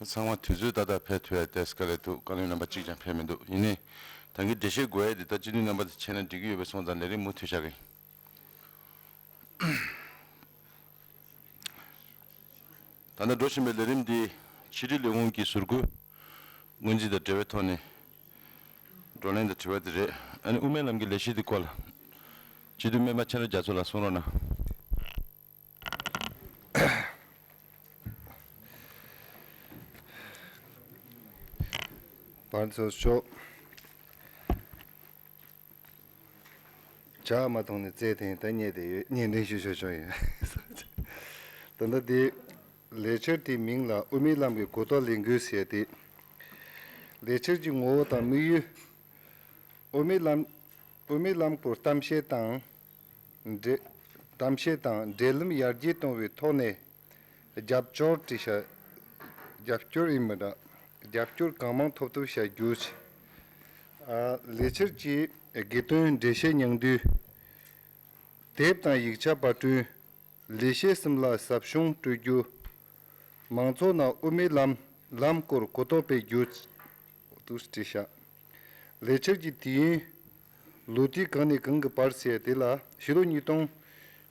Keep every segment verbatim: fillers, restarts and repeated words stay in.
ཚང་མ་དུས་ཚོད་ཏག་ཏག་ཕེབས་ཐུབ་ཡ་ཏེ་དཀའ་ལས་འདུག་བཀའ་བློན་རྣམ་པ་གཅིག་ཀྱང་ཕེབས་མི་འདུག་ཡིན་ནའི་ད་གིན་འགྲེལ་བཤད་དགོས་ཡ་དེ་ད་སྤྱི་འཐུས་རྣམ་པ་དེ་ཕྱེ་ན་འགྲིག་གི་ཡོད་པའི་སོང་ཙང་ལས་རིམ་མུ་མཐུད་བཞག་གི་ཡིན། ད་ལྟ་འགྲོ་བཞིན་པའི་ལས་རིམ་འདི་ཕྱི་དྲིལ་ལས་ཁུངས་ཀྱི་ཟུར་བཀོད་སྔོན་རྩིས་དང་འབྲེལ་བའི་ཐོག་ནས་བགྲོ་གླེང་དང་དྲི་བ་དེ་རེད། ཨ་ནི་དབུ་མའི་ལམ་གྱི་ལས་གཞི་འདི་སྐོར་ལ་སྤྱི་འཐུས་སྨན་པ་མཁྱེན་རབ་རྒྱ་མཚོ་ལགས་གསུང་རོགས་གནང་། བར་ཚོ་ཤོག་ཇག་མ་གཏོང་ནས་རྩེད་དེ་ད་རྙེད་དེ་ཡོད། རྙེད་འདྲེན་ཞུ་ཆོག་ཆོག་ཡིན། ད་ལྟ་དེ་ལས་འཆར་དེའི་མིང་ལ་དབུ་མའི་ལམ་གྱི་གོ་རྟོགས་ལས་འགུལ་ཟེར་ཏེ། ལས་འཆར་གྱི་ངོ་བོ་དང་དམིགས་ཡུལ། དབུ་མའི་ལམ། དབུ་མའི་ལམ་སྐོར་གཏམ་བཤད་དང་། འབྲེལ། གཏམ་བཤད་དང་འབྲེལ་ལམ་ཡར་རྒྱས་གཏོང་བའི་ཐོག་ནས། རྒྱབ་སྐྱོར་བྲིས་ཤག་རྒྱབ་སྐྱོར་ཡིན་མི་འདྲ། རྒྱབ་སྐྱོར་གང་མང་ཐོབ་ཐུབ་བྱ་རྒྱུ། ཨ། ལས་འཆར་གྱི་དགེ་སྟོན་འགྲེལ་བཤད་ཉུང་བསྡུས། དེབ་དང་ཡིག་ཆ་པར་སྐྲུན། ལས་བྱེད་གསུམ་ལ་ཟབ་སྦྱོང་སྤྲོད་རྒྱུ། མང་ཚོགས་ནང་དབུ་མའི་ལམ་ལམ་སྐོར་གོ་རྟོགས་སྤེལ་རྒྱུ། དུ་བྲིས་ཤག་ལས་འཆར་གྱི་དུས་ཡུན། ལོ་དུས་གང་ནས་གང་གི་བར་ཟེར་དེ་ལ་ཕྱི་ལོ་ཉིས་སྟོང་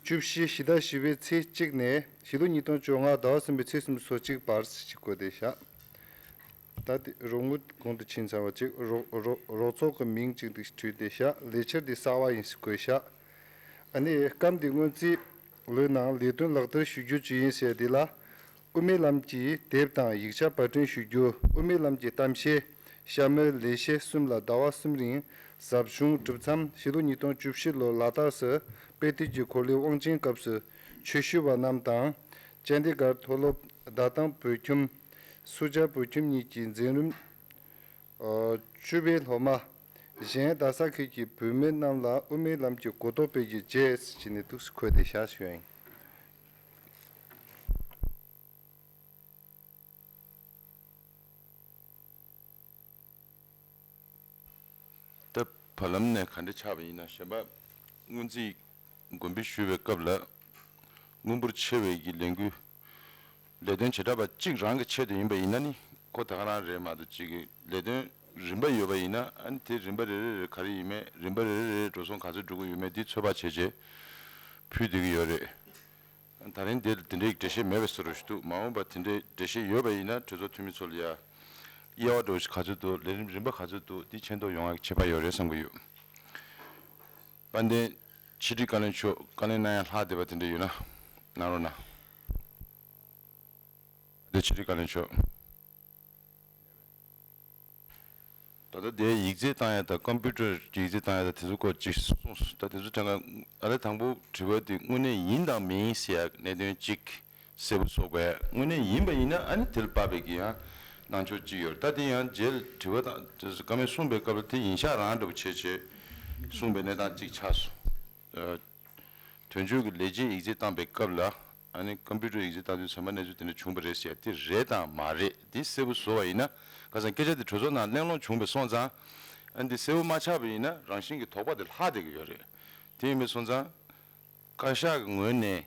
བཅུ་བཞི་ཕྱི་ཟླ་བཞི་པའི་ཚེས་གཅིག་ནས་ཕྱི་ལོ་ཉིས་སྟོང་བཅོ་ལྔ་ཟླ་བ་གསུམ་པའི་ཚེས་སུམ་ཅུ་སོ་གཅིག་བར་ཞིག་བཀོད་དེ་ཤག་ད་དེ་རོགས་དངུལ་གོང་དུ་ཕྱིན་ཚར་བ་ཅིག་རོགས་རོགས་རོགས་ཚོགས་ཀྱི་མིང་ཅིག་འདི་བྲིས་ཏེ་ཤག་ལས་འཆར་འདི་གསར་བ་ཡིན་ཟེར་བཀོད་ཤག་ཨ་ནི་སྐབས་འདི་སྔོན་རྩིས་ལོའི་ནང་ལས་དོན་ལག་བསྟར་ཞུ་རྒྱུ་ཅི་ཡིན་ཟེར་འདི་ལ། དབུ་མའི་ལམ་གྱི་དེབ་དང་ཡིག་ཆ་པར་སྐྲུན་ཞུ་རྒྱུ། དབུ་མའི་ལམ་གྱི་གཏམ་བཤད་གཤམ་མོལ་ལས་བྱེད་གསུམ་ལ་ཟླ་བ་གསུམ་རིང་ཟབ་སྦྱོང་གྲུབ་མཚམས་ཕྱི་ལོ་ཉིས་སྟོང་བཅུ་བཞི་ལོར་ལ་དྭགས་སུ་དཔེ་དེབ་ཀྱི་འཁོར་ལོའི་དབང་ཆེན་སྐབས་སུ་ཆོས་ཞུ་བ་རྣམས་དང་། ཅན་དི་གྷར་མཐོ་སློབ་རྡ་ཐང་བོད་ཁྱིམ་སུ་ཇཱ་བོད་ཁྱིམ་གཉིས་ཀྱི་འཛིན་རིམ་བཅུ་པའི་སློབ་མ་གཞན་རྡ་ས་ཁུལ་གྱི་བུད་མེད་རྣམས་ལ་དབུ་མའི་ལམ་གྱི་གོ་རྟོགས་སྤེལ་རྒྱུའི་རྗེས་ཟེར་ནས་འདུག་སེ་འཁོད་དེ་བཞག་ཞུ་ཡ་ཡིན། ད་བར་ལམ་ནས་ག་འདྲ་ཆགས་པ་ཡིན་ན་གཞན་པ་སྔོན་རྩིས་དགོན་པའི་ཞུ་བའི་སྐབས་ལ་དངུལ་འབོར་ཆེ་བའི་གི་ལས་འགུལ་ལས་དོན་བྱེ་བྲག་པ་གཅིག་རང་གི་ཆེད་དུ་ཡིན་པ་ཡིན་ན་ནི་ཁོ་ད་ག་རང་རེད་མ་གཏོགས་གཅིག་གི་ལས་དོན་རིམ་པ་ཡོད་པ་ཡིན་ན་ཨ་ནི་དེ་རིམ་པ་རེ་རེ་རེ་ག་རེ་ཡིན་མེད་རིམ་པ་རེ་རེ་རེ་འགྲོ་སོང་ག་ཚོད་འགྲོ་གི་ཡོད་མེད་འདི་ཚོད་དཔག་བྱས་རྗེས་ཕུལ་བསྡད་ཀྱི་ཡོད་རེད། ད་རིང་འདིར་དེ་འདྲའི་འགྲེལ་བཤད་མེད་པའི་བཟོ་འདྲ་ཞིག་འདུག་མ་འོངས་པར་དེ་འདྲའི་འགྲེལ་བཤད་ཡོད་པ་ཡིན་ན་གྲོས་ཚོགས་འཐུས་མི་ཚོ་ལ་ཡ་དབྱེ་བ་འདྲ་བོ་ཞིག་ག་ཚོད་འདུག་ལས་རིམ་རིམ་པ་ག་ཚོད་འདུག་འདི་མཁྱེན་རྟོགས་ཡོང་བ་གི་ཁྱད་པར་ཡོད་རེད་བསམ་གྱི་ཡོད། དཔལ་ལྡན་ཕྱི་དྲིལ་བཀའ་བློན་མཆོག་བཀའ་ལན་གནང་ཡ་ལྷག་བསྡད་པ་དེ་འདྲ་ཡོད་ན་གནང་རོགས་གནང་། དཔལ་ལྡན་ཕྱི་དྲིལ་བཀའ་བློན་མཆོག་ད་ལྟ་དེ་ཡིག་ཚད་བཏང་ཡ་དང་ཀམ་པུ་ཊར་ཡིག་ཚད་བཏང་ཡ་དང་དེ་ཚོ་སྐོར་ཅིག་གསུངས་སོང་། ད་དེ་ཚོ་དྲན་ག་ཨ་ལས་དང་པོ་དྲི་བ་དེ་དངོས་གནས་ཡིན་དང་མིན་ཟེར་ཡ་གནད་དོན་གཅིག་གསལ་པོ་བཟོ་དགོས། དངོས་གནས་ཡིན་པ་ཡིན་ན་ཨ་ནི་དེ་ལ་དཔག་པའི་གི་ཡང་གནང་ཕྱོགས་གཅིག་ཡོད་རེད། ད་དེ་ཡང་རྗེས་ལ་དྲི་བ་དང་བཀའ་མོལ་གསུངས་པའི་སྐབས་ལ་དེ་ཡིན་ཤག་རང་འདྲ་པོ་བྱས་བྱས་གསུངས་པའི་གནས་སྟངས་གཅིག་ཆགས་སོང་། དོན་གཅོད་ཀྱི་ལས་བྱེད་ཡིག་ཚད་བཏང་པའི་སྐབས་ལ་ཨ་ནི་ཀམ་པུ་ཊར་ཡིག་ཚད་བཏང་དུས་ཚང་མ་གནས་ཚུལ་དེ་འདྲ་བྱུང་བ་རེད་ཟེར་ཡ་དེ་རེད་དང་མ་རེད་དེ་གསལ་པོ་བཟོ་བ་ཡིན་ན་ཁ་སང་སྐད་ཆ་དེ་གྲོས་ཚོགས་ནང་གླེང་སློང་བྱུང་བའི་སོང་ཙང་ཨ་ནི་དེ་གསལ་པོ་མ་ཆགས་པ་ཡིན་ན་རང་བཞིན་གྱི་དོགས་པ་དེ་ལྷག་བསྡད་ཀྱི་ཡོད་རེད། དེ་ཡིན་པའི་སོང་ཙང་བཀའ་ཤག་གི་ངོས་ནས་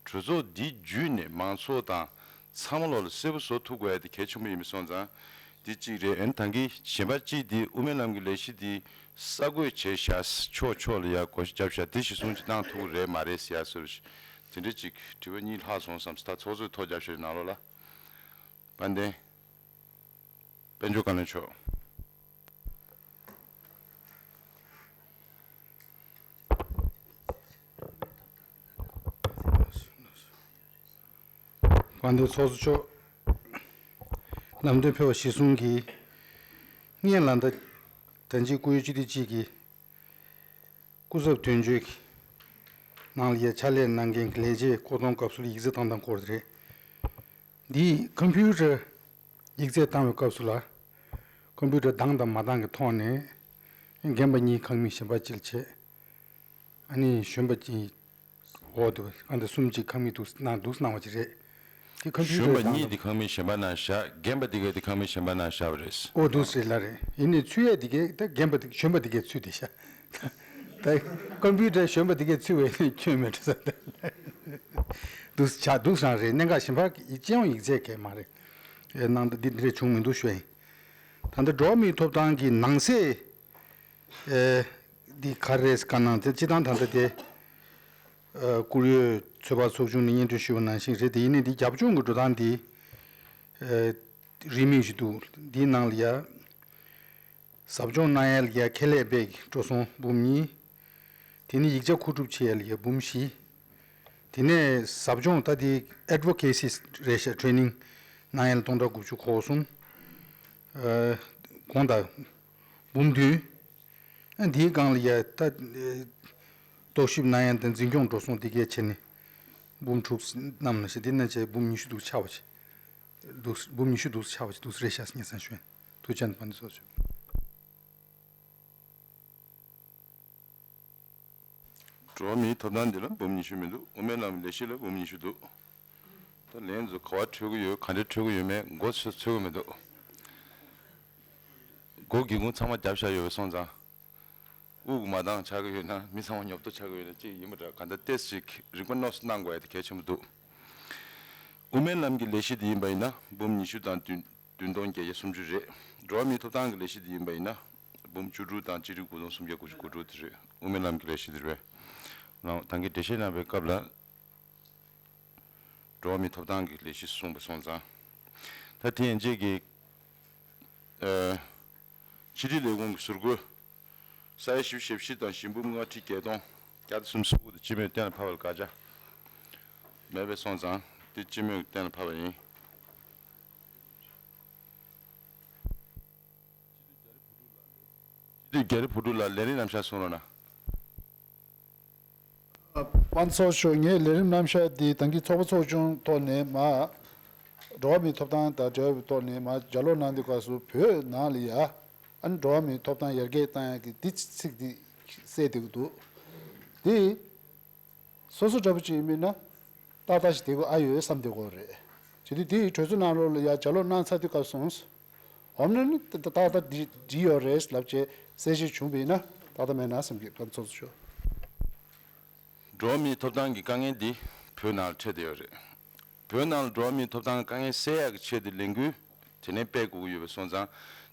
གྲོས་ཚོགས་འདི་བརྒྱུད་ནས་མང་ཚོགས་དང་ཚང་མ་ལོག་ལ་གསལ་པོ་བཟོ་ཐུབ་དགོས་ཡ་དེ་གལ་ཆེན་པོ་ཡིན་པའི་སོང་ཙང་། འདི་གཅིག་རེད། ཨ་ནི་ད་གིན་གཞན་པ་གཅིག་འདི་དབུ་མའི་ལམ་གྱི་ལས་གཞི་འདི་གསར་འགོད་བྱས་བཞག་ཕྱོགས་ཕྱོགས་ལ་ཡ་བགོ་བཤའ་བརྒྱབ་བཞག་དེ་གཞིར་བཟུང་ཅིག་གནང་ཐུབ་ཀྱི་རེད་མ་རེད་ཟེར་ཡ་སོགས་དེ་འདྲ་ཅིག་དྲི་བ་གཉིས་ལྷག་སོང་བསམ་སོང་། ད་ཚོགས་གཙོས་ཐོ་བརྒྱབ་བཞག་ནང་ལོགས་ལ། དཔལ་ལྡན་དཔལ་འབྱོར་བཀའ་བློན་མཆོག་དཔལ་ལྡན་ཚོགས་གཙོ་མཆོག་ལམ་སྟོན་ཕེབས་པ་གཞིར་བཟུང་གིས། སྔོན་ལ་ད་ད་ཅི་སྐུ་ཡོད་སྤྱི་འཐུས་གཅིག་གིས་སྐུ་ཚབ་དོན་གཅོད་ཀྱི་ནང་ལ་ཡ་ཕྱག་ལས་གནང་མཁན་གྱི་ལས་བྱེད་བསྐོ་གཏོང་སྐབས་སུ་ཡིག་ཚད་བཏང་སྟངས་སྐོར་དེ་རེད། འདི་ཀམ་པུ་ཊར་ཡིག་ཚད་བཏང་བའི་སྐབས་སུ་ལ་ཀམ་པུ་ཊར་འདང་དང་མ་འདང་གི་ཐོག་ནས་རྒན་པ་གཉིས་ཁང་མིག་གཞན་པ་གཅིག་ལ་བྱས། ཨ་ནི་གཞོན་པ་གཅིག་འོག་ཏུ་ཨ་འདི་གསུམ་གཅིག་ཁང་མིག་འདུག་གནང་འདུག་གནང་བ་ཅིག་རེད། དེ་ཀམ་པུ་ཊར་གཞོན་པ་གནང་གཉིས་དེ་ཁང་མིག་གཞན་པ་ནང་བཞག་རྒན་པ་དེ་གས་དེ་ཁང་མིག་གཞན་པ་ནང་བཞག་པ་རེད། ཨོ་འདུག་ཟེར་ལ་རེད། ཡིན་ནའི་ཚུད་ཡས་དེ་གས་ད་རྒན་པ་དེ་གཞོན་པ་དེ་གས་ཚུད་དེ་ཤ། ད་ཀམ་པུ་ཊར་གཞོན་པ་དེ་གས་ཚུད་བས་ནི་ཁྱོད་མེད་འགྲོ་ས་ད། འདུག་ཆ་འདུག་སང་རེད། གནད་འགག་གཞན་པ་སྤྱི་ཡོངས་ཡིག་ཚད་གས་མ་རེད། གནང་སྟངས་འདི་འདི་འདྲ་བྱུང་མི་འདུག་ཞུ་ཡ་ཡིན། ད་ལྟ་འགྲོ་བ་མིའི་ཐོབ་ཐང་གི་ནང་གསེས་ཨེ་འདི་ག་རེ་རེད་བཀའ་གནང་དེ་སྤྱི་བཏང་ད་ལྟ་དེ་ཨ་བཀུར་འོས་ཚོད་དཔག་ཚོགས་ཆུང་ནས་སྙན་སྒྲོན་ཞུས་པ་ནང་བཞིན་རེད། དེ་ཡིན་ནའི་འདི་རྒྱབ་ལྗོངས་ཀྱི་འགྲོ་སྟངས་འདི་ཨེ་རིན་མེད་ཞིག་འདུག་འདིའི་ནང་ལ་ཡ། ཟབ་སྦྱོང་གནང་ཡ་ལ་ཡ་ཁེ་ལས་པའི་འགྲོ་སོང་འབུམ་གཉིས། དེ་ནས་ཡིག་ཆ་མཁོ་སྒྲུབ་བྱེད་ཡ་ལ་ཡ་འབུམ་བཞི། དེ་ནས་ཟབ་སྦྱོང་ད་དེ་ཨེ་ཌི་ཝོ་ཀེ་སི་རེད་ཤག་ཊི་རེ་ནིང་གནང་ཡ་ལ་སྟོང་ཕྲག་དགུ་བཅུ་གོ་གསུམ། ཨ་དགོངས་དག་འབུམ་བདུན། ཨ་འདིའི་སྒང་ལ་ཡ་ད་ཨེ་རྟོག་ཞིབ་གནང་ཡ་དང་འཛིན་སྐྱོང་འགྲོ་སོང་དེ་གས་བྱས་ནས་འབུམ་དྲུག་གནང་ན་ཞེས་དེ་ན་བྱས་འབུམ་ཉི་ཤུ་འདུག་ཆགས་པ་བྱས། འདུག་འབུམ་ཉི་ཤུ་འདུག་ཆགས་པ་ཅིག་འདུག་རེད་ཤག་སྙན་སེང་ཞུ་ཡིན། ཐུགས་རྗེ་ཆེ་ཕན་ཚུན་ཚོགས་ཆོས། འགྲོ་བ་མིའི་ཐོབ་ཐང་འདི་ལ་འབུམ་ཉི་ཤུ་མི་འདུག་དབུ་མའི་ལམ་ལས་གཞི་ལ་འབུམ་ཉི་ཤུ་འདུག་ད་ལན་ཚོ་ག་བ་འཕྲོད་ཀྱི་ཡོད་ག་འདྲ་འཕྲོད་ཀྱི་ཡོད་མེད་མགོ་ཚོས་ཚོད་ཀྱི་མི་འདུག་སྒོ་སྒེའུ་ཁུང་ཚང་མ་བརྒྱབ་བཞག་ཡོད་པ་སོང་ཙང་། དབུགས་མ་འདང་ཆགས་ཀྱི་ཡོད་ན་མི་ཚང་མ་ཉོབ་ཏོ་ཆགས་ཀྱི་ཡོད་ན་ཅིག་ཡིན་པ་འདྲ། ག་འདྲ་ཏེས་ཅིག་རིག་པ་རྣོ་སོ་གནང་དགོས་ཡ་དེ་གལ་ཆེན་པོ་འདུག་དབུ་མའི་ལམ་གྱི་ལས་གཞི་དེ་ཡིན་པ་ཡིན་ན་འབུམ་ཉི་ཤུ་དང་བདུན་བདུན་སྟོང་བརྒྱད་བརྒྱ་སུམ་ཅུ་རེད། འགྲོ་བ་མིའི་ཐོབ་ཐང་གི་ལས་གཞི་དེ་ཡིན་པ་ཡིན་ན་འབུམ་བཅུ་དྲུག་དང་ཆིག་ཁྲི་དགུ་སྟོང་སུམ་བརྒྱ་དགུ་བཅུ་གོ་དྲུག་དེ་རེད། དབུ་མའི་ལམ་གྱི་ལས་གཞི་དེ་རེད། ནང་ད་གིན་འགྲེལ་བཤད་གནང་བའི་སྐབས་ལ། འགྲོ་བ་མིའི་ཐོབ་ཐང་གི་ལས་གཞི་གསུངས་པ་སོང་ཙང་། ད་དེ་ཡན་ཆད་ཀྱི་ཨ་ཕྱི་དྲིལ་ལས་ཁུངས་ཀྱི་ཟུར་བཀོད་ས་ཡ་བཞི་བཅུ་ཞེ་བཞི་དང་ཞེ་འབུམ་ལྔ་ཁྲི་བརྒྱད་སྟོང་བརྒྱ་དང་སུམ་ཅུ་སོ་དགུ་དེ་སྤྱི་མོས་གཏན་ལ་ཕབ་པར་བཀའ་རྒྱ་མེད་པ་སོང་ཙང་དེ་སྤྱི་མོས་གཏན་ལ་ཕབ་པ་ཡིན། སྤྱི་འཐུས་རྒྱ་རི་བུ་ཕྲུག་ལགས་ལས་རིམ་རྣམ་གཞག་གསུང་རོགས་གནང་། དཔལ་ཚོགས་མཆོག་ངས་ལས་རིམ་རྣམ་གཞག་འདི་ད་གིན་ཚོགས་པ་ཚོགས་ཆུང་ཐོག་ནས་མར་འགྲོ་བ་མིའི་ཐོབ་ཐང་དང་འབྲེལ་བའི་ཐོག་ནས་མར་ལྗགས་ཀློག་གནང་དུས་སྐབས་སུ་བོད་ནང་ལ་ཡ་ཨ་ནི་འགྲོ་བ་མིའི་ཐོབ་ཐང་ཡར་རྒྱས་བཏང་ཡག་གི་འདི་ཚིག་འདི་གསལ་བསྡད་ཀྱི་འདུག་འདི། སོ་སོ་འདྲ་པོ་ཅིག་ཡིན་མིན་ན་ཏག་ཏག་ཞིག་བསྡད་དགོས་ཨ་ཡོད་བསམ་བསྡད་དགོས་རེད། བྱས་དུས་དེ་ཡི་གྲོས་ཚོགས་ནང་ལོགས་ལ་ཡ་ལྗགས་ཀློག་གནང་ཚར་དུས་སྐབས་སོང་། འོ་ན་ནི་ཏག་ཏག་འདི་འགྲིག་ཡོད་རེད་ལབ་བྱས་གསལ་བཤད་བྱུང་བ་ཡིན་ན་ཏག་ཏག་མེད་ན་བསམ་གྱི་ཕན་ཚོགས་སུ་ཤོག་འགྲོ་བ་མིའི་ཐོབ་ཐང་གི་དཀའ་ངལ་འདི་བོད་ནང་ལ་འཕྲད་བསྡད་ཡོད་རེད། བོད་ནང་ལ་འགྲོ་བ་མིའི་ཐོབ་ཐང་དཀའ་ངལ་སེལ་ཡག་གི་ཆེད་དུ་ལས་འགུལ་དེ་ནས་སྤེལ་དགོས་ཀྱི་ཡོད་པ་སོང་ཙང་།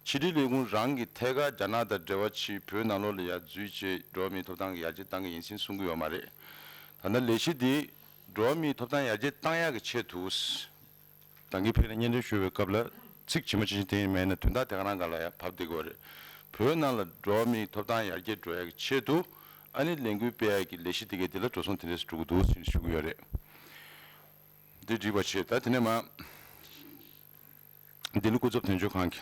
ཕྱི་དྲིལ་ལས་ཁུངས་རང་གི་ཐད་ཀར་རྒྱ་ནག་དང་འབྲེལ་བ་ཆེ་བོད་ནང་ལོགས་ལ་ཡར་འཛུལ་བྱས་འགྲོ་བ་མིའི་ཐོབ་ཐང་གི་ཡར་རྒྱས་བཏང་གི་ཡིན་ཟེར་གསུང་གི་ཡོད་མ་རེད། ད་ལྟ་ལས་གཞི་འདི་འགྲོ་བ་མིའི་ཐོབ་ཐང་ཡར་རྒྱས་བཏང་ཡག་གི་ཆེད་དུ། ད་གིན་ཕེབས་ནས་སྙན་སྒྲོན་ཞུ་བའི་སྐབས་ལ་ཚིག་ཇི་མ་ཇི་བཞིན་དེ་ཡིན་མིན་ན་དོན་དག་དེ་ག་རང་སྒང་ལ་ཡང་བབས་བསྡད་ཀྱི་ཡོད་རེད། བོད་ནང་ལ་འགྲོ་བ་མིའི་ཐོབ་ཐང་ཡར་རྒྱས་འགྲོ་ཡག་གི་ཆེད་དུ་ཨ་ནི་ལས་འགུལ་སྤེལ་ཡག་གི་ལས་གཞི་དེ་གའི་དེ་ལ་འགྲོ་སོང་དེ་འདྲས་སུ་འགྲོ་གི་འདུག་ཟེར་ནས་ཞུ་གི་ཡོད་རེད། འདི་འགྲིག་པ་བྱས། ད་དེ་ནས་མ་ལྡི་ལི་སྐུ་ཚབ་དོན་གཅོད་ཁང་གི་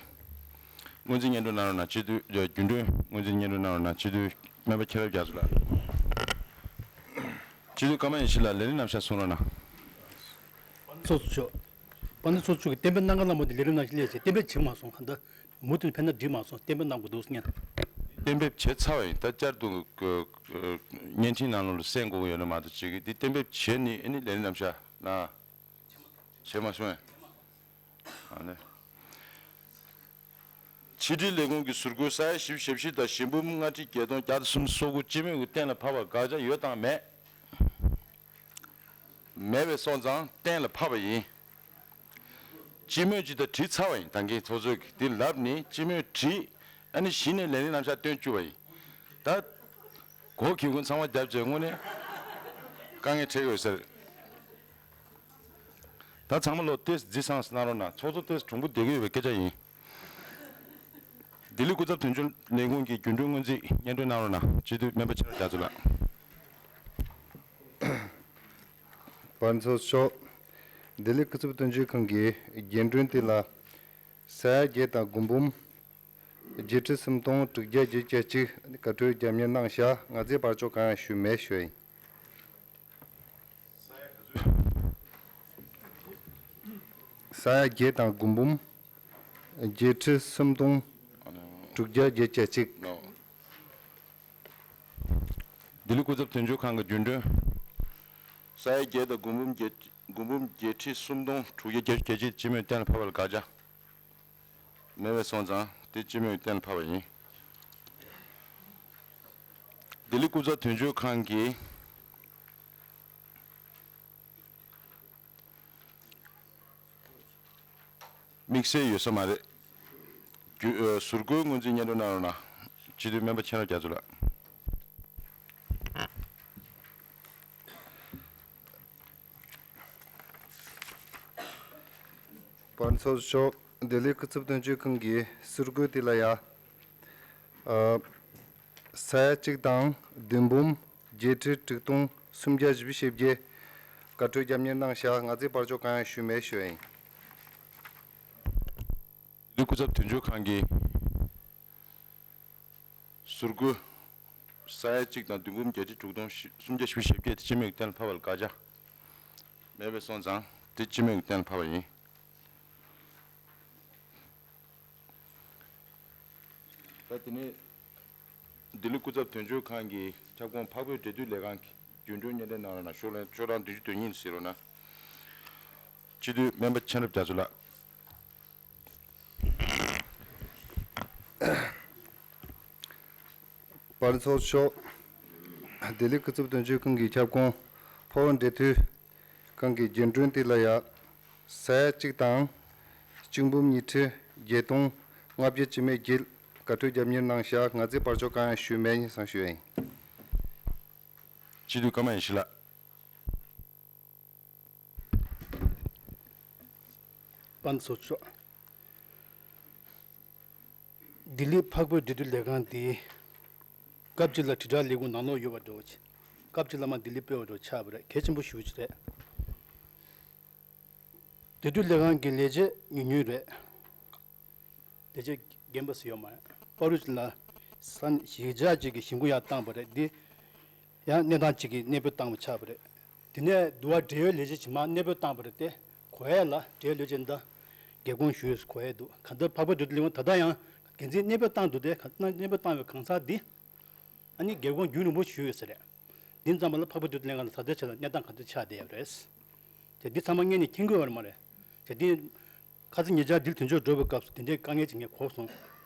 སྔོན་རྩིས་སྙན་སྒྲོན་གནང་རོགས་གནང་། སྤྱི་འཐུས་རྒྱུན་གྲོན་སྔོན་རྩིས་སྙན་སྒྲོན་གནང་རོགས་གནང་། སྤྱི་འཐུས་སྨན་པ་ཁྱེད་རབ་རྒྱ་མཚོ་ལགས། སྤྱི་འཐུས་ཀརྨ་ཡེ་ཤེས་ལགས་ལས་རིམ་རྣམ་གཞག་གསུང་རོགས་གནང་། ཚོགས་གཙོ་མཆོག་དཔལ་ལྡན་ཚོགས་གཙོ་མཆོག་གིས་གཏན་འབེབས་གནང་ག་གནང་མ་འདི་ལས་རིམ་ནང་བཞིན་ལས་བྱེད་གཏན་འབེབས་བྱེད་མ་སོང་། གང་ལྟར་མུ་མཐུད་ཕེབས་ན་འགྲིག་མ་སོང་། གཏན་འབེབས་གནང་དགོས་འདུག་སྙན། གཏན་འབེབས་བྱས་ཚར་བ་ཡིན། ད་བསྐྱར་དུ་བརྙན་འཕྲིན་ནང་ལོགས་ལ་གསན་དགོས་ཀྱི་ཡོད་ན་མ་གཏོགས་ཅིག་གིས་འདི་གཏན་འབེབས་བྱས་ནི་ཨ་ནི་ལས་རིམ་རྣམ་གཞག་ན་བྱས་མ་སོང་། ཨ་ནི། ཕྱི་དྲིལ་ལས་ཁུངས་ཀྱི་ཟུར་བཀོད་ས་ཡ་བཞི་བཅུ་ཞེ་བཞི་དང་ཞེ་འབུམ་ལྔ་ཁྲི་བརྒྱད་སྟོང་བརྒྱ་དང་སུམ་ཅུ་སོ་དགུ་སྤྱི་མོས་ཀྱིས་གཏན་ལ་ཕབ་པར་དགག་བྱ་ཡོད་དང་མེད། མེད་པའི་སོང་ཙང་གཏན་ལ་ཕབ་པ་ཡིན། སྤྱི་མོས་ཀྱིས་ད་བྲིས་ཚར་བ་ཡིན། ད་གིན་ཚོགས་གཙོས་ཀྱིས་འདི་ལབ་ནས་སྤྱི་མོས་བྲིས། ཨ་ནི་གཞི་ནས་ལས་རིམ་རྣམ་གཞག་སྟོན་བཅུག་པ་ཡིན། ད་སྒོ་ཁྱི་ཀུན་ཚང་མ་རྒྱབ་བྱས་དངོས་གནས་དཀའ་ངལ་འཕྲད་ཡོད་ཟེར། ད་ཚང་མ་ལོ་ཏེས་རྫི་སངས་གནང་རོགས་གནང་། ཚོགས་གཙོ་ཏེས་གྲུང་པོ་བསྡད་ཀྱི་ཡོད་པའི་སྐད་ཆ་ཡིན། ལྡི་ལི་སྐུ་ཚབ་དོན་གཅོད་ལས་ཁུངས་ཀྱི་རྒྱུན་གྲོན་སྔོན་རྩིས་སྙན་སྒྲོན་གནང་རོགས་གནང་། སྤྱི་འཐུས་སྨན་པ་ཆེ་རབ་རྒྱ་མཚོ་ལགས། དཔལ་ཚོགས་མཆོག་ལྡི་ལི་སྐུ་ཚབ་དོན་གཅོད་ཁང་གི་རྒྱུན་གྲོན་དེ་ལ་ས་ཡ་བརྒྱད་དང་དགུ་འབུམ་བརྒྱད་ཁྲི་སུམ་སྟོང་དྲུག་བརྒྱ་བརྒྱད་ཅུ་གྱ་གཅིག་བཀའ་འཁྲོལ་རྒྱབ་གཉེར་གནང་བཞག་ང་ཚོས་བར་ཆད་གང་ཡང་ཞུས་མེད་ཞུ་ཡིན། ས་ཡ་བརྒྱད་དང་དགུ་འབུམ་བརྒྱད་ཁྲི་སུམ་སྟོང་དྲུག་བརྒྱ་བརྒྱད་ཅུ་གྱ་གཅིག་ལྡི་ལི་སྐུ་ཚབ་དོན་གཅོད་ཁང་གི་རྒྱུན་གྲོན། ས་ཡ་བརྒྱད་དང་དགུ་འབུམ་བརྒྱད་དགུ་འབུམ་བརྒྱད་ཁྲི་སུམ་སྟོང་དྲུག་བརྒྱ་བརྒྱད་ཅུ་གྱ་གཅིག་སྤྱི་མོས་གཏན་ལ་ཕབ་པར་དགག་བྱ་མེད་པ་སོང་ཙང་དེ་སྤྱི་མོས་གཏན་ལ་ཕབ་པ་ཡིན། ལྡི་ལི་སྐུ་ཚབ་དོན་གཅོད་ཁང་གི་ དམིགས་བསལ་ཡོད་ས་མ་རེད། རྒྱུ- ཨ། ཟུར་བཀོལ་སྔོན་རྩིས་སྙན་སྒྲོན་གནང་རོགས་གནང་། སྤྱི་འཐུས་སྨན་པ་མཁྱེན་རབ་རྒྱ་མཚོ་ལགས། བར་ཚོགས་ཤོག་ལྡི་ལི་སྐུ་ཚབ་དོན་གཅོད་ཁང་གི་ཟུར་བཀོལ་དེ་ལ་ཡ། ཨ། ས་ཡ་གཅིག་དང་བདུན་འབུམ་བརྒྱད་ཁྲི་དྲུག་སྟོང་སུམ་བརྒྱ་བཞི་བཅུ་ཞེ་བརྒྱད་དགག་སྤྲོད་རྒྱབ་གཉེར་གནང་བཞག་ང་ཚོས་བར་ཆད་གང་ཡང་ཞུས་མེད་ཞུ་ཡ་ཡིན། ལྡི་ལི་སྐུ་ཚབ་དོན་གཅོད་ཁང་གི་ཟུར་བཀོལ་ས་ཡ་གཅིག་དང་བདུན་འབུམ་བརྒྱད་ཁྲི་དྲུག་སྟོང་སུམ་བརྒྱ་བཞི་བཅུ་ཞེ་བརྒྱད་དེ་སྤྱི་མོས་ཀྱིས་གཏན་ལ་ཕབ་པ་ལ་དགག་བྱ་མེད་པ་སོང་ཙང་དེ་སྤྱི་མོས་ཀྱིས་གཏན་ལ་ཕབ་པ་ཡིན། ད་དེ་ནས་ལྡི་ལི་སྐུ་ཚབ་དོན་གཅོད་ཁང་གི་ཁྱབ་ཁོངས་འཕགས་བོད་འབྲེལ་མཐུད་ལས་ཁང་གི་རྒྱུན་གྲོན་སྙན་སྒྲོན་གནང་རོགས་གནང་། ཤོག་ལན་ཤོག་གྲངས་བདུན་ཅུ་དོན་གཉིས་ཟེར་རོགས་གནང་། སྤྱི་འཐུས་སྨན་པ་མཁྱེན་རབ་རྒྱ་མཚོ་ལགས། བར་ཚོགས་ཤོག་ལྡི་ལི་སྐུ་ཚབ་དོན་གཅོད་ཁང་གི་ཁྱབ་ཁོངས་འཕགས་བོད་འབྲེལ་མཐུད་ཁང་གི་རྒྱུན་གྲོན་དེ་ལ་ཡ། ས་ཡ་གཅིག་དང་གཅིག་འབུམ་ཉི་ཁྲི་བརྒྱད་སྟོང་ལྔ་བརྒྱ་སྤྱི་མོས་ཀྱིས་དགག་སྤྲོད་རྒྱབ་གཉེར་གནང་བཞག་ང་ཚོས་བར་ཆད་གང་ཡང་ཞུས་མེད་ཡིན་བསམ་ཞུ་ཡ་ཡིན། སྤྱི་འཐུས་ཀརྨ་ཡེ་ཤེས་ལགས། བར་ཚོགས་ཤོག་ལྡི་ལི་འཕགས་བོད་འབྲེལ་མཐུད་ལས་ཁང་འདི་སྐབས་གཅིག་ལ་དྲིལ་བསྒྲགས་ལས་ཁུངས་ནང་ལོགས་ཡོད་པ་འདྲ་བོ་ཅིག་སྐབས་གཅིག་ལ་མར་ལྡི་ལི་སྤོས་པ་འདྲ་བོ་ཆགས་པ་རེད། གལ་ཆེན་པོ་ཞེ་པོ་ཅིག་རེད། འབྲེལ་མཐུད་ལས་ཁང་གི་ལས་བྱེད་ཉུང་ཉུང་རེད། ལས་བྱེད་རྒན་པ་ཟེར་ཡོད་མ་རེད། བར་དུ་ལ་ས་གཞིས་ཆགས་ཅིག་གི་ཞིང་ཁུ་ཡར་བཏང་པ་རེད། འདི་ཡང་གནས་སྟངས་ཅིག་གི་གནས་སྤོས་བཏང་བ་ཆགས་པ་རེད། དེ་ནས་འདུལ་བ་འབྲེལ་ཡོད་ལས་བྱེད་ཅིག་མར་གནས་སྤོས་བཏང་པ་རེད་དེ། གོ་ཡ་ལ་འབྲེལ་ཡོད་ལས་བྱེད་འདི་སྒེར་དགོངས་ཞུས་ཡོད་གོ་ཡ་འདུག་གང་ལྟར་འཕགས་བོད་འབྲེལ་མཐུད་ལས་ཁུངས་ད་ལྟ་ཡང་འགན་འཛིན་གནས་སྤོས་བཏང་འདུག་དེ་ག་གནས་སྤོས་བཏང་བའི་གང་ཟག་འདི་ཨ་ནི་སྒེར་དགོངས་རྒྱུན་རིང་པོ་ཞུས་ཡོད་ས་རེད། འདི་ཙམ་པ་ལ་འཕགས་བོད་འབྲེལ་མཐུད་ལས་ཁང་ལ་ད་ལྟའི་ཆ་ལ་གནས་སྟངས་ག་འདྲ་ཆགས་བསྡད་ཡོད་རེད། དེ་འདི་ཚང་མ་སྔོན་ནས་མཁྱེན་གྱི་ཡོད་རེད་མ་རེད། དེ་འདི་ཁ་སང་ཉེ་ཆར་འདིར་དོན་གཅོད་འགྲོ་བའི་སྐབས་སུ་དེ་འདྲའི་དཀའ་ངལ་ཅིག་ངས་གོ་སོང་།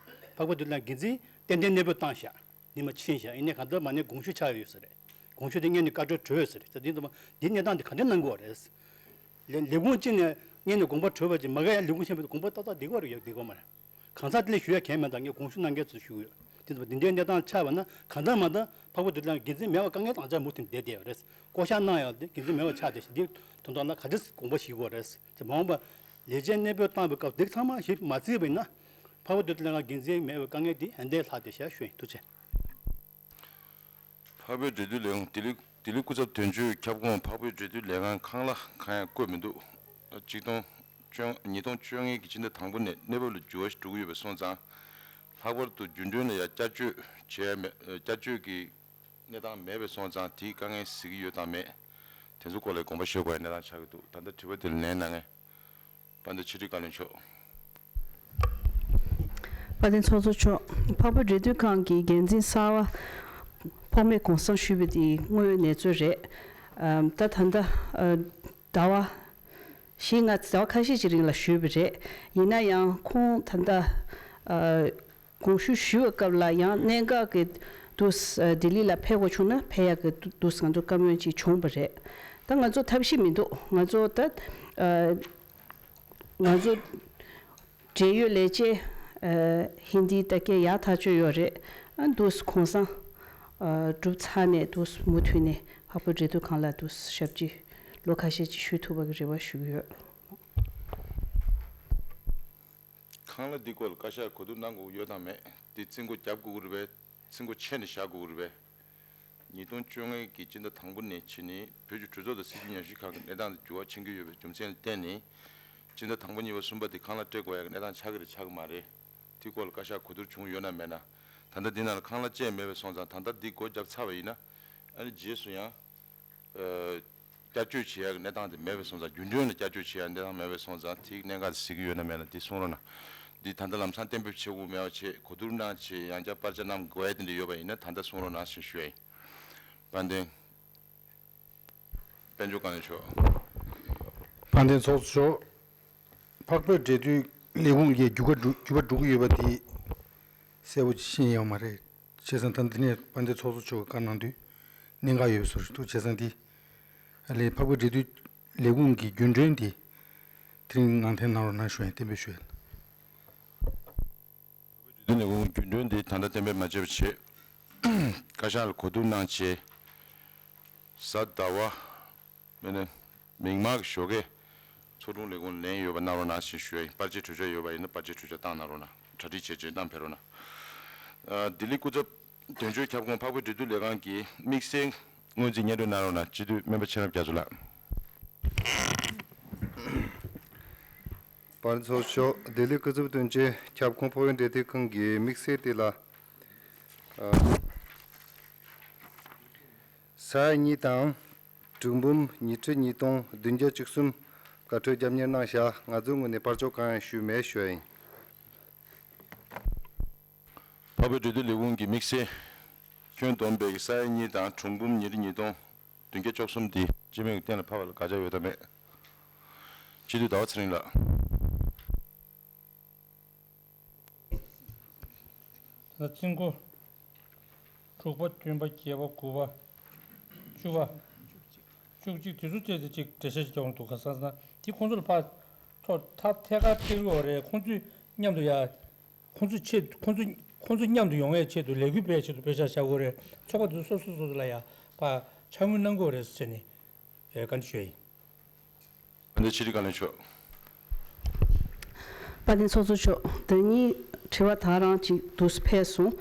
འཕགས་བོད་འབྲེལ་མཐུད་ལས་ཁང་འགན་འཛིན་ཏན་ཏན་གནས་སྤོས་བཏང་ཤག་ཉི་མ་ཕྱིན་ཤག་ཡིན་ནའི་གང་ལྟར་མ་ཎི་དགོངས་ཞུ་ཆགས་ཡོད་ས་རེད། དགོངས་ཞུ་དེ་སྔོན་ནས་བཀའ་འཁྲོལ་གྲོལ་ཡོད་ས་རེད། ད་འདི་ཚང་མ་འདི་གནས་སྟངས་དེ་ག་འདྲ་གནང་དགོས་པ་རེད། ལས་ལས་ཁུངས་གཅིག་ནས་སྔོན་ནས་དགོངས་པ་གྲོལ་བ་ཅིག་མ་ག་ཡ་ལས་ཁུངས་གཞན་པ་དེ་དགོངས་པ་ཏག་ཏག་བསྡད་ཀྱི་ཡོད་རེད་ཡ་བསྡད་ཀྱི་ཡོད་མ་རེད། གང་ཟག་དེ་ལས་ཞུ་ཡ་གང་ཡང་མེད། ད་ངས་དགོངས་ཞུ་གནང་མཁན་ཚོར་ཞུ་གི་ཡོད། དེ་ཚོ་འདི་འདྲའི་གནས་སྟངས་ཆགས་པ་ན་གང་ལྟར་མ་ལྟར་འཕགས་བོད་འབྲེལ་མཐུད་ལས་ཁང་འགན་འཛིན་མེད་པ་དཀའ་ངལ་དང་ཆ་མུ་མཐུད་བསྡད་བསྡད་ཡོད་རེད། བསྐོ་བཞག་གནང་ཡང་དེ་འགན་འཛིན་མེད་པ་ཆགས་བསྡད་ཤག་འདི་དོན་དག་ལ་ག་འདྲ་དགོངས་པ་ཞུ་དགོས་རེད། དེ་མ་འོངས་པ་ལས་བྱེད་གནས་སྤོས་བཏང་བའི་སྐབས་འདི་ཚང་མ་ཞིབ་མ་བརྩིས་པ་ཡིན་ན། འཕགས་བོད་འབྲེལ་མཐུད་ལས་ཁང་འགན་འཛིན་མེད་པའི་དཀའ་ངལ་འདི་ཧན་ཏེ་ལྷག་བསྡད་ཤག་ཞུ་ཡིན། ཐུགས་རྗེ་ཆེ། འཕགས་བོད་འབྲེལ་མཐུད་ལས་ཁང་ལྡི་ལི་ལྡི་ལི་སྐུ་ཚབ་དོན་གཅོད་ཁྱབ་ཁོངས་འཕགས་བོད་འབྲེལ་མཐུད་ལས་ཁང་ཁང་གླ་གང་ཡང་བཀོད་མི་འདུག་གཅིག་སྟོང་བཅོ་ཉིས་སྟོང་བཅོ་ལྔ་གི་སྤྱི་ཟླ་དང་པོ་ནས་གནས་བབ་ལ་འགྱུར་བ་ཞིག་འགྲོ་གི་ཡོད་པ་སོང་ཙང་། ལྷག་པར་དུ་རྒྱུན་གྲོན་ལ་ཡང་བསྐྱར་བཅོས་བྱས་མེད་བསྐྱར་བཅོས་ཀྱི་གནས་སྟངས་མེད་པ་སོང་ཙང་དེའི་དཀའ་ངལ་གཟིགས་ཀྱི་ཡོད་དམ་མེད། དེ་ཚོ་སྐོར་ལ་དགོངས་པ་ཞུ་དགོས་པའི་གནས་སྟངས་ཆགས་ཀྱི་འདུག་ད་ལྟ་དྲི་བ་དེ་ལ་ལན་གནང་མཁན། དཔལ་ལྡན་ཕྱི་དྲིལ་བཀའ་བློན་མཆོག་དཔལ་ལྡན་ཚོགས་གཙོ་མཆོག་འཕགས་བོད་འབྲེལ་མཐུད་ཁང་གི་འགན་འཛིན་གསར་བ་ཕོགས་མེད་གོང་བཟང་ཞུས་པ་དེ་དངོས་ཡོད་གནས་ཚུལ་རེད། ཨམ། ད་ད་ལྟ་ཨ། ཟླ་བ་བཞི་ལྔ་ཟླ་བ་ཁ་ཤས་ཀྱི་རིང་ལ་ཞུས་པ་རེད། ཡིན་ན་ཡང་ཁོང་ད་ལྟ་ཨ། དགོངས་ཞུ་ཞུ་བའི་སྐབས་ལ་ཡང་གནད་འགག་གི་དུས་ཨ། ལྡི་ལི་ལ་ཕེབས་དགོས་བྱུང་ན་ཕེབས་ཡག་གི་དུས་ང་ཚོ་བཀའ་མོལ་ཅིག་བྱུང་བ་རེད། ད་ང་ཚོ་ཐབས་ཤེས་མི་འདུག་ང་ཚོ་ད་ཨ། ང་ཚོ་འབྲེལ་ཡོད་ལས་བྱེད་ཨ། ཧིན་དིའི་ད་སྐད་ཡག་ཐག་ཆོད་ཡོད་རེད། ཨ། དུས་གོང་སང་ཨ། གྲུབ་ཚར་ནས་དུས་མུ་མཐུད་ནས་འཕགས་བོད་འབྲེལ་མཐུད་ཁང་ལ་དུས་ཞབས་ཕྱི་ལོ་ཁ་ཤས་ཅིག་ཞུ་ཐུབ་པ་གི་རེ་བ་ཞུ་གི་ཡོད། ཁང་གླ་འདི་སྐོར་ལ་བཀའ་ཤག་གོ་བསྡུར་གནང་དགོས་ཀྱི་ཡོད་དམ་མེད། འདི་རྩིས་འགོ་རྒྱབ་དགོས་ཀྱི་རེད་པས། རྩིས་འགོ་ཕྱེ་ནས་བཞག་དགོས་ཀྱི་རེད་པས། ཉིས་སྟོང་བཅོ་ལྔ་གི་སྤྱི་ཟླ་དང་པོ་ནས་ཕྱིན་ནས་བོད་ཀྱི་གྲོས་ཚོགས་དང་སྲིད་བྱུས་ཉམས་ཞིབ་ཁང་གི་གནས་སྟངས་དེ་འགྱུར་བ་ཕྱིན་གྱི་ཡོད་པའི་རྒྱུ་མཚན་ལ་བརྟེན་ནས། སྤྱི་ཟླ་དང་པོ་གཉིས་པ་གསུམ་པ་དེ་ཁང་གླ་སྤྲད་དགོས་ཡག་གི་གནས་སྟངས་ཆགས་ཀྱི་རེད་ཆགས་ཀྱི་མ་རེད། དེ་སྐོར་ལ་བཀའ་ཤག་གོ་བསྡུར་བྱུང་ཡོད་ན་མེད་ན། ད་ལྟ་འདི་ནང་ལ་ཁང་གླ་བཅས་མེད་པ་སོང་ཙང་ད་ལྟ་འདི་སྒོ་བརྒྱབ་ཚར་བ་ཡིན་ན། ཨ་ནི་རྗེས་སུ་ཡང་། ཨ། བསྐྱར་བཅོས་བྱེད་ཡག་གི་གནས་སྟངས་དེ་མེད་པ་སོང་ཙང་རྒྱུན་གྲོན་ལ་བསྐྱར་བཅོས་བྱེད་ཡག་གནས་སྟངས་མེད་པ་སོང་ཙང་དེའི་གནད་འགག་དེ་གཟིགས་ཀྱི་ཡོད་ན་མེད་ན་འདི་གསུང་རོགས་གནང་། འདི་ད་ལྟ་ལམ་སང་གཏན་འབེབས་བྱེད་དགོས་མེད་པ་བྱས་གོ་བསྡུར་གནང་བྱས་ཡང་བསྐྱར་པར་ཆ་བསྣམས་དགོས་ཡ་དེ་འདྲ་ཡོད་པ་ཡིན་ན་ད་ལྟ་གསུང་རོགས་གནང་ཞེས་ཞུ་ཡ་ཡིན། དཔལ་ལྡན་དཔལ་འབྱོར་བཀའ་བློན་མཆོག་དཔལ་ལྡན་ཚོགས་གཙོ་མཆོག་འཕགས་བོད་འབྲེལ་མཐུད་ལས་ཁུངས་ཀྱི་འགྱུར་བ་འགྲོ་འགྱུར་བ་འགྲོ་གི་ཡོད་པ་དེ་གསལ་པོ་ཤེས་ཡོད་མ་རེད། བྱས་ཙང་ད་འདི་ནས་དཔལ་ལྡན་ཚོགས་གཙོ་མཆོག་གིས་བཀའ་གནང་དུས་གནད་འགག་ཡོད་པའི་བཟོ་ཞིག་འདུག་བྱས་ཙང་འདི་ཨ་ལས་འཕགས་བོད་འབྲེལ་མཐུད་ལས་ཁུངས་ཀྱི་རྒྱུན་གྲོན་དེ་དེ་རིང་ནང་འཐེན་གནང་རོགས་གནང་ཞུ་ཡ་གཏན་འབེབས་ཞུ་ཡ། འདི་ནས་དགོངས་རྒྱུན་གྲོན་འདི་ད་ལྟ་གཏན་འབེབས་མ་བྱས་པ་བྱས། བཀའ་ཤག་ལ་གོ་བསྡུར་གནང་བྱས། གཟའ་ཟླ་བ། མེད་ན། མིག་དམར་གྱི་ཞོགས་ཀས་ཚོགས་དྲུང་ལས་ཁུངས་ལན་ཡོད་པ་གནང་རོགས་གནང་ཞེས་ཞུ་ཡ་ཡིན། པར་ཆས་གྲོས་འཆར་ཡོད་པ་ཡིན་ན་པར་ཆས་གྲོས་འཆར་བཏང་གནང་རོགས་གནང་། གྲ་སྒྲིག་བྱས་རྗེས་གནང་ཕེབས་རོགས་གནང་། ཨ། ལྡི་ལི་སྐུ་ཚབ་དོན་གཅོད་ཁྱབ་ཁོངས་འཕགས་བོད་འབྲེལ་མཐུད་ལས་ཁང་གི་དམིགས་བསལ་སྔོན་རྩིས་སྙན་སྒྲོན་གནང་རོགས་གནང་། སྤྱི་འཐུས་སྨན་པ་ཆེ་རབ་རྒྱ་མཚོ་ལགས། དཔལ་ལྡན་ཚོགས་གཙོ་མཆོག་ལྡི་ལི་སྐུ་ཚབ་དོན་གཅོད་ཁྱབ་ཁོངས་འཕགས་བོད་འབྲེལ་མཐུད་ཁང་གི་དམིགས་བསལ་དེ་ལ། ཨ། གཟའ་གཉིས་དང་། དྲུག་འབུམ་ཉི་ཁྲི་ཉིས་སྟོང་བདུན་བརྒྱ་བཅུ་གསུམ་བཀའ་འཁྲོལ་རྒྱབ་གཉེར་གནང་བཞག་ང་ཚོའི་ངོས་ནས་པར་ཆས་གང་ཡང་ཞུས་མེད་ཞུ་ཡ་ཡིན། འཕགས་བོད་འབྲེལ་མཐུད་ལས་ཁུངས་ཀྱི་དམིགས་བསལ་ཁྱོན་བསྡོམས་པའི་གཟའ་གཉིས་དང་དྲུག་འབུམ་ཉི་ཁྲི་ཉིས་སྟོང་བདུན་བརྒྱ་བཅུ་གསུམ་འདི་སྤྱི་མོས་ཀྱིས་གཏན་ལ་ཕབ་པ་ལ་དགག་བྱ་ཡོད་དམ་མེད། སྤྱི་འཐུས་ཟླ་བ་ཚེ་རིང་ལགས། ད་ལྟ་རྩིས་འགོ་དྲུག་པ། བདུན་པ། བརྒྱད་པ། དགུ་པ། བཅུ་པ། བཅུ་གཅིག་དེ་ཚོ་བལྟས་ཏེ་ཅིག་འགྲེལ་བཤད་ཅིག་རྒྱག་འོང་འདུག་ག་ས་ན་དེ་ཁོང་ཚོ་ལ་ཕར་ཐོག་ཐ་ཐད་ཀར་སྤྲད་དགོས་རེད། ཁོང་ཚོས་མཉམ་དུ་ཡ། ཁོང་ཚོ་ཆེད། ཁོང་ཚོ། ཁོང་ཚོ་མཉམ་དུ་ཡོང་ཡའི་ཆེད་དུ་ལས་འགུལ་སྤེལ་ཆེད་དུ་དཔེ་ཆ་བཞག་དགོས་རེད། ཚོགས་པ་དེ་ཚོ་སོ་སོ་སོ་སོ་ལ་ཡ་ཕར་ཕྱག་དངུལ་གནང་དགོས་རེད་ཟེར་ནས་བཀའ་འདྲི་ཞུ་ཡ་ཡིན། དཔལ་ལྡན་ཕྱི་དྲིལ་བཀའ་བློན་མཆོག་དཔལ་ལྡན་ཚོགས་གཙོ་མཆོག་བདག་ཉིད་དྲི་བ་ད་རང་ཅིག་འདུག་སེ་ཕེབས་སོང་།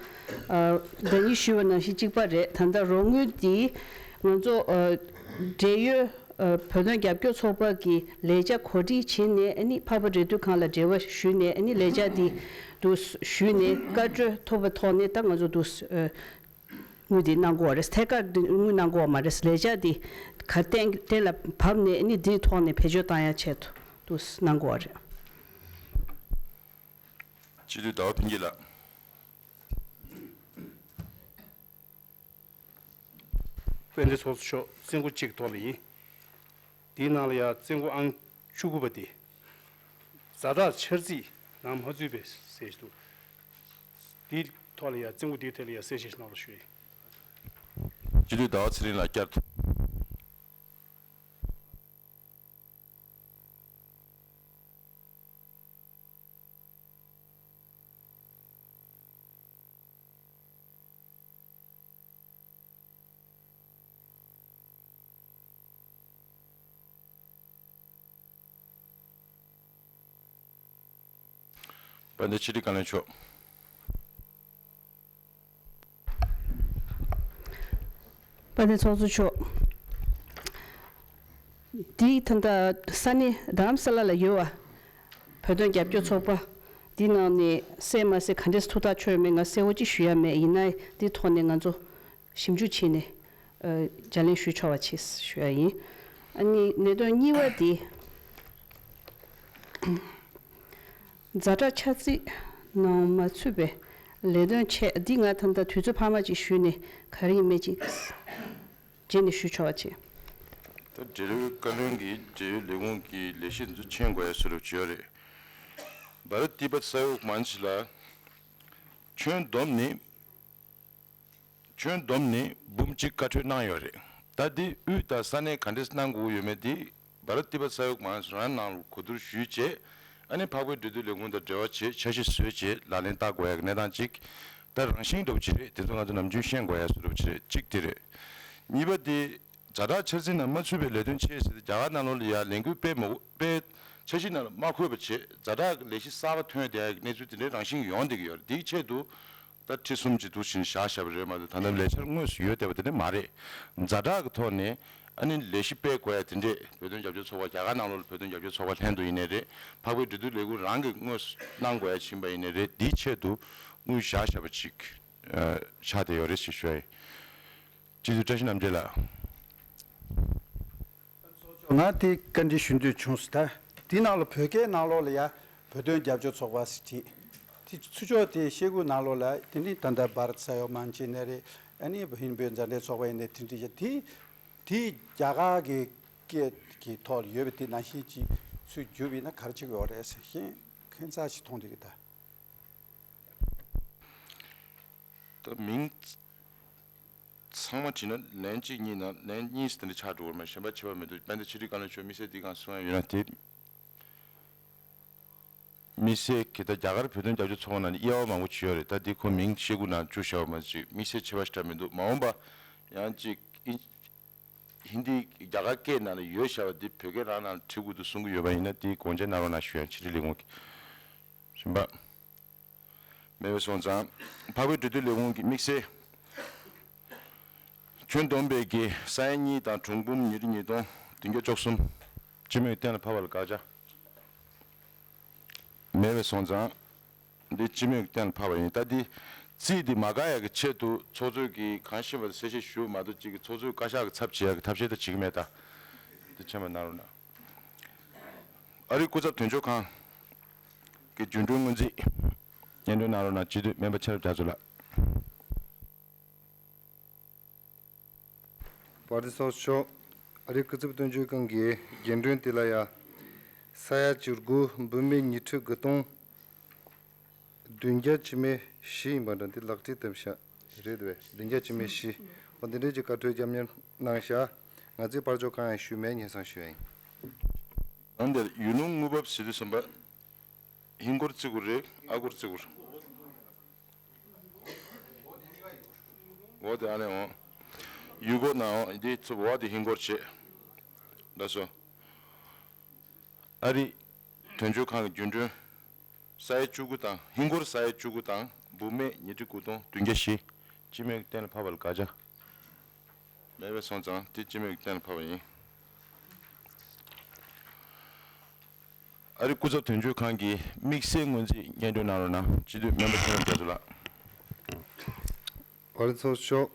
ཨ། བདག་ཉིད་ཞུས་པ་ནང་བཞིན་གཅིག་པ་རེད། ད་ལྟ་རོགས་དངུལ་འདི་ང་ཚོ། ཨ། འབྲེལ་ཡོད། ཨ། བོད་དོན་རྒྱབ་སྐྱོར་ཚོགས་པ་གི་ལས་བྱ་གོ་སྒྲིག་བྱས་ནས། ཨ་ནི་འཕགས་པ་འབྲེལ་མཐུད་ཁང་ལ་འབྲེལ་བ་ཞུས་ནས། ཨ་ནི་ལས་བྱ་འདི་འདུག་སེ་ཞུས་ནས་བཀའ་འཁྲོལ་ཐོབ་པའི་ཐོག་ནས་ད་ང་ཚོ་འདུག་སེ། ཨ། དངུལ་འདི་གནང་དགོས་པ་རེད། ཐད་ཀར་འདི་དངུལ་གནང་དགོས་པ་མ་རེད། ལས་འཆར་འདི་ག་གཏན་གཏན་ལ་ཕབ་ནས་ནི་འདིའི་ཐོག་ནས་བེད་སྤྱོད་བཏང་ཡ་ཆེད་དུ་འདུག་གནང་དགོས་པ་རེད། སྤྱི་འཐུས་ཟླ་བ་ཕུན་སྐྱིད་ལགས། དཔལ་ལྡན་ཚོགས་གཙོ་མཆོག་བཙོན་སྒོ་གཅིག་གི་ཐོག་ལ་ཡིན། དེའི་ནང་ལ་ཡ་བཙོན་སྒོ་ཨང་བཅུ་དགུ་པ་དེ། ཛ་དྲག་འཆར་རྩིས་ནང་མ་ཚུད་པའི་གསལ་བཤད་འདུག་དེའི་ཐོག་ལ་ཡ་བཙོན་སྒོ་དེའི་ཐད་ལ་ཡ་གསལ་བཤད་ཞིག་གནང་རོགས་ཞུ་ཡ་ཡིན། སྤྱི་འཐུས་ཟླ་བ་ཚེ་རིང་ལགས་བསྐྱར་དུ། དཔལ་ལྡན་ཕྱི་དྲིལ་བཀའ་བློན་མཆོག་དཔལ་ལྡན་ཚོགས་གཙོ་མཆོག་འདི་ད་ལྟ་ས་གནས་རྡ་རམ་ས་ལ་ལ་ཡོད་པ། བོད་དོན་རྒྱབ་སྐྱོར་ཚོགས་པ་འདི་ནང་ནས་གསལ་མ་གསལ་ག་འདྲས་ཐུགས་ཐག་ཆོད་མེད་ང་གསལ་བོ་ཅིག་ཞུ་ཡ་མེད། ཡིན་ན་འདི་ཐོག་ནས་ང་ཚོ་ཞིབ་འཇུག་བྱས་ནས། ཨ། བརྗེ་ལེན་ཞུ་ཆོག་པ་བྱེད་ཞུ་ཡ་ཡིན། ཨ་ནི་གནད་དོན་གཉིས་པ་འདི། ཛ་དྲག་འཆར་རྩིས་ནང་མ་ཚུད་པའི་ལས་དོན་ཆེད་འདི་ང་ད་ལྟ་དུས་ཚོད་འཕར་མ་ཅིག་ཞུས་ནས་ག་རེ་ཡིན་མེད་ཅིག་རྗེས་ནས་ཞུ་ཆོག་པ་བྱེད། ད་འབྲེལ་ཡོད་བཀའ་བློན་གྱིས་འབྲེལ་ཡོད་ལས་ཁུངས་ཀྱི་ལས་གཞི་འདི་ཚོ་མཁྱེན་དགོས་ཡ་བཟོ་འདྲ་ཅིག་ཡོད་རེད། བྷ་རཏ་ཏི་པད་ས་ཡོག་མཉྩ་ལ་ཁྱོན་བསྡོམས་ནི། ཁྱོན་བསྡོམས་ནི་འབུམ་གཅིག་བཀའ་འཁྲོལ་གནང་ཡོད་རེད། ད་འདི་དབུས་དང་ས་གནས་ག་འདྲས་གནང་དགོས་ཡོད་མེད་འདི་བྷ་རཏ་ཏི་པད་ས་ཡོག་མཉྩ་རང་ནང་ལ་གོ་བསྡུར་ཞུས་རྗེས། ཨ་ནི་འཕགས་བོད་འབྲེལ་མཐུད་ལས་ཁུངས་དང་འབྲེལ་བ་བྱས། འཆར་གཞི་བཟོས་རྗེས་ལག་ལེན་བསྟར་དགོས་ཡ་གི་གནས་སྟངས་གཅིག་ད་རང་བཞིན་འདྲ་བོ་ཅིག་རེད། དེ་ཚོ་ང་ཚོ་ནམ་རྒྱུན་ཤེས་དགོས་ཡ་བཟོ་འདྲ་བོ་ཅིག་རེད། གཅིག་དེ་རེད། གཉིས་པ་དེ། ཛ་དྲག་འཆར་རྩིས་ནང་མ་ཚུད་པའི་ལས་དོན་ཆེད་ཟེར་ཏེ་རྒྱ་གར་ནང་ལོགས་ལ་ཡ་ལས་འགུལ་སྤེལ་མ་དགོས། སྤེལ། འཆར་གཞི་ནང་ལ་མ་འཁོད་པ་བྱས། ཛ་དྲག་གི་ལས་གཞི་གསར་པ་ཐོན་བསྡད་ཡ་གི་གནས་ཚུལ་དེ་འདྲའི་རང་བཞིན་གྱིས་ཡོང་བསྡད་ཀྱི་ཡོད་རེད། དེའི་ཆེད་དུ་ད་ཁྲི་གསུམ་ཅིག་འདུག་བཞིན་བཞག་བཞག་པ་རེད་མ་གཏོགས། ད་ལྟ་ལས་འཆར་དངོས་སུ་ཡོད་བསྡད་པ་དེ་འདྲ་མ་རེད། ཛ་དྲག་གི་ཐོག་ནས་ཨ་ནི་ལས་གཞི་སྤེལ་དགོས་ཡ་དེ་འདྲས་བོད་དོན་རྒྱབ་སྐྱོར་ཚོགས་པ། རྒྱ་གར་ནང་ལོགས་ལ་བོད་དོན་རྒྱབ་སྐྱོར་ཚོགས་པ་ལྷན་དུ་ཡིན་ནའི་རེད། འཕགས་བོད་འབྲེལ་མཐུད་ལས་ཁུངས་རང་གིས་དངོས་སུ་གནང་དགོས་ཡ་ཕྱིན་པ་ཡིན་ནའི་རེད། དེའི་ཆེད་དུ་དངུལ་བཞག་བཞག་པ་ཅིག་ཆགས་བསྡད་ཡོད་རེད་ཅེས་ཞུ་ཡ་ཡིན། སྤྱི་འཐུས་བཀྲ་ཤིས་རྣམ་རྒྱལ་ལགས། ང་དེ་བཀའ་འདྲི་ཞུ་འདོད་བྱུང་སོང་། ད་དེ་ནང་ལ་བོད་སྐད་ནང་ལོགས་ལ་ཡ་བོད་དོན་རྒྱབ་སྐྱོར་ཚོགས་པ་ཟེར་བྲིས། དེ་ཚུར་ཕྱོགས་དེ་ཤེལ་སྒོ་ནང་ལོགས་ལ་དེ་འདྲའི་ད་ལྟ་བྷ་རཏ་ས་ཡོག་མཉྩ་ནས་རེད། ཨ་ནི་ཧིན་བོད་མཛའ་འབྲེལ་ཚོགས་པ་ཡིན་ནའི་དེ་འདྲའི་ཡ་དེ་དེ་རྒྱ་གར་གྱི་སྐད་ཀྱི་ཐོག་ལ་ཡོད་པ་དེ་ནང་བཞིན་ཅིག་ཚུར་བསྒྱུར་བ་ཡིན་ན་ག་རེ་བྱེད་དགོས་རེད་ཟེར་ཤེས་ཁྱད་མཚར་ཞིག་མཐོང་བསྡད་ཀྱི་ད། ད་མིང་ཚང་མ་བྲིས་ན་ལན་གཅིག་གཉིས་ནང་ལན་གཉིས་དེ་འདྲ་ཆགས་འགྲོ་བ་མ་གཞན་པ་ཁྱད་པར་མི་འདུག་དཔལ་ལྡན་ཕྱི་དྲིལ་བཀའ་བློན་མཆོག་དམིགས་བསལ་འདི་གང་གསུང་ཡ་ཡོད་ན་དེ། དམིགས་བསལ་གྱི་ད་རྒྱ་གར་བོད་དོན་རྒྱབ་སྐྱོར་ཚོགས་པ་ནང་ནས་དབྱེ་བ་མང་པོ་ཕྱེ་ཡོད་རེད། ད་འདི་ཁོ་མིང་བཤད་དགོས་ན་བཅུ་བཞག་པ་མ་གཏོགས་ཅིག་དམིགས་བསལ་ཁྱད་པར་ཞེ་དྲག་མི་འདུག་མ་འོངས་པ་ཡང་ཅིག་ཨིན་ཧིན་དི་རྒྱ་གར་སྐད་ནང་ལ་ཡོད་བཞག་པ་འདི་བོད་སྐད་རང་ནང་ལ་བྲིས་དགོས་འདུག་གསུང་གི་ཡོད་པ་ཡིན་ན་དེ་དགོངས་འཇགས་གནང་རོགས་གནང་ཞུ་ཡ། ཕྱི་དྲིལ་ལས་ཁུངས་ཀྱི་གཞན་པ་མེད་པ་སོང་ཙང་། འཕགས་བོད་འབྲེལ་མཐུད་ལས་ཁུངས་ཀྱི་དམིགས་བསལ་ཁྱོན་བསྡོམས་པའི་གི་ས་ཡ་གཉིས་དང་གྲངས་འབུམ་ཉིས་ཁྲི་ཉིས་སྟོང་བདུན་བརྒྱ་བཅུ་གསུམ་སྤྱི་མོས་གཏན་ལ་ཕབ་པ་ལ་དགག་བྱ་མེད་པ་སོང་ཙང་། འདི་སྤྱི་མོས་ཀྱི་གཏན་ལ་ཕབ་པ་ཡིན། ད་འདི་རྩིས་འདི་མ་བཀག་ཡག་གི་ཆེད་དུ་ཚོགས་གཙོས་ཀྱི་གང་ཤེས་པ་གསལ་བཤད་ཞུ་མ་གཏོགས་གཅིག་གི་ཚོགས་གཙོས་བཀའ་ཤག་གི་ཚབ་བྱེད་ཡག་གི་ཐབས་ཤེས་ད་བྱེད་ཀྱི་མེད། ད་འདི་མཁྱེན་པ་གནང་རོགས་གནང་། ཨ་རིའི་སྐུ་ཚབ་དོན་གཅོད་ཁང་གི་རྒྱུན་གྲོན་སྔོན་རྩིས་སྙན་སྒྲོན་གནང་རོགས་གནང་། སྤྱི་འཐུས་སྨན་པ་ཆེ་རབ་རྒྱ་མཚོ་ལགས། བར་དུ་སོགས་ཆོག་ཨ་རིའི་སྐུ་ཚབ་དོན་གཅོད་ཁང་གི་རྒྱུན་གྲོན་དེ་ལ་ཡ། ས་ཡ་བཅུ་དགུ། འབུམ་མེད་ཉི་ཁྲི་དགུ་སྟོང་བདུན་བརྒྱ་བཅུ་མེད་བཞི་ཡིན་པ་འདྲ། འདི་ལག་བྲིས་བཏབ་ཤག་རེད་བས། བདུན་བརྒྱ་བཅུ་མེད་བཞི། འོ་འདི་འདྲའི་ཅིག་བཀའ་འཁྲོལ་རྒྱབ་གཉེར་གནང་ཤག་ང་ཚོས་པར་འཇོག་གང་ཡང་ཞུས་མེད། སྙན་སེང་ཞུ་ཡ་ཡིན། ནང་འདིར་ཡུལ་ལུང་དངོས་འབབ་ཟེར་དུས་ཙམ་པ། ཧིན་སྒོར་བརྩི་དགོས་རེད། ཨ་སྒོར་བརྩི་དགོས་རེད། འོ་དེ་ཨ་ནི་འོ། ཡུལ་སྒོར་ནང་འོ་འདི་ཚུབ་འོ་དེ་ཧིན་སྒོར་བྱེད། ལགས་སོ། ཨ་རི་དོན་གཅོད་ཁང་གི་རྒྱུན་གྲོན་ས་ཡ་བཅུ་དགུ་དང་ཧིན་སྒོར་ས་ཡ་བཅུ་དགུ་དང་འབུམ་མེད་ཉི་ཁྲི་དགུ་སྟོང་བདུན་བརྒྱ་བཞི། སྤྱི་མོས་གཏན་ལ་ཕབ་པ་ལ་དགག་བྱ། མེད་པ་སོང་ཙང་དེ་སྤྱི་མོས་ཀྱི་གཏན་ལ་ཕབ་པ་ཡིན། ཨ་རི་སྐུ་ཚབ་དོན་གཅོད་ཁང་གི་དམིགས་བསལ་སྔོན་རྩིས་སྙན་སྒྲོན་གནང་རོགས་གནང་། སྤྱི་འཐུས་སྨན་པ་ཆེ་རབ་རྒྱ་མཚོ་ལགས། བར་ཚོགས་ཤོག་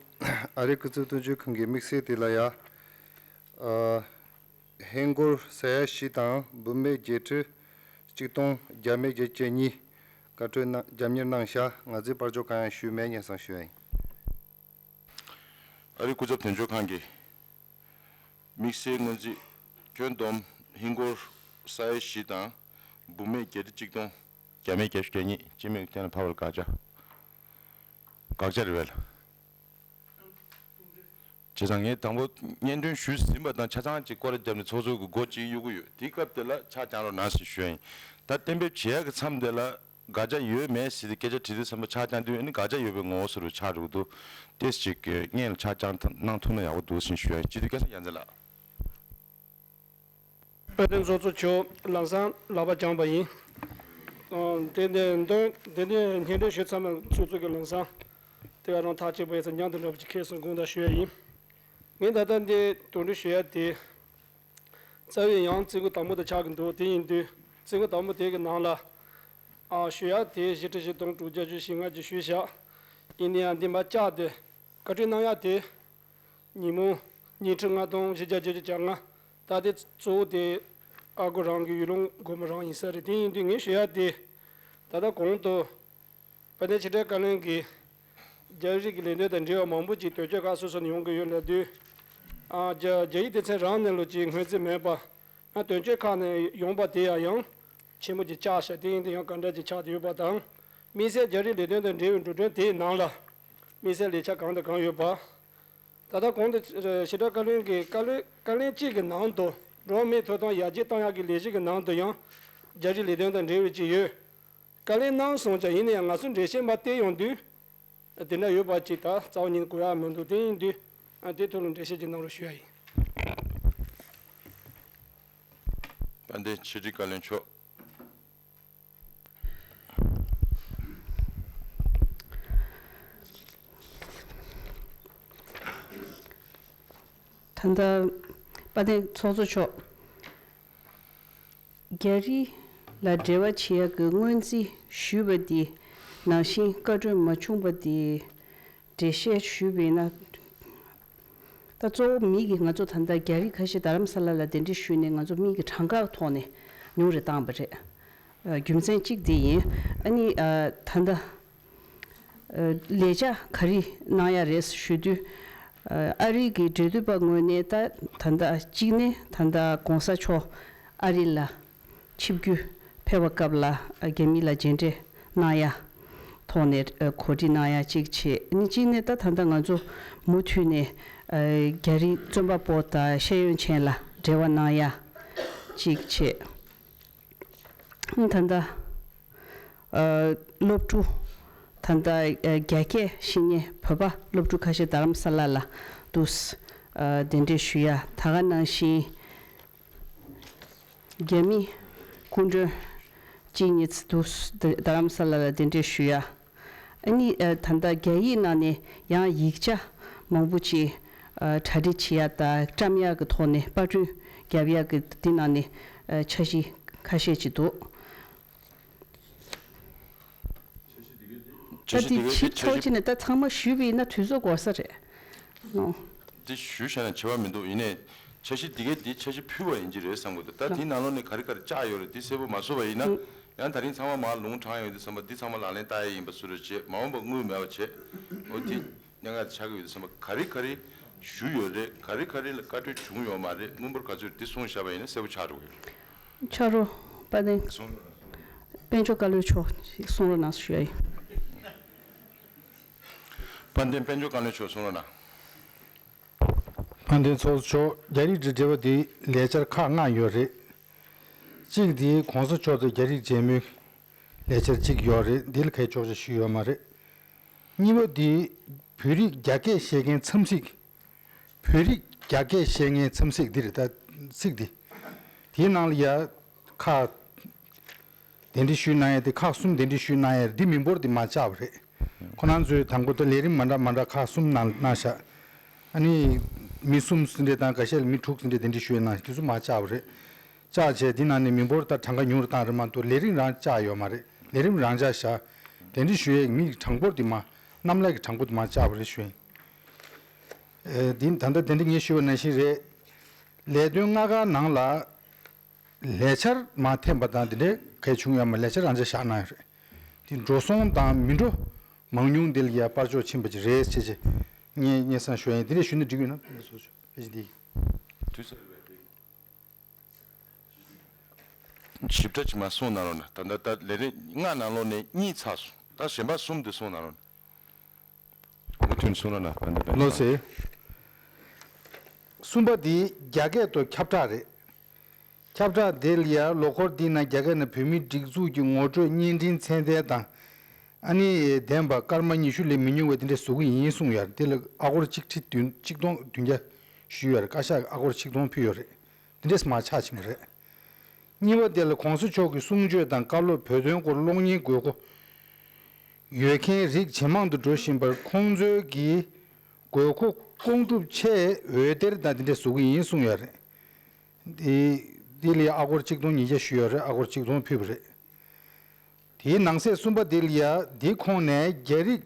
ཨ་རི་སྐུ་ཚབ་དོན་གཅོད་ཁང་གི་དམིགས་བསལ་དེ་ལ་ཡ། ཨ། ཧིན་སྒོར་ས་ཡ་བཞི་དང་འབུམ་མེད་བརྒྱད་ཁྲི་གཅིག་སྟོང་བརྒྱ་མེད་བརྒྱད་ཅུ་གཉིས། བཀའ་འཁྲོལ་གནང་རྒྱབ་གཉེར་གནང་ཤག་ང་ཚོས་པར་འཇོག་གང་ཡང་ཞུས་མེད། སྙན་སེང་ཞུ་ཡ་ཡིན། ཨ་རི་སྐུ་ཚབ་དོན་གཅོད་ཁང་གི་དམིགས་བསལ་སྔོན་རྩིས་ཁྱོན་བསྡོམས་ཧིན་སྒོར་ས་ཡ་བཞི་དང་འབུམ་མེད་བརྒྱད་ཁྲི་གཅིག་སྟོང་བརྒྱ་མེད་བརྒྱད་ཅུ་གྱ་གཉིས། སྤྱི་མོས་གཏན་ལ་ཕབ་པར་དགག་བྱ། དགག་བྱ་རེད་པས། བྱས་ཙང་ངས་དང་པོ་སྙན་སྒྲོན་ཞུས་ཟིན་པ་དང་ཆ་ཚང་གཅིག་སྐོར་ར་བརྒྱབ་ནས་ཚོགས་གཙོ་གི་སྒོ་གཅིག་གཡུག་གི་ཡོད། དེའི་སྐབས་དེ་ལ་ཆ་རྐྱང་རོགས་གནང་ཞེས་ཞུ་ཡ་ཡིན། ད་གཏན་འབེབས་བྱེད་ཡག་གི་མཚམས་དེ་ལ་དགག་བྱ་ཡོད་མེད་ཟེར་ཏེ་སྐད་ཆ་དྲིས་དུས་ཙམ་པ་ཆ་རྐྱང་དུས་ཨ་ནི་དགག་བྱ་ཡོད་པའི་ངོ་བོ་བཟོ་རུ་ཆགས་འགྲོ་གི་འདུག་ཏེས་ཅིག་སྔོན་ལ་ཆ་རྐྱང་གནང་ཐུབ་ན་ཡག་པོ་འདུག་ཟེར་ཞུ་ཡ་ཡིན། སྤྱི་འཐུས་སྐལ་བཟང་རྒྱལ་མཚན་ལགས། དཔལ་ལྡན་ཚོགས་གཙོ་མཆོག་ལམ་སང་ལག་པ་བརྐྱངས་པ་ཡིན། ཨ། དེ་ནས་འདོན་དེ་ནས་སྙན་སྒྲོན་ཞུས་ཚར་ན་ཚོགས་གཙོ་གི་ལམ་སང་དེ་ག་རང་ཐག་གཅོད་པ་ཡིན་ཙང་མཉམ་དུ་འགྲོ་བ་ཅིག་ཁེལ་སོང་དགོངས་དག་ཞུ་ཡ་ཡིན། ངས་ད་ལྟ་འདི་དོན་འགྲེལ་ཞུ་ཡ་དེ་རྩ་བའི་ཡང་རྩིས་འགོ་དང་པོ་དང་ཆགས་ཀྱི་འདུག་དེ་ཡིན་དུས་རྩིས་འགོ་དང་པོ་དེ་གི་ནང་ལ་ཨ་ཞུ་ཡ་དེ་བཞི་ཁྲི་བཞི་སྟོང་དྲུག་བརྒྱ་བཅུ་བཞི་ལྔ་ཅིག་ཞུས་བཞག་ཡིན་ན་ཡང་འདི་མ་བཅག་སྟེ་བཀའ་འཁྲོལ་གནང་ཡ་དེ། ཉིན་མོ་ཉིན་ཁྲི་ལྔ་སྟོང་བཞི་བརྒྱ་བརྒྱད་ཅུ་གྱ་ལྔ། ད་དེ་གཙོ་བོ་དེ་ཨ་སྒོར་རང་གི་ཡུལ་ལུང་སྒོར་མོ་རང་ཡིན་ས་རེད། དེ་ཡིན་དུས་ངས་ཞུ་ཡ་དེ་ད་ལྟ་གོང་དུ་དཔལ་ལྡན་ཕྱི་དྲིལ་བཀའ་བློན་གྱིས་རྒྱ་རིགས་ཀྱི་ལས་དོན་དང་འབྲེལ་བ་མང་པོ་ཅིག་དོན་གཅོད་ཁག་སོ་སོ་ནས་ཡོང་གི་ཡོད་ལབ་དུས། ཨ་རྒྱ་རྒྱ་ཡིག་སྡེ་ཚན་རང་ནས་ལོ་ཅིག་སྔོན་རྩིས་མེད་པ། ང་དོན་གཅོད་ཁག་ནས་ཡོང་པ་དེ་ཡང་ཡང་ཆེན་པོ་ཅིག་བཅག་ཤག་དེ་ཡིན་དུས་ཡང་ག་འདྲ་ཅིག་ཆགས་བསྡད་ཡོད་པ་དང་། དམིགས་བསལ་རྒྱ་རིགས་ལས་དོན་དང་འབྲེལ་བའི་འགྲོ་གྲོན་དེའི་ནང་ལ་དམིགས་བསལ་ལས་འཆར་གང་དང་གང་ཡོད་པ། ད་ལྟ་གོང་དུ་ཕྱི་དྲིལ་བཀའ་བློན་གྱིས་བཀའ་བློན་བཀའ་བློན་གཅིག་གི་ནང་དུ་འགྲོ་བ་མིའི་ཐོབ་ཐང་ཡར་རྒྱས་གཏོང་ཡག་གི་ལས་གཞི་གི་ནང་དུ་ཡང་རྒྱ་རིགས་ལས་དོན་དང་འབྲེལ་བའི་ཅིག་ཡོད། བཀའ་ལན་གནང་སོང་ཀྱང་ཡིན་ན་ཡང་ང་ཚོ་འགྲེལ་བཤད་མར་བལྟས་ཡོང་དུས་དེ་འདྲ་ཡོད་པ་ཅིག་ད་རྩ་བ་ཉིད་གོ་ཡག་མི་འདུག་དེ་ཡིན་དུས་དེ་ཐོག་ལ་འགྲེལ་བཤད་ཅིག་གནང་རོགས་ཞུ་ཡ་ཡིན། དཔལ་ལྡན་ཕྱི་དྲིལ་བཀའ་བློན་མཆོག་ད་ལྟ་དཔལ་ལྡན་ཚོགས་གཙོ་མཆོག་རྒྱ་རིགས་ལ་འབྲེལ་བ་བྱེད་ཡག་གི་སྔོན་རྩིས་ཞུས་པ་འདི་ནང་བཞིན་བཀའ་འཁྲོལ་མ་བྱུང་པ་འདི་འགྲེལ་བཤད་ཞུས་པ་ཡིན་ན། ད་གཙོ་བོ་མི་གི་ང་ཚོ་ད་ལྟ་རྒྱ་རིགས་ཁ་ཤས་རྡ་རམ་ས་ལ་ལ་གདན་འདྲེན་ཞུས་ནས་ང་ཚོ་མི་གི་གྲངས་ཀ་ཐོག་ནས་ཉུང་རུ་བཏང་བ་རེད། ཨ། རྒྱུ་མཚན་གཅིག་དེ་ཡིན། ཨ་ནི་ཨ་ད་ལྟ་ཨ་ལས་འཆར་ག་རེ་གནང་ཡ་རེད་ཞུ་དུས། ཨ་ཨ་རི་གི་འབྲེལ་མཐུད་པ་ངོས་ནས་ད་ད་ལྟ་གཅིག་ནས་ད་ལྟ་གོང་ས་མཆོག་ཨ་རི་ལ་ཆིབས་བསྒྱུར་ཕེབས་པ་སྐབས་ལ་རྒྱ་མི་ལ་མཇལ་འཕྲད་གནང་ཡ་ཐོག་ནས་གོ་སྒྲིག་གནང་ཡ་གཅིག་བྱས། ཨ་ནི་གཅིག་ནས་ད་ད་ལྟ་ང་ཚོ་མུ་མཐུད་ནས་རྒྱ་རིགས་བཙོན་པ་པོ་དང་ཤེས་ཡོན་ཅན་ལ་འབྲེལ་བ་གནང་ཡ་གཅིག་བྱས། ཨ་ནི་ད་ལྟ་ ཨ་སློབ་ཕྲུག་ད་ལྟ་ཨ་རྒྱ་སྐད་ཤེས་མཁན་བོད་པ་སློབ་ཕྲུག་ཁ་ཤས་རྡ་རམ་ས་ལ་ལ་འདུག་ཨ་གདན་འདྲེན་ཞུ་ཡ། ད་ག་ནང་བཞིན་རྒྱ་མི་སྐུ་མགྲོན་གཅིག་གཉིས་འདུག་རྡ་རམ་ས་ལ་ལ་གདན་འདྲེན་ཞུ་ཡ། ཨ་ནི་ཨ་ད་ལྟ་རྒྱ་ཡིག་ནང་ནས་ཡང་ཡིག་ཆ་མང་པོ་ཅིག་ཨ་གྲ་སྒྲིག་བྱེད་ཡ་དང་བཀྲམ་ཡ་གི་ཐོག་ནས་པར་སྐྲུན་རྒྱབ་ཡ་གི་འདི་ནང་ནས་ཨ་འཆར་གཞི་ཁ་ཤས་ཅིག་འདུག་ད་འདི་ཕྱི་ཕྱོགས་ཅིག་ནས་ད་ཚང་མ་ཞུས་པ་ཡིན་ན་དུས་ཚོད་འགོར་ས་རེད། ཨོ། འདི་ཞུས་བཞག་ན་བྱེད་པ་མི་འདུག་ཡིན་ནའི་འཆར་གཞི་འདི་གའི་འདི་འཆར་གཞི་ཕུལ་བ་ཡིན་གྱི་རེད་བསམ་གྱི་འདུག་ད་འདི་ནང་ལོགས་ནས་ག་རེ་ག་རེ་བཅག་ཡོད་རེད། འདི་གསལ་པོ་མ་བཟོ་བ་ཡིན་ན་ཡང་ད་རིང་ཚང་མ་མར་ལུང་དྲངས་ཡོང་དུས་ཙམ་པ་འདི་ཚང་མ་ལག་ལེན་བསྟར་ཡ་ཡིན་པ་བཟོ་འདྲ་བྱེད། མ་འོངས་པ་དངུལ་མེད་པ་བྱེད། ཨོ་འདི་གནད་འགག་ཆགས་ཀྱི་ཡོད་དུས་ཙམ་པ་ག་རེ་ག་རེ་ཞུས་ཡོད་རེད། ག་རེ་ག་རེ་ལ་བཀའ་འཁྲོལ་བྱུང་ཡོད་མ་རེད། དངུལ་འབོར་ག་ཚོད་འདི་གསུངས་བཞག་པ་ཡིན་ན་གསལ་པོ་ཆགས་འགྲོ་གི་རེད། ཕྱག་རོགས་དཔལ་ལྡན། གསུངས་རོགས་གནང་། དཔལ་འབྱོར་བཀའ་བློན་མཆོག་གསུང་རོགས་གནང་ཞུ་ཡ་ཡིན། དཔལ་ལྡན་དཔལ་འབྱོར་བཀའ་བློན་མཆོག་གསུང་རོགས་གནང་། དཔལ་ལྡན་ཚོགས་གཙོ་མཆོག་རྒྱ་རིགས་ཀྱི་འབྲེལ་བ་དེ་ལས་འཆར་ཁག་ལྔ་ཡོད་རེད། གཅིག་དེ་གོང་ས་མཆོག་དང་རྒྱ་རིགས་མཇལ་མོལ་ལས་འཆར་གཅིག་ཡོད་རེད། འདི་ལ་གའི་ཆོག་ཆ་ཞུས་ཡོད་མ་རེད། གཉིས་པ་དེ་བོད་རིགས་རྒྱ་སྐད་བཤད་མཁན་འཚམས་གཟིགས། བོད་རིགས་རྒྱ་སྐད་བཤད་མཁན་འཚམས་གཟིགས་འདི་རེད། ད་ཚིག་འདི། དེའི་ནང་ལ་ཡ་ཁག་གདན་འདྲེན་ཞུས་གནང་ཡ་དེ་ཁག་གསུམ་གདན་འདྲེན་ཞུས་གནང་ཡ་རེད། འདི་མི་འབོར་དེ་མར་བཅག་པ་རེད། ཁོ་རང་ཚོས་དང་པོ་ད་ལས་རིམ་མ་འདྲ་མ་འདྲ་ཁག་གསུམ་གནང་གནང་བཞག་ཨ་ནི་མི་གསུམ་ཟིན་བྲིས་དང་འགའ་ཤས་ལ་མི་དྲུག་ཟིན་བྲིས་གདན་འདྲེན་ཞུས་གནང་དེ་ཚོ་མར་བཅག་པ་རེད། བཅག་བྱས་འདི་ནང་ནས་མི་འབོར་ད་གྲངས་ཀ་ཉུང་རུ་བཏང་རེད་མ་གཏོགས་ལས་རིམ་རང་བཅག་ཡོད་མ་རེད། ལས་རིམ་རང་བཅག་བཞག་གདན་འདྲེན་ཞུ་ཡའི་མི་གྲངས་འབོར་དེ་མར་གནམ་ལྷ་གི་གྲངས་འབོར་དེ་མར་བཅག་པ་རེད་ཞུ་ཡིན། ཨེ་འདི་ད་ལྟ་གདན་འདྲེན་ངས་ཞུས་པ་ནང་བཞིན་རེད། ལས་དོན་ལྔ་ཀའི་ནང་ལ། ལས་འཆར་མར་འཐེན་པ་དང་དེ་འདྲའི་གལ་བྱུང་ཡོད་མ་རེད། ལས་འཆར་རང་འཇགས་བཞག་གནང་ཡོད་རེད། དེ་འགྲོ་སོང་དང་མི་འགྲོ་མང་ཉུང་དེ་ལ་ཡ་པར་ཆོག་ཕྱིན་པ་ཅིག་རེད་ཅེས་ཅེས་ངས་སྙན་སེང་ཞུ་ཡ་ཡིན། དེ་འདྲས་ཞུས་ན་འགྲིག་ཡོད་ན་ཕེ་ཞིག་འདི། དུས་ཚོད་ཞིབ་ཕྲ་ཅིག་མར་གསུངས་གནང་རོགས་གནང་། ད་ལྟ་ད་ལས་རིམ་ལྔ་ནང་ལོགས་ནས་གཉིས་ཚར་སོང་། ད་གཞན་པ་གསུམ་དེ་གསུངས་གནང་རོགས་གནང་། མུ་མཐུད་གསུང་རོགས་གནང་། བློ་གསལ། གསུམ་པ་འདི་རྒྱ་སྐད་དུ་ཁྱབ་བསྒྲགས་རེད། ཁྱབ་བསྒྲགས་དེ་ལ་ཡང་ལོ་འཁོར་འདིའི་ནང་རྒྱ་སྐད་ནང་བོད་མིའི་སྒྲིག་འཛུགས་ཀྱི་ངོ་སྤྲོད་བརྙན་འཕྲིན་ཚད་ལྡན་དང་། ཨ་ནི་ལྡན་པ་སྐར་མ་ཉི་ཤུ་ལས་མི་ཉུང་བ་དེ་འདྲ་བཟོ་གི་ཡིན་གསུངས་ཡོད་རེད། དེ་ལ་ཨ་སྒོར་ཆིག་ཁྲི་བདུན་ཆིག་སྟོང་བདུན་བརྒྱ་ཞུས་ཡོད་རེད། བཀའ་ཤག་གིས་ཨ་སྒོར་ཆིག་སྟོང་ཕུལ་ཡོད་རེད། དེ་འདྲས་མར་ཆག་ཕྱིན་པ་རེད། གཉིས་པ་དེ་ལ་གོང་ས་མཆོག་གི་གསུང་ཆོས་དང་བཀའ་སློབ་བོད་དོན་སྐོར་གློག་བརྙན་དགོས་མཁོ་ཡོད་མཁན་རིགས་ཇེ་མང་དུ་འགྲོ་བཞིན་པར་ཁོང་ཚོའི་གི་དགོས་མཁོ་སྐོང་སྒྲུབ་ཆེད་འོད་སྡེར་དང་དེ་འདྲ་བཟོ་གི་ཡིན་གསུངས་ཡོད་རེད། འདི་འདི་ལ་ཨ་སྒོར་ཆིག་སྟོང་ཉིས་བརྒྱ་ཞུས་ཡོད་རེད། ཨ་སྒོར་ཆིག་སྟོང་ཕུལ་བ་རེད། དེའི་ནང་གསེས་གསུམ་པ་འདི་ལ་ཡ་འདི་ཁོངས་ནས་རྒྱ་རིགས་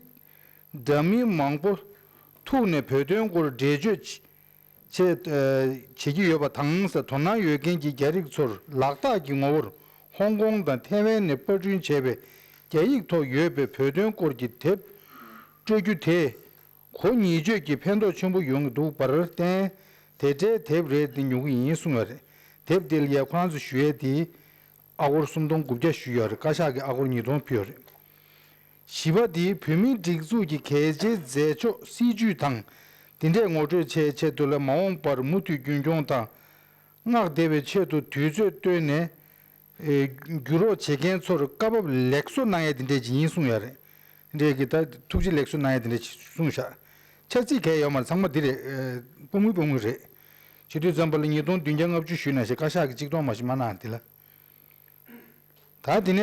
འདྲ་མིན་མང་པོ་ཐུག་ནས་བོད་དོན་སྐོར་འགྲེལ་བརྗོད་ཆེད་བྱེད་ཀྱི་ཡོད་པ་དང་། དོ་སྣང་ཡོད་མཁན་གྱི་རྒྱ་རིགས་ཚོར་ལག་རྟགས་ཀྱི་ངོ་བོར་ཧོང་ཀོང་དང་ཐེ་ཝན་ནས་པར་སྐྲུན་བྱས་པའི་རྒྱ་ཡིག་ཐོག་ཡོད་པའི་བོད་དོན་སྐོར་གྱི་དེབ་སྤྲོད་རྒྱུ་དེ་གོ་ཉིད་སྤྱོད་ཀྱི་ཕན་ཐོགས་ཆེན་པོ་ཡོང་གི་འདུག་པར་བརྟེན་དེ་འདྲའི་དེབ་རེ་འདི་ཉོ་གི་ཡིན་གསུངས་ཡོད་རེད། དེབ་དེ་ལ་ཡ་ཁོ་རང་ཚོ་ཞུ་ཡས་དེ་ཨ་སྒོར་སུམ་སྟོང་དགུ་བརྒྱ་ཞུས་ཡོད་རེད། བཀའ་ཤག་གིས་ཨ་སྒོར་ཉིས་སྟོང་ཕུལ་ཡོད་རེད། བཞི་པ་དེ་བོད་མིའི་སྒྲིག་འཛུགས་ཀྱི་གལ་ཆེའི་མཛད་ཕྱོགས་སྲིད་ཇུས་དང་དེ་འདྲས་ངོ་སྤྲོད་བྱེད་ཆེད་དུ་ལ་མ་འོངས་པར་མུ་མཐུད་རྒྱུན་འཁྱོངས་དང་མངགས་བསྡད་པའི་ཆེད་དུ་དུས་ཚོད་བཏོན་ནས་ཨེ་བརྒྱུད་རོགས་བྱེད་མཁན་ཚོར་བཀའ་བབས་ལེགས་གསོ་གནང་ཡས་དེ་འདྲས་ཅིག་ཡིན་གསུངས་ཡོད་རེད། དེ་འདྲས་ཀྱི་ད་ཐུགས་རྗེ་ལེགས་གསོ་གནང་ཡས་དེ་འདྲས་ཅིག་གསུངས་ཤག་འཆར་རྩིས་གས་ཡོད་མ་རེད། ཚང་མ་འདི་རེད། ཨེ་སྤོ་དངུལ་སྤོ་དངུལ་རེད། བྱེད་དུས་ཙམ་པ་ལ་ཉིས་སྟོང་བདུན་བརྒྱ་ལྔ་བཅུ་ཞུས་ན་ཞེས་བཀའ་ཤག་གིས་གཅིག་སྟོང་མ་ཞིག་མ་གནང་དེ་ལ། ད་དེ་ནས་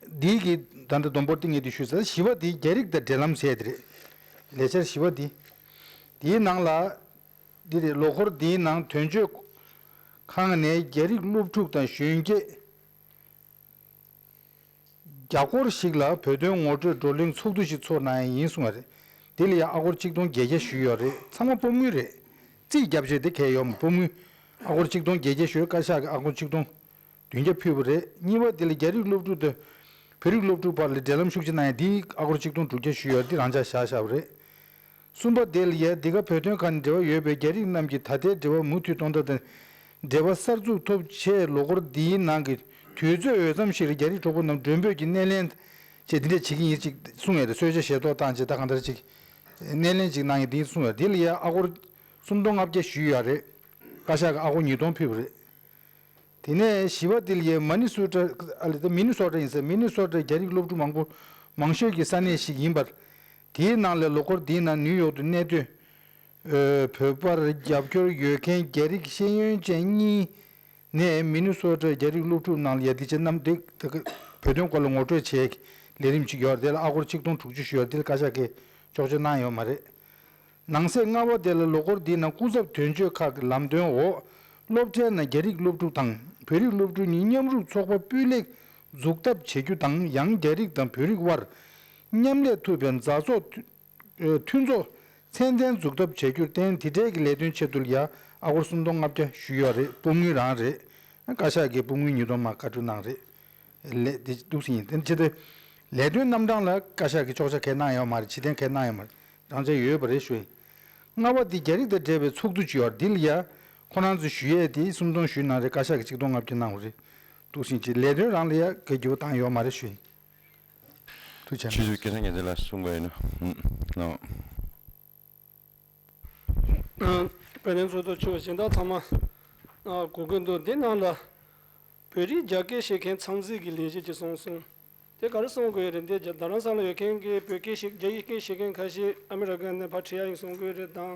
འདི་གི་ད་ལྟ་བསྡོམས་འབོར་ཏིང་ངེ་དེ་ཞུས་ཚར། བཞི་པ་དེ་རྒྱ་རིགས་དང་འབྲེལ་ལམ་ཟེར་དེ་རེད། ལས་འཆར་བཞི་པ་དེ། དེའི་ནང་ལ་འདི་རེད། ལོ་འཁོར་འདིའི་ནང་དོན་གཅོད་ཁང་ནས་རྒྱ་རིགས་སློབ་ཕྲུག་དང་གཞོན་སྐྱེས་བརྒྱ་སྐོར་ཞིག་ལ་བོད་དོན་ངོ་སྤྲོད་བགྲོ་གླེང་ཚོགས་འདུ་ཞིག་ཚོགས་གནང་ཡས་ཡིན་གསུངས་པ་རེད། དེ་ལ་ཡང་ཨ་སྒོར་ཆིག་སྟོང་བརྒྱད་བརྒྱ་ཞུས་ཡོད་རེད། ཚང་མ་སྤོ་དངུལ་རེད། རྩིས་རྒྱབ་བྱས་དེ་གས་ཡོད་མ་སྤོ་དངུལ། ཨ་སྒོར་ཆིག་སྟོང་བརྒྱད་བརྒྱ་ཞུས། བཀའ་ཤག་གིས་ཨ་སྒོར་ཆིག་སྟོང་བདུན་བརྒྱ་ཕུལ་བ་རེད། གཉིས་པ་དེ་ལ་རྒྱ་རིགས་སློབ་ཕྲུག་དང་བོད་རིགས་སློབ་ཕྲུག་བར་ལ་འབྲེལ་ལམ་ཤུགས་ཆེ་གནང་ཡས་འདི་ཨ་སྒོར་ཆིག་སྟོང་དྲུག་བརྒྱ་ཞུས་ཡོད་རེད། འདི་རང་འཇགས་བཞག་བཞག་པ་རེད། གསུམ་པ་དེ་ལ་ཡ་འདི་ག་བོད་དོན་ཁག་ནས་འབྲེལ་བ་ཡོད་པའི་རྒྱ་རིགས་རྣམས་ཀྱིས་ད་ལྟའི་འབྲེལ་བ་མུ་མཐུད་གཏོང་ཐབས་དང་། འབྲེལ་བ་གསར་འཛུགས་ཐོབ་ཆེད་ལོ་འཁོར་འདིའི་ནང་གི་དུས་ཚོད་འོས་འཚམ་ཞིག་ལ་རྒྱ་རིགས་གྲོགས་པོ་རྣམས་མགྲོན་འབོད་ཀྱི་སྣེ་ལེན་བཅས་འདི་འདྲས་བྱེད་ཀྱི་ཡིན་ཅིག་གསུངས་ཡོད་རེད། གསོལ་ཇ་བཞེས་ཐོག་བཏང་བྱས་ད་གང་ལྟར་ཅིག་སྣེ་ལེན་ཅིག་གནང་ཡོད་འདི་གསུངས་ཡོད་རེད། འདི་ལ་ཡ་ཨ་སྒོར་སུམ་སྟོང་ལྔ་བརྒྱ་ཞུས་ཡོད་རེད། བཀའ་ཤག་གིས་ཨ་སྒོར་ཉིས་སྟོང་ཕུལ་བ་རེད། དེ་ནས་བཞི་པ་དེ་ལ་ཡ་མ་ནི་སོ་ཊ། ཨ་ལེ་ད་མི་ནི་སོ་ཊ་ཡིན་ས། མི་ནི་སོ་ཊ་རྒྱ་རིགས་སློབ་ཕྲུག་མང་པོ་མང་ཤོས་ཀྱི་ས་གནས་ཤིག་ཡིན་པར། དེའི་ནང་ལས་ལོ་འཁོར་འདིའི་ནང་ནིའུ་ཡོག་ཏུ་གནས་སྡོད། ཨོ། བོད་པར་རྒྱབ་སྐྱོར་ཡོད་མཁན་རྒྱ་རིགས་ཤེས་ཡོན་ཅན་གཉིས་ནས་མི་ནི་སོ་ཊ་རྒྱ་རིགས་སློབ་ཕྲུག་ནང་ལ་ཡ་དེ་ཆེ་རྣམས་དེ་བོད་དོན་སྐོར་ལ་ངོ་སྤྲོད་བྱེད་ལས་རིམ་ཅིག་ཡོད་རེད། དེ་ལ་ཨ་སྒོར་ཆིག་སྟོང་དྲུག་ཅུ་ཞུས་ཡོད་རེད། དེ་ལ་བཀའ་ཤག་གིས་ཆོག་མཆན་གནང་ཡོད་མ་རེད། ནང་གསེས་ལྔ་པ་དེ་ལ་ལོ་འཁོར་འདིའི་ནང་སྐུ་ཚབ་དོན་གཅོད་ཁག་གི་ལམ་སྟོན་འོག་སློབ་གྲྭའི་ནང་རྒྱ་རིགས་སློབ་ཕྲུག་དང་བོད་རིགས་སློབ་ཕྲུག་གཉིས་མཉམ་རུབ་ཚོགས་པ་སྤུས་ལེགས་འཛུགས་ཐབས་བྱེད་རྒྱུ་དང་། ཡང་རྒྱ་རིགས་དང་བོད་རིགས་དབར་མཉམ་ལས་ཐུབ་པའི་མཛའ་ཚོགས་མཐུན་ཚོགས་ཚད་ལྡན་འཛུགས་ཐབས་བྱ་རྒྱུར་བརྟེན་དེ་འབྲེལ་གྱི་ལས་དོན་ཆེད་དུ་ཡ་ཨ་སྒོར་སུམ་སྟོང་ལྔ་བརྒྱ་ཞུས་ཡོད་རེད། དཔུང་དངུལ་རང་རེད། བཀའ་ཤག་གིས་དཔུང་དངུལ་ཉིས་སྟོང་མ་བཀའ་འཁྲོལ་གནང་རེད། ལས་དེ་འདུག་སེ་ཡིན། དེ་ཆེད་དུ་ལས་དོན་རྣམ་གྲངས་ལ་བཀའ་ཤག་གིས་ཆོག་མཆན་གང་ཡང་གནང་ཡོད་མ་རེད། ཕྱིར་འཐེན་གང་ཡང་གནང་ཡོད་མ་རེད། རང་འཇགས་ཡོད་པ་རེད་ཞུ་ཡིན། ལྔ་པ་འདི་རྒྱ་རིགས་དང་འབྲེལ་བའི་ཚོགས་འདུ་ཅིག་ཡོད་རེད། འདི་ལ་ཡ་ཁོ་རང་ཚོས་ཞུ་ཡས་དེ་སུམ་སྟོང་ཞུས་གནང་རེད། བཀའ་ཤག་གིས་ཆིག་སྟོང་ལྔ་བརྒྱ་གནང་བ་རེད། འདུག་སེ་ཡིན། ཅིག་ལས་དོན་རང་ལ་ཡ་ག་འགྱུར་བ་བཏང་ཡོད་མ་རེད་ཞུ་ཡིན། ཐུགས་རྗེ་ཆེ། ཆུ་ཚོད་སྐལ་བཟང་རྒྱལ་མཚན་ལགས་གསུང་དགོས་ཡིན་ན། ཨུམ། གནང་། ཨ། དཔལ་ལྡན་ཚོགས་གཙོ་མཆོག་གཞན་དག་ཚང་མ་ཨ་གོ་གི་འདུག་འདི་ནང་ལ་བོད་རིགས་རྒྱ་སྐད་བཤད་མཁན་ཚང་འཛིན་གྱི་ལས་གཞི་ཅིག་གསུངས་སོང་། དེ་ག་རེ་གསུང་དགོས་རེད། འདི་རྒྱ་རྡ་རམ་ས་ལ་ཡོད་མཁན་གྱི་བོད་སྐད་བཤད། རྒྱ་ཡིག་སྐད་བཤད་མཁན་ཁ་ཤས་ཨ་མི་རི་ཀ་ནས་ཕར་ཁྲིད་ཡ་ཡིན་གསུང་གི་རེད་དང་།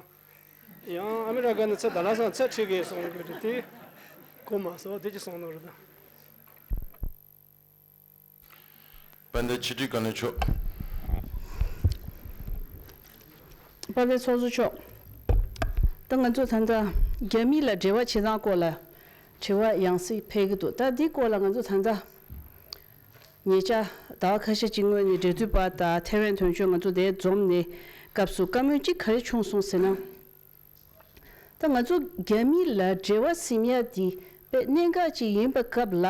ཡང་ཨ་མི་རི་ཀ་ནས་ཚུར་རྡ་རམ་ས་ལ་ཚུར་ཁྲིད་གི་ཡིན་གསུང་གི་རེད། དེ་གོ་མ་སོང་། དེ་ཅིག་གསུང་གནང་རོགས་གནང་། དཔལ་ལྡན་ཕྱི་དྲིལ་བཀའ་བློན་མཆོག་དཔལ་ལྡན་ཚོགས་གཙོ་མཆོག་ད་ང་ཚོ་ད་ལྟ་རྒྱ་མི་ལ་འབྲེལ་བ་བྱེད་སྟངས་སྐོར་ལ་དྲི་བ་ཡང་སེ་ཕེབས་ཀྱི་འདུག་ད་འདི་སྐོར་ལ་ང་ཚོ་ད་ལྟ་ཉེ་ཆར་ཟླ་བ་ཁ་ཤས་ཅིག་སྔོན་ནས་འབྲེལ་མཐུད་པ་དང་ཐེ་ཝན་དོན་གཅོད་ང་ཚོ་དེར་འཛོམས་ནས་སྐབས་སུ་བཀའ་མོལ་གཅིག་ག་རེ་བྱུང་སོང་ཟེར་ན། ད་ང་ཚོ་རྒྱ་མི་ལ་འབྲེལ་བ་ཟིན་ཡ་དེ་དཔེ་གནད་འགག་ཅིག་ཡིན་པའི་སྐབས་ལ།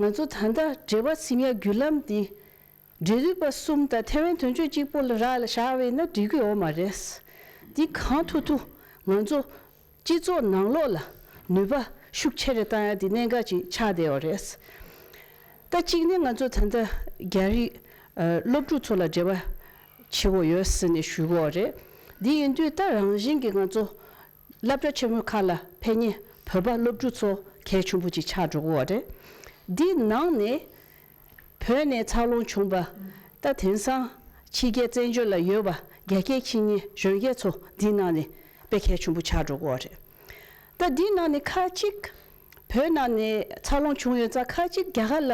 ང་ཚོ་ད་ལྟ་འབྲེལ་བ་ཟིན་ཡ་བརྒྱུད་ལམ་དེ་འབྲེལ་མཐུད་པ་གསུམ་དང་ཐེ་ཝན་དོན་གཅོད་གཅིག་པོ་ལ་རག་ལ་བཞག་པ་ཡིན་ན་འགྲིག་གི་ཡོད་མ་རེད། འདི་གང་ཐུབ་ཐུབ་ང་ཚོ་སྤྱི་ཚོགས་ནང་ལོགས་ལ་ནུས་པ་ཤུགས་ཆེ་རུ་བཏང་ཡ་དེ་གནད་འགག་ཅིག་ཆགས་བསྡད་ཡོད་རེད། ད་གཅིག་ནི་ང་ཚོ་ད་ལྟ་རྒྱ་རིགས་ཨ་སློབ་ཕྲུག་ཚོ་ལ་འབྲེལ་བ་བྱེད་དགོས་ཡོད་ཟེར་ནས་ཞུ་གི་ཡོད་རེད། འདི་ཡིན་དུས་ད་རང་བཞིན་གྱིས་ང་ཚོ་སློབ་གྲྭ་ཆེན་མོའི་ཁག་ལ་ཕེབས་མཁན་བོད་པ་སློབ་ཕྲུག་ཚོ་གལ་ཆེན་པོ་ཅིག་ཆགས་འགྲོ་གི་ཡོད་རེད། འདི་ནང་ནས་བོད་ནས་འཚར་ལོངས་བྱུང་བ། ད་དེང་སང་ཕྱི་རྒྱལ་བཙན་བྱོལ་ལ་ཡོད་པ་རྒྱ་སྐད་མཁྱེན་མཁན་གཞོན་སྐྱེས་ཚོ་འདི་ནང་ནས་དཔེ་གལ་ཆེན་པོ་ཆགས་འགྲོ་གི་ཡོད་རེད། ད་འདི་ནང་ནས་ཁ་ཅིག་བོད་ནང་ནས་འཚར་ལོངས་བྱུང་ཡོད་ཙང་ཁ་ཅིག་རྒྱ་གར་ལ་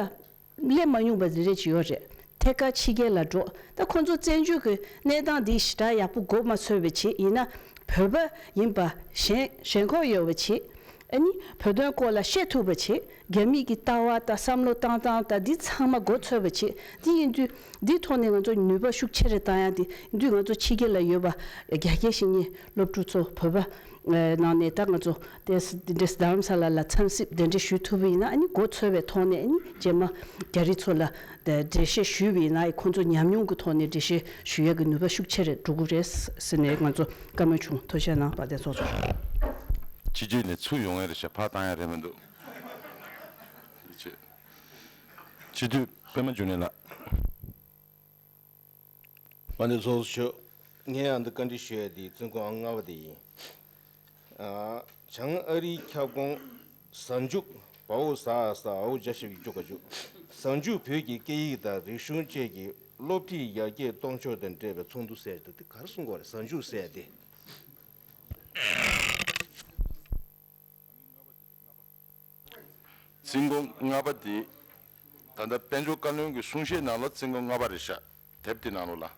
སླེབས་མ་མྱོང་བ་རེ་རེ་ཅིག་ཡོད་རེད། ཐད་ཀར་ཕྱི་རྒྱལ་ལ་འགྲོ། ད་ཁོང་ཚོ་བཙན་བྱོལ་གྱི་གནས་སྟངས་འདི་ཞེ་དྲག་ཡག་པོ་གོ་མ་ཚོར་བའི་ཆེད་ཡིན་ན། བོད་པ་ཡིན་པ་ཞེན་ཞེན་ཁོག་ཡོད་པའི་ཆེད། ཨ་ནི་བོད་དོན་སྐོར་ལ་བཤད་ཐུབ་པའི་ཆེད། རྒྱ་མི་གི་ལྟ་བ་དང་བསམ་བློ་བཏང་སྟངས་དང་འདི་ཚང་མ་གོ་ཚོར་བའི་ཆེད། འདི་ཡིན་དུས་འདི་ཐོག་ནས་ང་ཚོ་ནུས་པ་ཤུགས་ཆེ་རུ་བཏང་ཡ་འདི་ཡིན་དུས་ང་ཚོ་ཕྱི་རྒྱལ་ལ་ཡོད་པ་རྒྱ་སྐད་བཤད་མཁན་སློབ་ཕྲུག་ཚོ་བོད་པ་ནང་ནས་ད་ང་ཚོ་དེ་འདྲས་རྡ་རམ་ས་ལ་ལ་འཚམས་གཟིགས་དེ་འདྲས་ཞུ་ཐུབ་པ་ཡིན་ན། ཨ་ནི་མགོ་ཚོས་པའི་ཐོག་ནས་ཨ་ནི་རྗེས་མ་རྒྱ་རིགས་ཚོ་ལ་འགྲེལ་བཤད་ཞུས་པ་ཡིན་ན། ཁོང་ཚོ་ཉམས་མྱོང་གི་ཐོག་ནས་འགྲེལ་བཤད་ཞུ་ཡག་གི་ནུས་པ་ཤུགས་ཆེ་རེད་འགྲོ་གི་རེད་ཟེར་ནས་ང་ཚོ་བཀའ་མོལ་བྱུང་། ཐུགས་རྗེ་གནང་། དཔལ་ལྡན་ཚོགས་གཙོ། སྤྱི་འཐུས་ནས་ཚུར་ཡོང་ཡ་རེད་ཤག་ཕར་བཏང་ཡ་རེད་མི་འདུག་སྤྱི་འཐུས་པད་མ་འབྱུང་གནས་ལགས། དཔལ་ལྡན་ཚོགས་གཙོ་མཆོག་ངས་ཡང་འདི་བཀའ་འདྲི་ཞུ་ཡ་དེ་བཙོན་ཁང་ཨང་ལྔ་པ་དེ་ཡིན། ཨ། བྱང་ཨ་རིའི་ཁྱབ་ཁོངས་གཟའ་མཇུག་བའོ་ཟ་ཨ་ཟ་ཨའོ་བརྒྱ་ཞབས་ཀྱུ་བཅུ་ག་བཅུ། གཟའ་མཇུག་བོད་ཀྱི་སྐད་ཡིག་དང་རིག་གཞུང་བཅས་ཀྱི་སློབ་ཁྲིད་ཡར་རྒྱས་གཏོང་ཕྱོགས་དང་འབྲེལ་བའི་ཚོགས་འདུ་ཟེར་འདུག་དེ་ག་རེ་གསུང་གི་ཡོད་རེད། གཟའ་མཇུག་ཟེར་དེ། བཙོན་ཁང་ལྔ་པ་དེ། ད་ལྟ་དཔལ་འབྱོར་བཀའ་བློན་གྱི་གསུང་བཤད་ནང་ལ་བཙོན་ཁང་ལྔ་པ་རེད་ཤག་དེབ་དེ་ནང་ལོགས་ལ།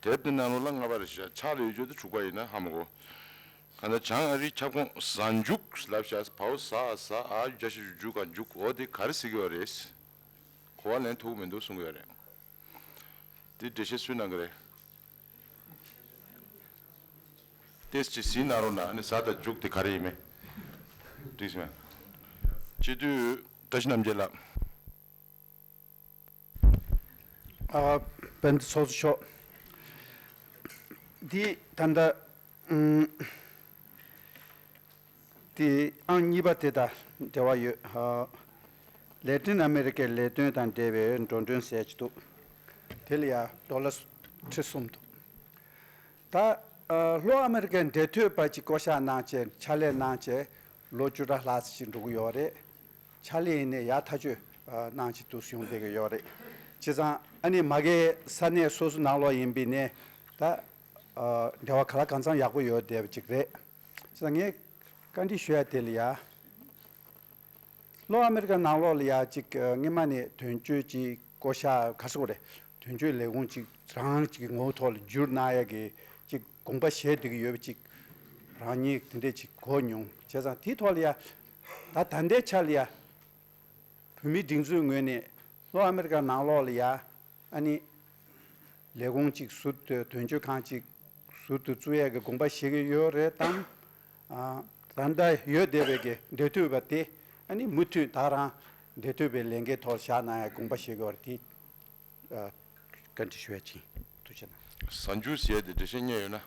དེབ་དེ་ནང་ལོགས་ལ་ལྔ་པ་རེད་ཤག་ཕྱག་ལ་ཡོད་རྒྱུ་དེ་དྲུག་པ་ཡིན་ན་ཧ་མ་གོ། ད་ལྟ་བྱང་ཨ་རིའི་ཁྱབ་ཁོངས་གཟའ་མཇུག་ལབ་ཤག་བའོ་ཟ་ཨ་ཟ་ཨའོ་བརྒྱ་ཞབས་ཀྱུ་བཅུ་ག་མཇུག་འོ་དེ་ག་རེ་ཟེར་གྱི་ཡོད་རེད། གོ་བ་ལེན་ཐུབ་ཀྱི་མི་འདུག་གསུང་གི་ཡོད་རེད། དེ་འགྲེལ་བཤད་སུས་གནང་གི་རེད། ཏེས་ཅི་ཟིན་ན་རོ་ན་ནི་ཟ་དང་འཇུག་དེ་ག་རེ་ཡིན་མེད། འགྲིག་སོང་། སྤྱི་འཐུས་བཀྲ་ཤིས་རྣམ་རྒྱལ་ལགས། ཨ། དཔལ་ལྡན་ཚོགས་གཙོ་མཆོག་འདི་ད་ལྟ་ཨུམ། དེ་ཨང་གཉིས་པ་དེ་དང་འབྲེལ་བ་ཡོད། ཨ། ལེ་ཏིན་ཨ་མེ་རི་ཀའི་ལས་དོན་དང་འབྲེལ་བའི་འགྲོ་གྲོན་ཟེར་གྱི་འདུག་དེ་ལ་ཡང་ཌོ་ལར་ཁྲི་གསུམ་འདུག་ད་ཨ་ལྷོ་ཨ་མེ་རི་ཀའི་འབྲེལ་མཐུད་པ་ཅིག་བསྐོ་བཞག་གནང་བྱས་ཕྱག་ལས་གནང་བྱས་ལོ་བཅུ་ཕྲག་ལྷག་ཙམ་ཅིག་འགྲོ་གི་ཡོད་རེད། ཕྱག་ལས་ཡིན་ནའི་ཡག་ཐག་ཆོད་གནང་བྱས་འདུག་སེ་ཡོང་བསྡད་ཀྱི་ཡོད་རེད། བྱས་ཙང་ཨ་ནི་མ་གིའི་ས་གནས་སོ་སོ་ནང་ལོགས་ཡིན་པའི་ནས་ད་འབྲེལ་བ་ག་ལ་གང་འཚམ་ཡག་པོ་ཡོད་བསྡད་པ་ཅིག་རེད། བྱས་ཙང་ངས་བཀའ་འདྲི་ཞུ་ཡ་དེ་ལ་ཡ། ལྷོ་ཨ་མེ་རི་ཀ་ནང་ལོགས་ལ་ཡ་ཅིག་སྔོན་མ་ནས་དོན་གཅོད་ཅིག་བསྐོ་བཞག་ག་རེ་ཟེར་དགོས་རེད། དོན་གཅོད་ལས་ཁུངས་ཅིག་རང་ཅིག་གི་ངོ་བོ་ཐོག་ལ་བསྒྱུར་གནང་ཡ་གི་ཅིག་དགོངས་པ་བཞེས་བསྡད་ཀྱི་ཡོད་པ་ཅིག་རང་ཉིད་དེ་འདྲས་ཅིག་གོ་མྱོང་། བྱས་ཙང་དེའི་ཐོག་ལ་ཡ་ད་ད་ལྟའི་ཆ་ལ་ཡ་བོད་མིའི་སྒྲིག་འཛུགས་ངོས་ནས་ལྷོ་ཨ་མེ་རི་ཀ་ནང་ལོགས་ལ་ཡ་ཨ་ནི་ལས་ཁུངས་ཅིག་ཟུར་དུ་དོན་གཅོད་ཁང་ཅིག་ཟུར་དུ་བཙུགས་ཡས་ཀྱི་དགོངས་པ་བཞེས་ཀྱི་ཡོད་རེད་དམ། ཨ། ད་ལྟ་ཡོད་བསྡད་པའི་གི་འབྲེལ་མཐུད་པ་དེ་ཨ་ནི་མུ་མཐུད་ད་རང་འབྲེལ་མཐུད་པའི་ལས་འགན་ཐོག་བཞག་གནང་ཡས་དགོངས་པ་བཞེས་ཀྱི་ཡོད་རེད་དེ། ཨ། བཀའ་འདྲི་ཞུ་ཡས་ཅིག་ཐུགས་རྗེ་གནང་། གཟའ་མཇུག་ཟེར་ཡས་དེ་འགྲེལ་བཤད་རྙེད་ཡོད་ན།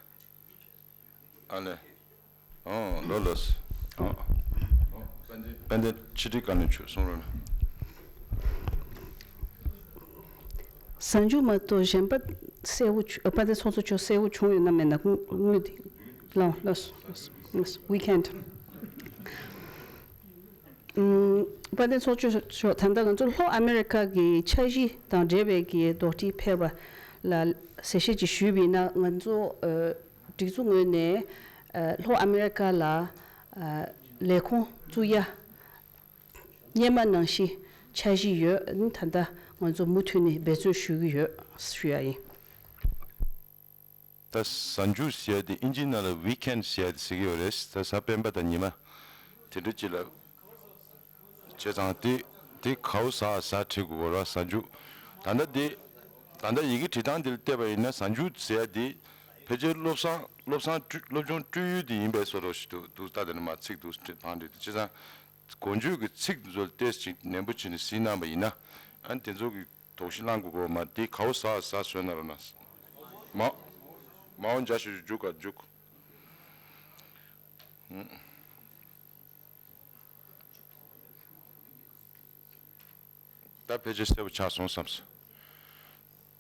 ཨ་ལས། ཨོ་ལོ་ལོས། ཨོ། དཔལ་ལྡན་ཕྱི་དྲིལ་བཀའ་བློན་མཆོག་གསུང་རོགས་གནང་། གཟའ་མཇུག་མ་གཏོགས་གཞན་པ་གསལ་བོ་བྱུང་། དཔལ་ལྡན་ཚོགས་གཙོ་མཆོག་གསལ་བོ་བྱུང་ཡོད་ན་མེད་ན་དངུལ་དངུལ་དེ་ལོ་ལོས་ལོས་ལོས་weekend། ཨུམ། དཔལ་ལྡན་ཚོགས་གཙོ་མཆོག་ད་ལྟ་ང་ཚོ་ལྷོ་ཨ་མེ་རི་ཁ་གི་འཆར་གཞི་དང་འབྲེལ་བའི་གི་དོགས་འདྲི་ཕེབས་པ་ལ་གསལ་བཤད་ཅིག་ཞུས་པ་ཡིན་ན། ང་ཚོ་ཨ་སྒྲིག་འཛུགས་ངོས་ནས་ཨ་ལྷོ་ཨ་མེ་རི་ཁ་ལ་ཨ་ལས་ཁུངས་བཙུགས་ཡ། སྔོན་མ་ནང་བཞིན་འཆར་གཞི་ཡོད། ད་ལྟ་ང་ཚོ་མུ་མཐུད་ནས་འབད་བརྩོན་ཞུ་གི་ཡོད་ཞུ་ཡ་ཡིན། ད་གཟའ་མཇུག་ཟེར་ཡ་དེ་ཨིན་ཇིའི་ནང་ལ་ཝི་ཀེན་ཟེར་ཡ་དེ་ཟེར་གི་ཡོད་རེད། ད་གཟའ་སྤེན་པ་དང་ཉི་མ་དེ་འདྲ་ཅིག་ལ། བྱས་ཙང་དེ་དེ་གའུ་གཟའ་གཟའ་བྲིས་དགོས་ར། གཟའ་མཇུག་ད་ལྟ་དེ་ད་ལྟ་ཡི་གེ་བྲིས་སྟངས་དེ་ལ་བལྟས་པ་ཡིན་ན་གཟའ་མཇུག་ཟེར་ཡ་དེ་ཕལ་ཆེར་བློ་བཟང་བློ་བཟང་སྤྲུལ་སློབ་ཆུང་སྤྲུལ་ཡུལ་དེ་ཡིན་པའི་བཟོ་འདྲ་ཞིག་འདུག་འདུག་ད་དེ་ནས་མར་ཚིག་འདུག་བང་བྲིས་དེ། བྱས་ཙང་གོང་བརྗོད་ཀྱི་ཚིག་འདི་ཚོ་ཏོག་ཙམ་ནན་པོ་བྱས་ནས་གཟིགས་གནང་བ་ཡིན་ན། ཨ་ནི་དེ་ཚོ་གི་དོགས་གཞི་བསླང་དགོས་གོ་མ། དེ་གའུ་གཟའ་གཟའ་བཟོས་ན་རོ་ན། མ་མའོ་འཇའ་ཞུ་རྒྱུག་ག་རྒྱུག་ད་ཕལ་ཆེར་གསལ་པོ་ཆགས་སོང་བསམ་སོང་།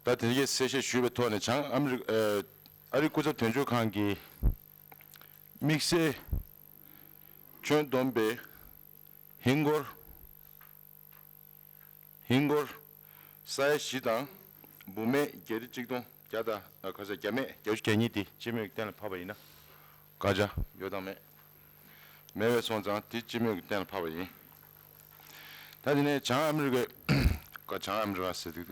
ད་དེ་གའི་གསལ་བཤད་ཞུས་པའི་ཐོག་ནས་བྱང་ཨ་མི་རི་ཨ་རིའི་སྐུ་ཚབ་དོན་གཅོད་ཁང་གིས་དམིགས་བསལ་ཁྱོན་བསྡོམས་པའི་ཧིན་སྒོར་ཧིན་སྒོར་ས་ཡ་བཞི་དང་འབུམ་མེད་བརྒྱད་ཁྲི་གཅིག་སྟོང་བརྒྱ་དང་ཁ་ཤས་བརྒྱ་མེད་བརྒྱད་ཅུ་གྱ་གཉིས་དེ་སྤྱི་མོས་གཏན་ལ་ཕབ་པ་ཡིན་ན་བཀའ་རྒྱ་ཡོད་དང་མེད། མེད་པས་སོང་ཙང་དེ་སྤྱི་མོས་ཀྱི་གཏན་ལ་ཕབ་པ་ཡིན། ད་དེ་ནས་བྱང་ཨ་མི་རི་ཀའི་བཀའ་བྱང་ཨ་མི་རི་ཀ་ཟེར་དུས་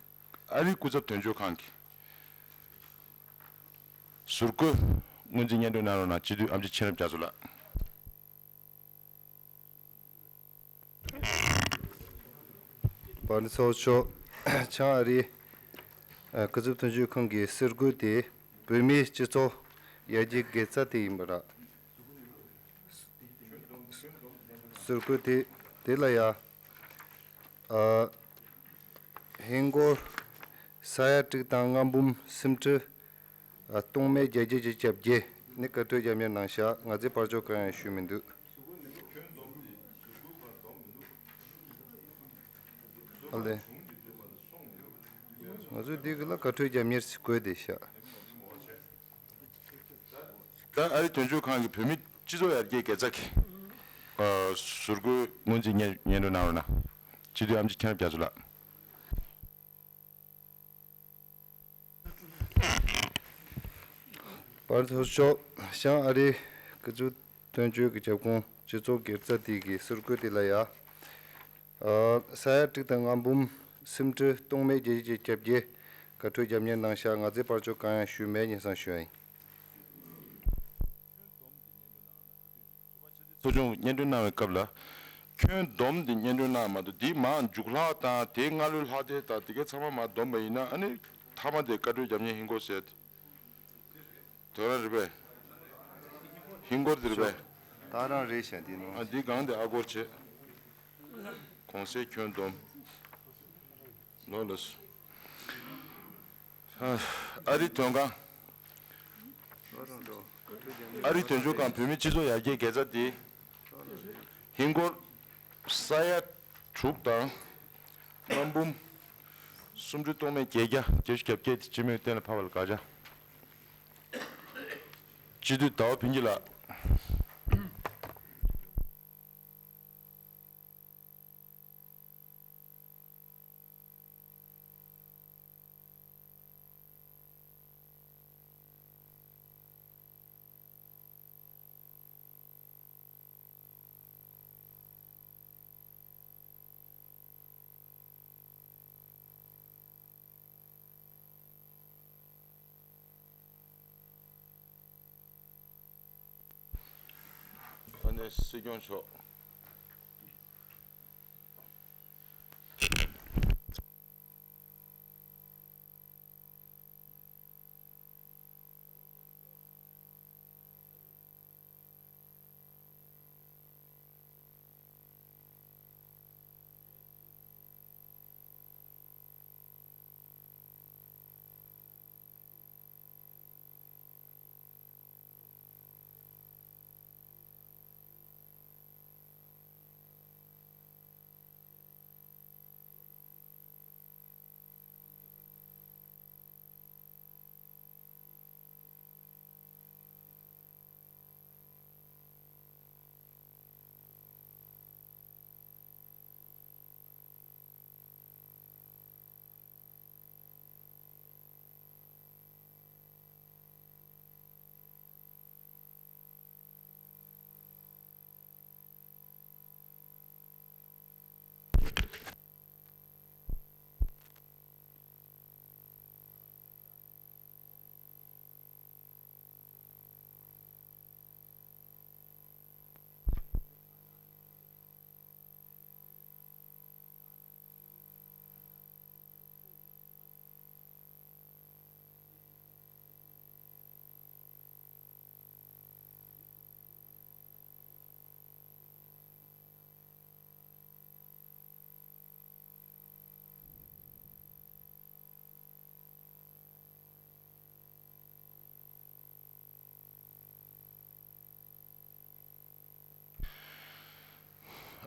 ཨ་རིའི་སྐུ་ཚབ་དོན་གཅོད་ཁང་གི་ཟུར་བཀོད་སྔོན་རྩིས་སྙན་སྒྲོན་གནང་རོགས་གནང་། སྤྱི་འཐུས་ཨེམ་ཆི་ཆོས་རབ་རྒྱ་མཚོ་ལགས། དཔལ་ལྡན་ཚོགས་གཙོ་མཆོག་བྱང་ཨ་རིའི་ཨ་སྐུ་ཚབ་དོན་གཅོད་ཁང་གི་ཟུར་བཀོད་དེ་བོད་མིའི་སྤྱི་ཚོགས་ཡར་རྒྱས་དགེ་རྩ་དེ་ཡིན་པ་རེད། ཟུར་བཀོད་དེ་དེ་ལ་ཡ་ཨ་ཧིན་སྒོར་ས་ཡ་དྲུག་དང་ལྔ་འབུམ་སུམ་ཁྲི་ཨ་སྟོང་མེད་བརྒྱད་བརྒྱ་བརྒྱད་ཅུ་གྱ་བརྒྱད་ནི་བཀའ་འཁྲོལ་རྒྱབ་གཉེར་གནང་ཤག་ང་ཚོས་བར་ཆད་གང་ཡང་ཞུས་མི་འདུག་ཨ་ལེ། ང་ཚོས་འདི་གི་ལ་བཀའ་འཁྲོལ་རྒྱབ་གཉེར་ཞིག་དགོས་བསྡད་ཤག་ད་ཨ་རི་དོན་གཅོད་ཁང་གི་བོད་མིའི་སྤྱི་ཚོགས་ཡར་རྒྱས་དགེ་རྩ་གི་ཨ་ཟུར་བཀོད་སྔོན་རྩིས་སྙན་སྙན་སྒྲོན་གནང་རོགས་གནང་། སྤྱི་འཐུས་ཨེམ་ཆི་ཆོས་རབ་རྒྱ་མཚོ་ལགས། དཔལ་ལྡན་ཚོགས་གཙོ་མཆོག་བྱང་ཨ་རིའི་སྐུ་ཚབ་དོན་གཅོད་ཀྱི་ཁྱབ་ཁོངས་སྤྱི་ཚོགས་དགེ་རྩ་དེ་གི་ཟུར་བཀོད་དེ་ལ་ཡ། ཨ་ས་ཡ་དྲུག་དང་ལྔ་འབུམ་སུམ་ཁྲི་སྟོང་མེད་བརྒྱད་བརྒྱ་གྱ་བརྒྱད་བཀའ་འཁྲོལ་རྒྱབ་གཉེར་གནང་ཤག་ང་ཚོས་བར་ཆད་གང་ཡང་ཞུས་མེད་སྙན་སེང་ཞུ་ཡ་ཡིན། ཚོགས་ཆུང་སྙན་སྒྲོན་གནང་བའི་སྐབས་ལ་ཁྱོན་བསྡོམས་དེ་སྙན་སྒྲོན་གནང་མ་གཏོགས་འདི་མར་མཇུག་ལྷག་དང་དེའི་སྔ་ལོའི་ལྷག་དེ་དང་དེ་གའི་ཚང་མ་མར་བསྡོམས་པ་ཡིན་ན་ཨ་ནི་མཐའ་མ་དེ་བཀའ་འཁྲོལ་རྒྱབ་གཉེར་ཧིན་སྒོར་ཟེར་དེ་རང་རེད་པས། ཧིན་སྒོར་དེ་རེད་པས། ད་རང་རེད་ཤག་འདི་ནང་། ཨ་འདི་སྒང་དེ་ཨ་སྒོར་བྱས། གོང་གསལ་ཁྱོན་བསྡོམས། ལོ་ལོས། ཨ་རི་དོན་ཁང་། ཨ་རི་དོན་གཅོད་ཁང་བོད་མིའི་སྤྱི་ཚོགས་ཡར་རྒྱས་དགེ་རྩ་དེ། ཧིན་སྒོར་ས་ཡ་དྲུག་དང་ལྔ་འབུམ་སུམ་ཁྲི་སྟོང་མེད་བརྒྱད་བརྒྱ་བརྒྱད་ཅུ་གྱ་བརྒྱད་དེ་སྤྱི་མོས་གཏན་ལ་ཕབ་པ་ལ་དགའ་བྱ། སྤྱི་འཐུས་ཟླ་བ་ཕུན་སྐྱིད་ལགས། སྲིད་སྐྱོང་མཆོག་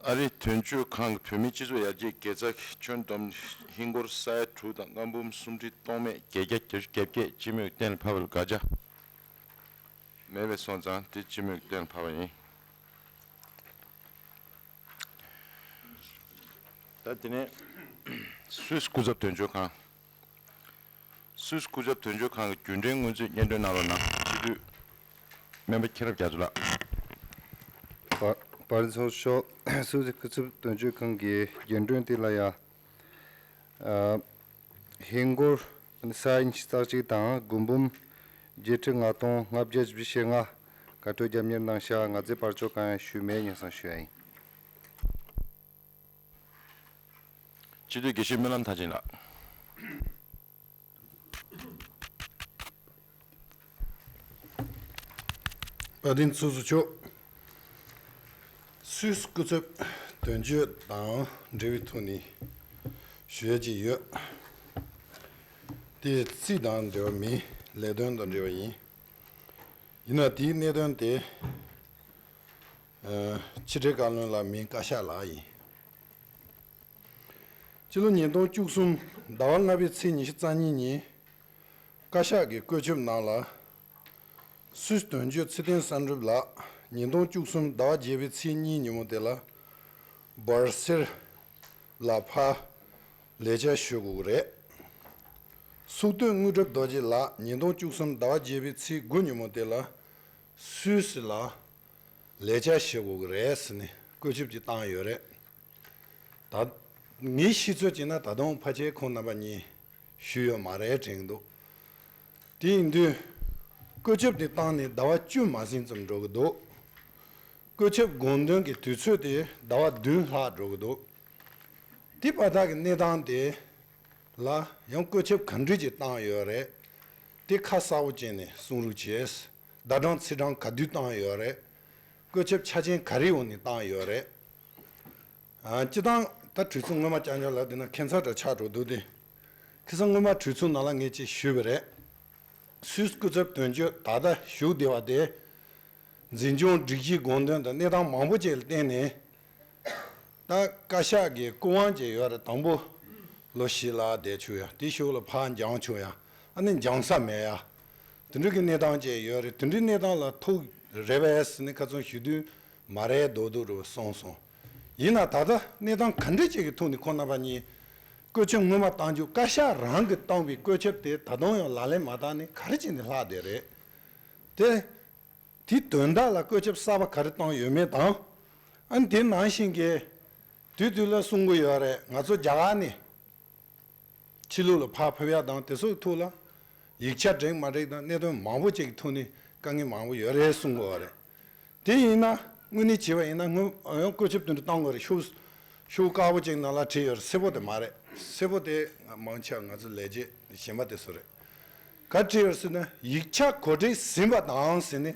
ཨ་རིའི་དོན་གཅོད་ཁང་གི་བོད་མིའི་སྤྱི་ཚོགས་ཡར་རྒྱས་དགེ་རྩ་ཁྱོན་བསྡོམས་ཧིན་སྒོར་ས་ཡ་དྲུག་དང་ལྔ་འབུམ་སུམ་ཁྲི་སྟོང་མེད་བརྒྱད་བརྒྱ་བརྒྱད་ཅུ་གྱ་བརྒྱད་སྤྱི་མོས་གཏན་ལ་ཕབ་པར་དགག་བྱ་མེད་པ་སོང་ཙང་དེ་སྤྱི་མོས་གཏན་ལ་ཕབ་པ་ཡིན། ད་དེ་ནས་སུད་སི་སྐུ་ཚབ་དོན་གཅོད་ཁང་། སུད་སི་སྐུ་ཚབ་དོན་གཅོད་ཁང་གི་རྒྱུན་ལྡན་སྔོན་ཚུད་སྙན་སྒྲོན་གནང་རོགས་གནང་། སྤྱི་འཐུས་སྨན་པ་མཁྱེན་རབ་རྒྱ་མཚོ་ལགས། པ- པར་ཚོགས་མཆོག་སུད་སི་སྐུ་ཚབ་དོན་གཅོད་ཁང་གི་རྒྱུན་སྒྲོན་དེ་ལ་ཡ། ཨ། ཧིན་སྒོར་ས་ཡ་ཉི་ཤུ་རྩ་གཅིག་དང་དགུ་འབུམ་བརྒྱད་ཁྲི་ལྔ་སྟོང་ལྔ་བརྒྱ་བཞི་བཅུ་ཞེ་ལྔ་དགའ་སྤྲོ་རྒྱབ་གཉེར་གནང་ཤག་ང་ཚོས་པར་ཚོགས་གང་ཡང་ཞུས་མེད་སྙན་སེང་ཞུ་ཡ་ཡིན། སྤྱི་འཐུས་དགེ་བཤེས་སྨོན་ལམ་མཐར་ཕྱིན་ལགས། དཔལ་ལྡན་ཚོགས་གཙོ་མཆོག་སུད་སི་སྐུ་ཚབ་དོན་གཅོད་དང་འབྲེལ་བའི་ཐོག་ནས་ཞུ་ཡ་ཅིག་ཡོད། དེ་རྩིས་དང་འབྲེལ་བ་མིན། ལས་དོན་དང་འབྲེལ་བ་ཡིན། ཡིན་ན་དེའི་གནད་དོན་དེ། ཨ། ཕྱི་དྲིལ་བཀའ་བློན་ལགས་མིན། བཀའ་ཤག་ལགས་ཡིན། སྤྱི་ལོ་ཉིས་སྟོང་བཅུ་གསུམ་ཟླ་བ་ལྔ་པའི་ཚེས་ཉི་ཤུ་རྩ་གཉིས་ཉིན། བཀའ་ཤག་གི་བཀོད་ཁྱབ་ནང་ལ། སུད་སི་དོན་གཅོད་ཚེ་བརྟན་བསམ་གྲུབ་ལགས་ཉིས་སྟོང་བཅུ་གསུམ་ཟླ་བ་བརྒྱད་པའི་ཚེས་གཉིས་ཉིན་མོ་དེ་ལ། སྦར་སེལ་ལ་ཕར་ལས་བཅར་ཞུ་དགོས་ཀྱི་རེད། སུག་སྟོད་དངོས་གྲུབ་རྡོ་རྗེ་ལགས་ཉིས་སྟོང་བཅུ་གསུམ་ཟླ་བ་བརྒྱད་པའི་ཚེས་དགུ་ཉིན་མོ་དེ་ལ་སུད་སི་ལ་ལས་བཅར་ཞུ་དགོས་ཀྱི་རེད་ཟེར་ནས་བཀོད་ཁྱབ་ཅིག་བཏང་ཡོད་རེད། ད་ངའི་ཤེས་ཚོད་བྱས་ན་ད་དུང་ཕལ་ཆེར་ཁོང་རྣམ་པ་གཉིས་ཞུས་ཡོད་མ་རེད་དྲན་གྱི་འདུག་དེ་ཡིན་དུས་བཀོད་ཁྱབ་དེ་བཏང་ནས་ཟླ་བ་བཅུ་མ་ཟིན་ཙམ་འགྲོ་གི་འདུག་བཀོད་ཁྱབ་དགོངས་དོན་གྱི་དུས་ཚོད་དེ་ཟླ་བ་བདུན་ལྷག་འགྲོ་གི་འདུག་དེ་བར་ཐག་གི་གནས་སྟངས་དེ་ལ་ཡང་བཀོད་ཁྱབ་ག་འདྲ་ཅིག་བཏང་ཡོད་རེད། དེ་ཁ་གསལ་པོ་བྱས་ནས་གསུང་རོགས་བྱས། ཟླ་གྲངས་ཚེས་གྲངས་ག་དུས་བཏང་ཡོད་རེད། བཀོད་ཁྱབ་ཆ་རྐྱེན་ག་རེའི་འོག་ནས་བཏང་ཡོད་རེད། ཨ། སྤྱིར་བཏང་ད་གྲོས་ཚོགས་སྔོན་མ་བསྐྱངས་ཆོག་ལ་དེ་ན་ཁྱད་མཚར་དྲག་ཆགས་འགྲོ་འདུག་སྟེ། ཁ་སང་སྔོན་མ་གྲོས་ཚོགས་ནང་ལ་ངས་ཅིག་ཞུས་པ་རེད། སུད་སི་སྐུ་ཚབ་དོན་གཅོད་ད་ལྟ་བཞུགས་བསྡད་པ་དེ། འཛིན་སྐྱོང་སྒྲིག་གཞིའི་དགོངས་དོན་དང་གནས་སྟངས་མང་པོ་ཅིག་ལ་བརྟེན་ནས། ད་བཀའ་ཤག་གི་སྐུ་དབང་ཅིག་ཡོད་རེད། དང་པོ་ལོ་བཞི་ལ་བསྡད་ཆོག་ཡ། དེ་ཤུགས་ལ་ཕར་འགྱངས་ཆོག་ཡ། ཨ་ནི་འགྱངས་ས་མེད་ཡ། དེ་འདྲ་གི་གནས་སྟངས་ཅིག་ཡོད་རེད། དེ་འདྲའི་གནས་སྟངས་ལ་ཐུག་རེད་པས་ཟེར་ནས་ཁ་ཚོན་ཞུ་དུས་མ་རེད་མདོག་མདོག་རེད་པ་སོང་སོང་། ཡིན་ན་ད་ལྟ་གནས་སྟངས་ག་འདྲ་ཅིག་གི་ཐོག་ནས་ཁོང་རྣམ་པ་གཉིས་བཀོད་ཁྱབ་སྔོན་མ་བཏང་རྒྱུ། བཀའ་ཤག་རང་གིས་བཏང་བའི་བཀོད་ཁྱབ་དེ་ད་དུང་ཡང་ལག་ལེན་མ་བསྟར་ནས་ག་རེ་བྱས་ནས་ལྷག་བསྡད་རེད། དེ། དེའི་དོན་དག་ལ་བཀོད་ཁྱབ་གསར་པ་ག་རེ་བཏང་ཡོད་མེད་དང་། ཨ་ནི་དེ་ནང་བཞིན་གྱི་དུས་དུས་ལ་གསུང་གི་ཡོད་རེད། ང་ཚོ་རྒྱ་གར་ནས་ཕྱི་ལོགས་ལ་ཕར་ཕེབས་ཡ་དང་དེ་ཚོའི་ཐོག་ལ་ཡིག་ཆ་འགྲིག་མ་འགྲིག་དང་གནད་དོན་མང་པོ་ཅིག་གི་ཐོག་ནས་དཀའ་ངལ་མང་པོ་ཡོད་རེད་གསུང་གི་ཡོད་རེད། དེ་ཡིན་ན་ དངོས་གནས་བྱས་པ་ཡིན་ན་སྔོན་ཡང་བཀོད་ཁྱབ་དེ་འདྲ་བཏང་དགོས་རེད། ཤོག་ཤོག་དཀར་པོ་ཅིག་ནང་ལ་བྲིས་ཡོད་རེད། སེར་པོ་དེ་མ་རེད། སེར་པོ་དེ་མང་ཆེ་བ་ང་ཚོ་ལས་བྱེད་གཞན་པ་དེ་ཚོ་རེད། ག་བྲིས་ཡོད་ཟེར་ན་ཡིག་ཆ་གོ་སྒྲིག་ཟིན་པ་དང་ཟེར་ནས་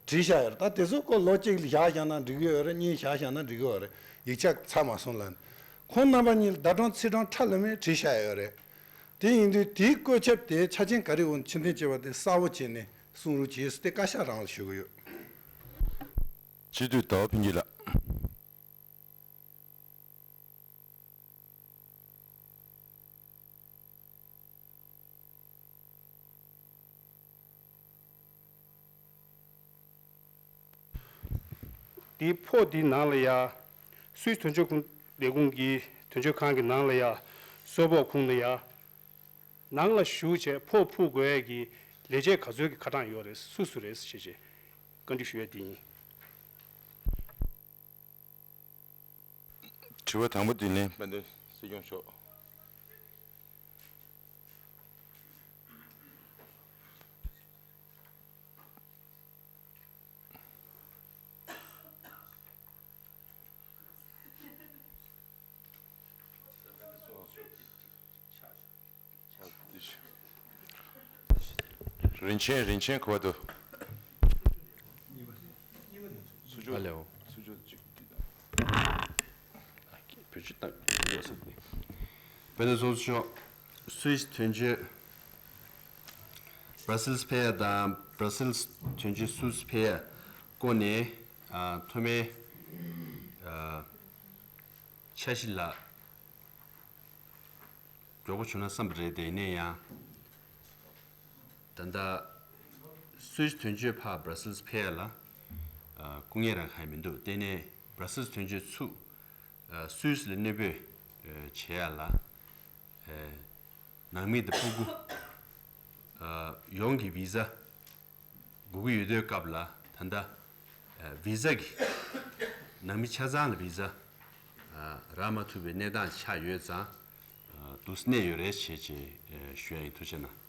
བྲིས་བཞག་ཡོད་རེད། ད་དེ་ཚོ་ཁོ་ལོ་གཅིག་བཞག་བཞག་ན་འགྲིག་གི་ཡོད་རེད། གཉིས་བཞག་བཞག་ན་འགྲིག་གི་ཡོད་རེད། ཡིག་ཆ་ཚར་མ་སོང་ལ། ཁོང་རྣམ་པ་གཉིས་ལ་བརྡ་དྲང་ཚིག་དྲང་ཁྲ་ལམ་མེར་བྲིས་བཞག་ཡོད་རེད། དེ་ཡིན་དུས་དེའི་བཀོད་ཁྱབ་དེ་ཆ་རྐྱེན་ག་རེ་འོང་ཕྱིར་འཐེན་བྱས་པ་དེ་གསལ་པོ་བྱས་ནས་གསུང་རོགས་གྱིས་ཟེར་ཏེ་བཀའ་ཤག་རང་ལ་ཞུ་གི་ཡོད། སྤྱི་འཐུས་ཟླ་བ་ཕུན་སྐྱིད་ལགས། དེའི་ཕོགས་དེའི་ནང་ལ་ཡ། སུད་སི་དོན་གཅོད་ཁང་ལས་ཁུངས་ཀྱི་དོན་གཅོད་ཁང་གི་ནང་ལ་ཡ། གསོལ་ཕོགས་ཁུངས་ལ་ཡ། ནང་ལ་ཞུགས་བྱས་ཕོགས་ཕུལ་དགོས་ཡས་ཀྱི་ལས་བྱེད་ག་ཚོད་ཀྱི་ཁ་གྲངས་ཡོད་རེད། སུ་སུ་རེད་ཞེས་བྱས་བཀའ་འདྲི་ཞུ་ཡས་དེ་ཡིན། དྲི་བ་དང་པོ་དེ་ལན་དཔལ་ལྡན་སྲིད་སྐྱོང་མཆོག་རིན་ཆེན། རིན་ཆེན་གོ་བ་འདུག། ཚུར་ཕྱོགས། ཨ་ལེའོ། ཚུར་ཕྱོགས་ཅིག་གིས་དང་། བོད་ཀྱི་ཏང་ཡོད་ས་ནས། དཔལ་ལྡན་ཚོགས་གཙོ་མཆོག། སུད་སི་དོན་གཅོད། བྷར་སེལ་སི་ཕེབས་ཡ་དང་བྷར་སེལ་སི་དོན་གཅོད་སུད་སི་ཕེབས་ཡ་སྐོར་ནས། ཨ། མཐོ་དམན། ཨ། འཆར་གཞི་ལ་མགྱོགས་པོ་བྱུང་ན་བསམ་པ་རེད་དེ། ཡིན་ན་ཡང་། ད་ལྟ་སུད་སི་དོན་གཅོད་ཕར་བྷར་སེལ་སི་ཕེབས་ཡ་ལ། ཨ། སྐུ་ངལ་རང་གང་ཡང་མི་འདུག། དེ་ནས་བྷར་སེལ་སི་དོན་གཅོད་ཚུར། ཨ། སུད་སི་ལ་གནས་སྤོས། ཨ། བྱེད་ཡ་ལ། ཨ། ནང་མི་དང་སྤུ་གུ། ཨ། ཡོངས་ཀྱི་བི་ཟ་དགོས་ཀྱི་ཡོད་དུས་སྐབས་ལ། ད་ལྟ། ཨ། བི་ཟ་གི་ནང་མི་ཆ་ཚང་ལ་བི་ཟ། ཨ། རག་མ་ཐུབ་པའི་གནས་སྟངས་ཆགས་ཡོད་ཙང་། ཨ། འདུག་སེ་གནས་ཡོད་རེད་ཅེས་ཅེས། ཨ། ཞུ་ཡ་ཡིན། ཐུགས་རྗེ་གནང་།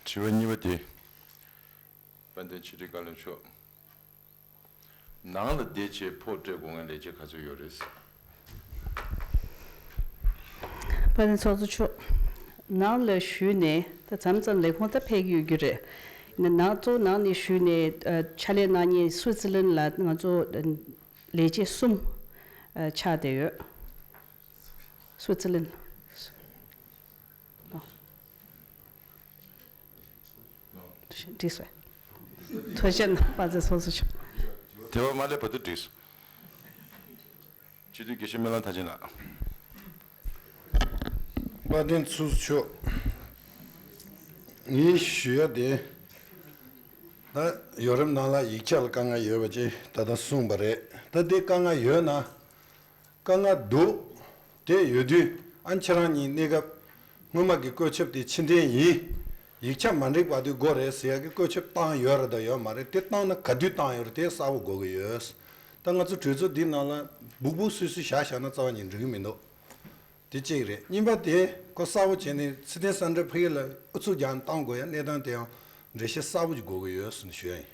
དྲི་བ་གཉིས་པ་དེ། དཔལ་ལྡན་ཕྱི་དྲིལ་བཀའ་བློན་མཆོག། ནང་ལ་བསྡད་བྱས་ཕོགས་སྤྲད་དགོས་མཁན་ལས་བྱེད་ག་ཚོད་ཡོད་རེད། དཔལ་ལྡན་ཚོགས་གཙོ་མཆོག། ནང་ལ་ཞུས་ནས་ད་མཚམས་མཚམས་ལས་ཁུངས་ད་ཕེབས་ཀྱི་ཡོད་རྒྱུ་རེད། ཡིན་ན་ནང་གཙོ་ནང་ནས་ཞུས་ནས། ཨ། ཕྱག་ལས་གནང་མཁན་སུའི་ཙི་ལན་ལ་ང་ཚོ་ལས་བྱེད་གསུམ། ཨ། ཆགས་བསྡད་ཡོད། སུའི་ཙི་ལན། འགྲིག་སོང་། ཐུགས་རྗེ་གནང་། དཔལ་ལྡན་ཚོགས་གཙོ་མཆོག། དྲི་བ་མ་སླེབས་བར་དུ་འགྲིག་སོང་། སྤྱི་འཐུས་དགེ་བཤེས་སྨོན་ལམ་མཐར་ཕྱིན་ལགས། དཔལ་ལྡན་ཚོགས་གཙོ་མཆོག། ངས་ཞུ་ཡ་དེ། ད་ཡོ་རོབ་ནང་ལ་ཡིག་ཆ་ལ་དཀའ་ངལ་ཡོད་པ་ཅིག་ད་ལྟ་གསུངས་པ་རེད། ད་དེ་དཀའ་ངལ་ཡོད་ན། དཀའ་ངལ་འདུག། དེ་ཡོད་དུས་ཨ་ཁྱེད་རང་གཉིས་གནས་སྐབས་སྔོན་མ་གི་བཀོད་ཁྱབ་དེ་ཕྱིར་འཐེན་ཡིན། ཡིག་ཆ་མ་འགྲིག་པ་དེ་དགོས་རེད་ཟེར་ཡ་གི་བཀོད་ཁྱབ་བཏང་ཡོད་རེད་དང་ཡོད་མ་རེད། དེ་བཏང་ན་ག་དུས་བཏང་ཡོད་རེད། དེ་གསལ་པོ་དགོས་ཀྱི་ཡོད། ད་ང་ཚོ་གྲོས་ཚོགས་འདི་ནང་ལ་སྦུག་སྦུག་སུད་སུད་བཞག་བཞག་ན་རྩ་བ་ཉིད་འགྲིག་གི་མི་འདུག། དེ་གཅིག་རེད། གཉིས་པ་དེ་ཁོ་གསལ་པོ་བྱས་ནས་ཚེ་བརྟན་སེན་ཏྲ་ཕ་གི་ལ་ཨུ་ཚུགས་རྒྱག་ནས་བཏང་དགོས་ཡ་གནས་སྟངས་དེ་ཡང་འགྲེལ་བཤད་གསལ་པོ་ཅིག་དགོས་ཀྱི་ཡོད་ཟེར་ནས་ཞུ་ཡ་ཡིན།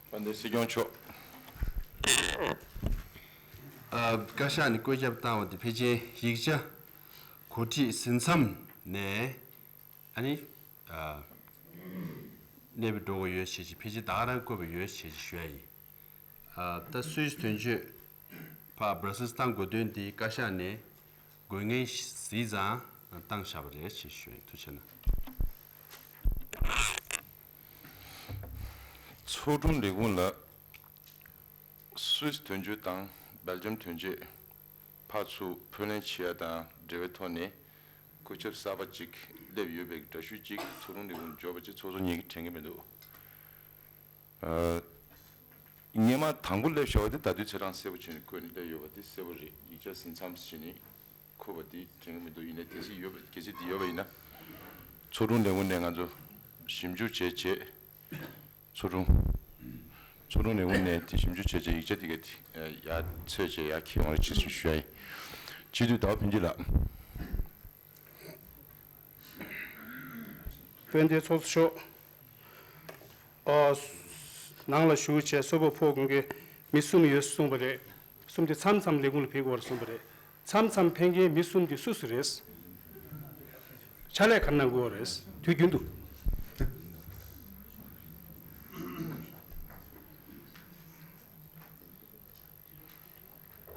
དཔལ་ལྡན་སྲིད་སྐྱོང་མཆོག། ཨ། བཀའ་ཤག་ནས་བཀོད་ཁྱབ་བཏང་བ་དེ་ཕལ་ཆེར་ཡིག་ཆ་གོ་སྒྲིག་ཟིན་མཚམས་ནས། ཨ་ནི། ཨ། གནས་སྤོས་འགྲོ་དགོས་ཡོད་ཞེས་བྱས། ཕལ་ཆེར་ད་ག་རང་བཀོད་པ་ཡོད་ཞེས་བྱས་ཞུ་ཡ་ཡིན། ཨ། ད་སུད་སི་དོན་གཅོད་ཕར་བྷར་སེལ་སི་བཏང་དགོས་དོན་དེ་བཀའ་ཤག་ནས་དགོས་ངེས་གཟིགས་ཙང་བཏང་བཞག་པ་རེད་ཅེས་ཞུ་ཡིན། ཐུགས་རྗེ་གནང་། ཚོགས་དྲུང་ལས་ཁུངས་ལ་སུད་སི་དོན་གཅོད་དང་སྦེལ་ཇམ་དོན་གཅོད་ཕར་ཚུར་ཕོལ་ལེན་བྱེད་ཡ་དང་འབྲེལ་བའི་ཐོག་ནས་བཀོད་ཁྱབ་གསར་པ་ཅིག་སླེབས་ཡོད་པའི་འདྲ་བཤུས་ཅིག་ཚོགས་དྲུང་ལས་ཁུངས་འབྱོར་བ་ཅིག་ཚོགས་གཙོ་གཉིས་ཀྱིས་དྲན་གྱི་མི་འདུག། ཨ། སྔོན་མ་དང་པོ་སླེབས་བཞག་པ་དེ་ད་དུང་ཚེས་གྲངས་གསལ་པོ་བྱས་ནས་བཀོད་ནས་སླེབས་ཡོད་པ་དེ་གསལ་པོ་རེད། ཡིག་ཆ་ཟིན་མཚམས་བྱས་ནས་བཀོད་པ་དེ་དྲན་གྱི་མི་འདུག། ཡིན་ནའི་གལ་སྲིད་ཡོད་པ། གལ་སྲིད་དེ་ཡོད་པ་ཡིན་ན། ཚོགས་དྲུང་ལས་ཁུངས་ནས་ང་ཚོ་ཞིབ་འཇུག་བྱས་རྗེས། ཚོགས་དྲུང་། ཚོགས་དྲུང་ལས་ཁུངས་ནས་དེ་ཞིབ་འཇུག་བྱས་རྗེས་ཡིག་ཆ་དེ་ག་དེ་ཡར་འཚོལ་རྗེས་ཡར་འཁྱེར་ཡོང་རོགས་བྱེད་ཞུ་ཞུ་ཡ་ཡིན། སྤྱི་འཐུས་ཟླ་བ་ཕུན་སྐྱིད་ལགས། དཔལ་ལྡན་ཚོགས་གཙོ་མཆོག་ཨ། ནང་ལ་བཞུགས་བྱས་སོ་པ་ཕོ་དགོན་གྱི་མི་གསུམ་ཡོད་གསུངས་པ་རེད། གསུམ་དེ་མཚམས་མཚམས་ལས་ཁུངས་ལ་ཕེབས་དགོས་རེད་གསུངས་པ་རེད། མཚམས་མཚམས་ཕེབས་མཁན་མི་གསུམ་དེ་སུ་སུ་རེད། ཕྱག་ལས་ག་རེ་གནང་དགོས་རེད་དུས་རྒྱུན་དུ།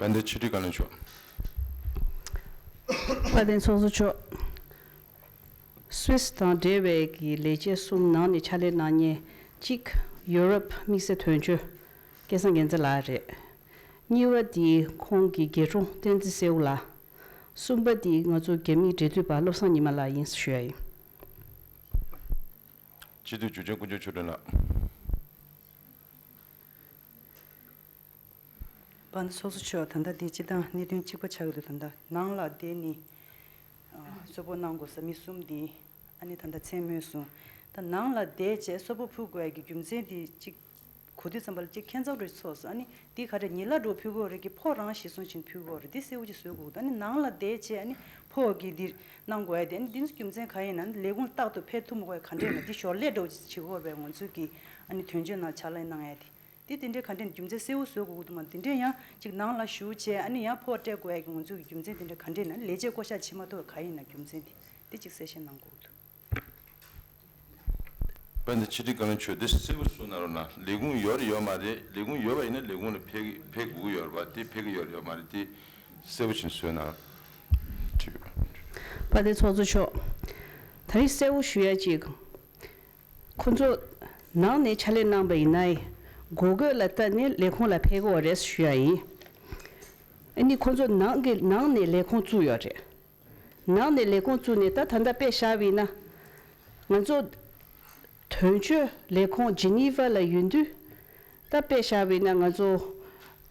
དཔལ་ལྡན་ཕྱི་དྲིལ་བཀའ་བློན་མཆོག་དཔལ་ལྡན་ཚོགས་གཙོ་མཆོག་སུད་སི་དང་འབྲེལ་བའི་གི་ལས་བྱེད་གསུམ་ནང་ནས་ཕྱག་ལས་གནང་མཁན་གཅིག་ཡུ་རོབ་དམིགས་བསལ་དོན་གཅོད་སྐལ་བཟང་རྒྱལ་མཚན་ལགས་རེད། གཉིས་པ་དེ་ཁོང་གི་རྒས་གྲོང་བསྟན་འཛིན་སེའུ་ལགས། གསུམ་པ་དེ་ང་ཚོ་རྒྱ་མིའི་འབྲེལ་མཐུད་པ་བློ་བཟང་ཉི་མ་ལགས་ཡིན་ཞུ་ཡ་ཡིན། སྤྱི་འཐུས་འཇུ་ཆེན་དཀོན་མཆོག་ཆོས་སྒྲོན་ལགས། དཔལ་ལྡན་ཚོགས་གཙོ་མཆོག་ད་ལྟ་འདི་སྤྱི་བཏང་གནད་དོན་གཅིག་པ་ཆགས་ཀྱི་འདུག་ད་ལྟ་ནང་ལ་བསྡད་ནས་གསོལ་ཕོགས་གནང་དགོས་ས་མི་གསུམ་འདི་ཨ་ནི་ད་ལྟ་མཚན་སྨོས་སོང་། ད་ནང་ལ་བསྡད་བྱས་གསོལ་ཕོགས་ཕུལ་དགོས་ཡ་གི་རྒྱུ་མཚན་འདི་གཅིག་གོ་དུས་ཙམ་པ་ལ་གཅིག་ཁྱད་མཚར་རུ་ཚོར་སོང་། ཨ་ནི་འདི་ག་རེ་ཉི་ལ་འགྲོ་ཕུལ་དགོས་རེད་ཀྱི་ཕོགས་རང་གཞི་བཟུང་བྱས་ཕུལ་དགོས་རེད། འདི་གསལ་པོ་ཅིག་བཟོ་དགོས་འདུག་ཨ་ནི་ནང་ལ་བསྡད་བྱས་ཨ་ནི་ཕོགས་ཀྱི་འདི་གནང་དགོས་ཡ་དེ་ཨ་ནི་འདི་ཚོ་རྒྱུ་མཚན་ག་ཡིན་ན་ཨ་ནི་ལས་ཁུངས་རྟག་ཏུ་ཕེབས་ཐུབ་མ་དགོས་ཡ་ག་འདྲས་ན་འདི་ཞོར་ལས་འགྲོ་བྱེད་དགོས་རེད་པས་ང་ཚོས་ཀྱི་ཨ་ནི་དོན་གཅོད་ནང་ཕྱག་ལས་གནང་ཡ་དེ། དེ་དེ་འདྲའི་ག་འདྲས་རྒྱུ་མཚན་གསལ་པོ་བཟོ་དགོས་ཀྱི་འདུག་མ་དེ་འདྲས་ཡང་ཅིག་ནང་ལ་ཞུགས་བྱས་ཨ་ནི་ཡང་ཕོགས་སྤྲད་དགོས་ཡ་གི་ང་ཚོའི་རྒྱུ་མཚན་དེ་འདྲ་ག་འདྲས་ན་ལས་བྱེད་བསྐོ་གཞག་བྱེད་མ་ཐུབ་པ་ག་ཡིན་ན་རྒྱུ་མཚན་དེ་དེ་ཅིག་གསལ་བཤད་གནང་དགོས་ཀྱི་འདུག་དཔལ་ལྡན་ཕྱི་དྲིལ་བཀའ་བློན་མཆོག་དེ་གསལ་པོ་གསུངས་གནང་རོགས་གནང་། ལས་ཁུངས་ཡོད་རེད་ཡོད་མ་རེད། ལས་ཁུངས་ཡོད་པ་ཡིན་ན་ལས་ཁུངས་ལ་ཕེབས་ཕེབས་དགོས་ཀྱི་ཡོད་རེད་པ། དེ་ཕེབས་ཀྱི་ཡོད་རེད་ཡོད་མ་རེད། དེ་གསལ་པོ་ཞིག་གསུངས་གནང་རོགས། དཔལ་ལྡན་ཚོགས་གཙོ་མཆོག་ད་རིང་གསལ་པོ་ཞུ་ཡ་ཅིག་ཁོ་ཚོ་ནང་ནས་ཕྱག་ལས་གནང་པ་ཡིན་ན་འགོག་རྒོལ་ལ་ལྟ་ནས་ལས་ཁུངས་ལ་ཕེབས་དགོས་རེད་ཞུ་ཡ་ཡིན། ཨ་ནི་ཁོ་ཚོ་ནང་གི་ནང་ནས་ལས་ཁུངས་བཙུགས་ཡོད་རེད། ནང་ནས་ལས་ཁུངས་བཙུགས་ནས་ད་ད་ལྟ་དཔེ་བཞག་པ་ཡིན་ན། ང་ཚོ་དོན་གཅོད་ལས་ཁུངས་ཇི་ནི་ཝ་ལ་ཡོད་དུས། ད་དཔེ་བཞག་པ་ཡིན་ན་ང་ཚོ་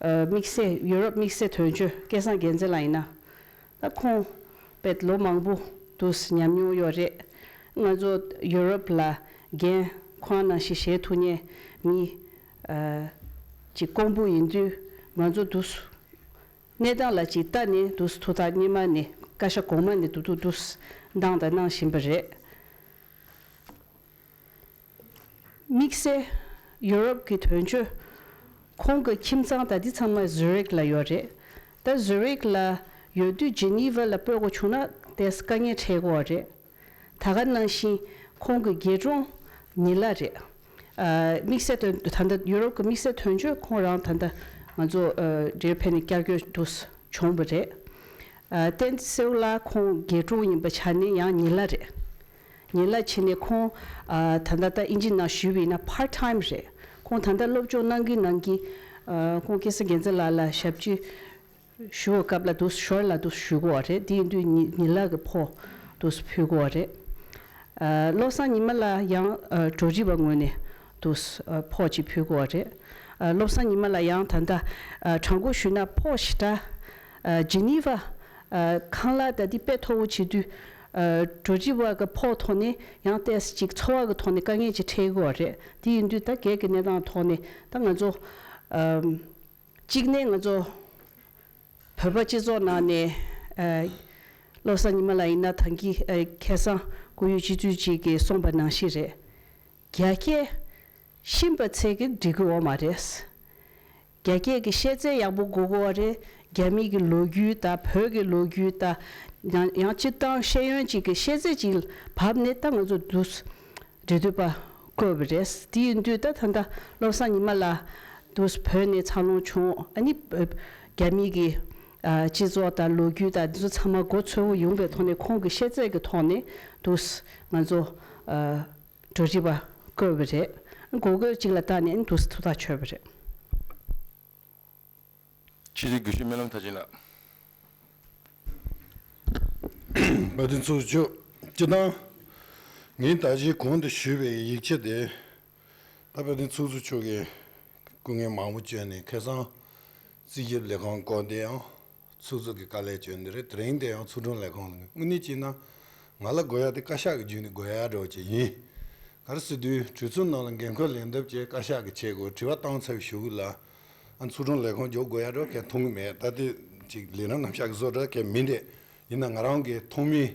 ཨ་དམིགས་བསལ་ཡུ་རོབ་དམིགས་བསལ་དོན་གཅོད་སྐལ་བཟང་རྒྱལ་མཚན་ལགས་ཡིན་ན། ད་ཁོང་དཔེ་ལོ་མང་པོ་འདུག་ཉམས་མྱོང་ཡོད་རེད། ང་ཚོ་ཡུ་རོབ་ལ་འགན་ཁོང་ནང་བཞིན་བཞེས་ཐུབ་མཁན་མི་ཨ་ཅིག་དཀོན་པོ་ཡིན་དུས་ང་ཚོ་འདུག་གནས་སྟངས་ལ་ཅིག་ལྟ་ནས་འདུག་ཐུགས་ཐག་སྔོན་མ་ནས་བཀའ་ཤག་གོང་མ་ནས་འདུག་འདུག་འདུག་བཏང་དང་གནང་བཞིན་པ་རེད། དམིགས་བསལ་ཡུ་རོབ་ཀྱི་དོན་གཅོད་ཁོང་གི་ཁྱིམ་ཚང་དང་འདི་ཚང་མ་ཟུ་རིག་ལ་ཡོད་རེད། ད་ཟུ་རིག་ལ་ཡོད་དུས་ཇི་ནི་ཝ་ལ་སྤོ་དགོས་བྱུང་ན་ཏོག་ཙམ་དཀའ་ངལ་འཕྲད་ཀྱི་ཡོད་རེད། ད་ག་ནང་བཞིན་ཁོང་གི་རྒས་གྲོང་ཉི་ལ་རེད། ཨ་དམིགས་བསལ་དོན་ད་ལྟ་ཡུ་རོབ་ཀྱི་དམིགས་བསལ་དོན་གཅོད་ཁོང་རང་ད་ལྟ་ང་ཚོ་ཨ་འདིར་ཕེབས་ནས་བསྐྱར་བསྐྱར་དུ་བྱུང་བ་རེད། ཨ་བསྟན་འཛིན་སེའུ་ལགས་ཁོང་རྒས་གྲོང་ཡིན་པ་ཆ་ནས་ཡང་ཉི་ལ་རེད། ཉི་ལ་ཕྱིན་ནས་ཁོང་ཨ་ད་ལྟ་ད་ཨིན་ཇི་ནང་ཞུས་པ་ཡིན་ན་part time་རེད། ཁོང་ད་ལྟ་སློབ་སྦྱོང་གནང་གིན་གནང་གིན་ཨ་ཁོང་སྐལ་བཟང་རྒྱལ་མཚན་ལགས་ལ་ཞབས་ཕྱི་ཞུ་བའི་སྐབས་ལ་འདུག་ཞོར་ལ་འདུག་ཞུ་གི་ཡོད་རེད། དེ་ཡིན་དུས་ཉི་ཉི་ལ་གི་ཕོགས་འདུག་ཕུལ་གི་ཡོད་རེད། ཨ་བློ་བཟང་ཉི་མ་ལགས་ཡང་ཨ་འགྲོ་འགྲུལ་པ་ངོས་ནས་འདུག་ཨ་ཕོགས་ཅིག་ཕུལ་གི་ཡོད་རེད། ཨ་བློ་བཟང་ཉི་མ་ལགས་ཡང་ད་ལྟ་ཨ་དྲང་པོ་ཞུས་ན་ཕོགས་ཞེ་དྲག་ཨ་ཇི་ནི་ཝ་ཨ་ཁང་གླ་ད་འདི་དཔེ་མཐོ་བོ་བྱེད་དུས་ཨ་འགྲོ་འགྲུལ་པ་གི་ཕོགས་ཐོག་ནས་ཡང་ཏོག་ཙམ་ཅིག་འཚོ་བ་གི་ཐོག་ནས་དཀའ་ངལ་ཅིག་འཕྲད་ཀྱི་ཡོད་རེད། དེ་ཡིན་དུས་ད་སྒེར་གྱི་གནས་སྟངས་ཐོག་ནས་ད་ང་ཚོ་ཨ་གཅིག་ནས་ང་ཚོ་བོད་པ་སྤྱི་ཚོགས་ནང་ནས་ཨ་བློ་བཟང་ཉི་མ་ལགས་ཡིན་ན་ད་གིན་ཨ་ཁ་སང་སྐུ་ཡོད་སྤྱི་འཐུས་གཅིག་གིས་གསུངས་པ་ནང་བཞིན་རེད། རྒྱ་སྐད་ཤེས་པ་ཚད་ཀྱིས་འགྲིག་གི་ཡོད་མ་རེད། རྒྱ་སྐད་ཀྱི་ཤེས་ཚད་ཡག་པོ་དགོས་ཀྱི་ཡོད་རེད། རྒྱ་མི་གི་ལོ་རྒྱུས་དང་བོད་ཀྱི་ལོ་རྒྱུས་དང་ཡང་ཡང་སྤྱིར་བཏང་ཤེས་ཡོན་གཅིག་གི་ཤེས་ཚད་ཅིག་བབས་ནས་ད་ང་ཚོ་འདུག་འབྲེལ་མཐུད་པ་བསྐོས་པ་རེད། དེ་ཡིན་དུས་ད་ད་ལྟ་བློ་བཟང་ཉི་མ་ལགས་འདུག་བོད་ནས་འཚར་ལོངས་བྱུང་ཨ་ནི་རྒྱ་མི་གི་ཨ་སྤྱི་ཚོགས་དང་ལོ་རྒྱུས་དང་འདི་ཚོ་ཚང་མ་མགོ་ཚོས་པོ་ཡོང་པའི་ཐོག་ནས་ཁོང་གི་ཤེས་ཚད་ཀྱི་ཐོག་ནས་འདུག་ང་ཚོ་ཨ། འགྲོ་འགྲུལ་པ་བསྐོས་པ་རེད། འགོག་རྒོལ་གཅིག་ལ་བཏང་ནས་འདུག་སེ་ཐུགས་ཐག་ཆོད་པ་རེད། ཕྱི་དྲིལ་དགེ་བཤེས་སྨོན་ལམ་མཐར་ཕྱིན་ལགས། དཔལ་ལྡན་ཚོགས་གཙོ་མཆོག་སྤྱིར་བཏང་ངས་ད་ཅི་གོང་དུ་ཞུས་པའི་ཡིག་ཆ་དེ་ད་དཔལ་ལྡན་ཚོགས་གཙོ་མཆོག་གིས་སྐུ་ངལ་མང་པོ་བསྐྱོན་ནས་ཁ་སང་རྩིས་ཞིབ་ལས་ཁང་བསྐོར་དེ་ཡང་། ཚོགས་གཙོ་གི་བཀའ་ལན་བསྐྱོན་འདི་རེད། དེ་རིང་དེ་ཡང་ཚོགས་དྲུང་ལས་ཁང་ལ་དངོས་གནས་བྱས་ན་ང་ལ་དགོས་ཡ་དེ་བཀའ་ཤག་གི་བརྒྱུད་ནས་དགོས་ཡ་འདྲ་བོ་ཅིག་ཡིན། ག་རེ་ཟེར་དུས་གྲོས་ཚོགས་ནང་ལ་འགན་ཁུར་ལེན་ཐབས་བྱས་བཀའ་ཤག་གི་བྱེད་དགོས། དྲི་བ་བཏང་ཚར་བའི་གཞུག་གུ་ལ་ཨ་ཚོགས་དྲུང་ལས་ཁང་འཇོག་དགོས་ཡ་འདྲ་བོ་གས་མཐོང་གི་མེད། ད་དེ་ཅིག་ལས་རིམ་རྣམ་གཞག་གི་བཟོ་འདྲ་གས་མིན་འདྲ། ཡིན་ན་ང་རང་གི་ཐོག་མའི་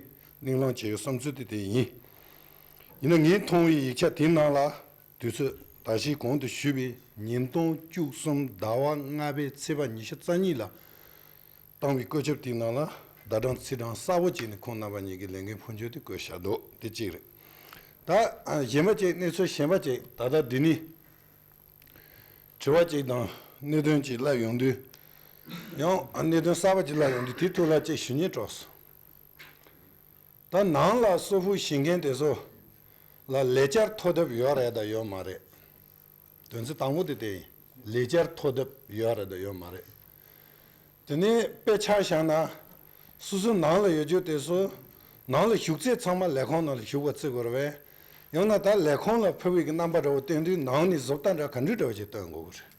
གླེང་སློང་བྱས་ཡོད་བསམ་ཚུལ་དེ་དེ་ཡིན། ཡིན་ན་ངས་མཐོང་བའི་ཡིག་ཆ་དེའི་ནང་ལ། དུས་ཚོད་ད་ཅི་གོང་དུ་ཞུས་པའི་ཉིས་སྟོང་བཅུ་གསུམ་ཟླ་བ་ལྔ་པའི་ཚེས་པ་ཉི་ཤུ་རྩ་གཉིས་ལ་བཏང་བའི་བཀོད་ཁྱབ་དེའི་ནང་ལ་བརྡ་གྲངས་ཚིག་གྲངས་གསལ་པོ་བྱས་ནས་ཁོང་རྣམ་པ་གཉིས་ཀྱི་ལས་འགན་ཕུན་ཚོགས་དེ་བཀོད་བཞག་འདུག་དེ་གཅིག་རེད། ད་ཨ་གཞན་པ་གཅིག་གནས་ཚུལ་གཞན་པ་གཅིག་ད་ལྟ་འདི་ནས་དྲི་བ་གཅིག་དང་གནད་དོན་གཅིག་ལབ་ཡོང་དུས། ཡང་ཨ་གནད་དོན་གསར་པ་གཅིག་ལབ་ཡོང་དུས་དེའི་ཐོག་ལ་གཅིག་ཞུ་སྙིང་བྲོ་སོང་། ད་ནང་ལ་སོ་ཕག་བཞེས་མཁན་དེ་ཚོ་ལ་ལས་བྱར་ཐོ་དེབ་ཡོད་རེད་དང་ཡོད་མ་རེད། དོན་ཚན་དང་པོ་དེ་དེ་ཡིན། ལས་བྱར་ཐོ་དེབ་ཡོད་རེད་དང་ཡོད་མ་རེད། དེ་ནས་དཔེ་ཆ་བཞག་ན། སོ་སོའི་ནང་ལ་ཡོད་རྒྱུ་དེ་ཚོ་ནང་ལ་བཞུགས་ཚད་ཚང་མ་ལས་ཁུངས་ནང་ལ་བཞུགས་པ་བརྩི་དགོས་རེད་པས། ཡང་ན་ད་ལས་ཁུངས་ལ་ཕུལ་བའི་གི་རྣམ་པ་འདྲ་བོ་བསྟན་དུས་ནང་ནས་བཟོ་ལྟ་འདྲ་ག་འདྲ་འདྲ་བོ་ཅིག་སྟོན་དགོས་ཀྱི་རེད།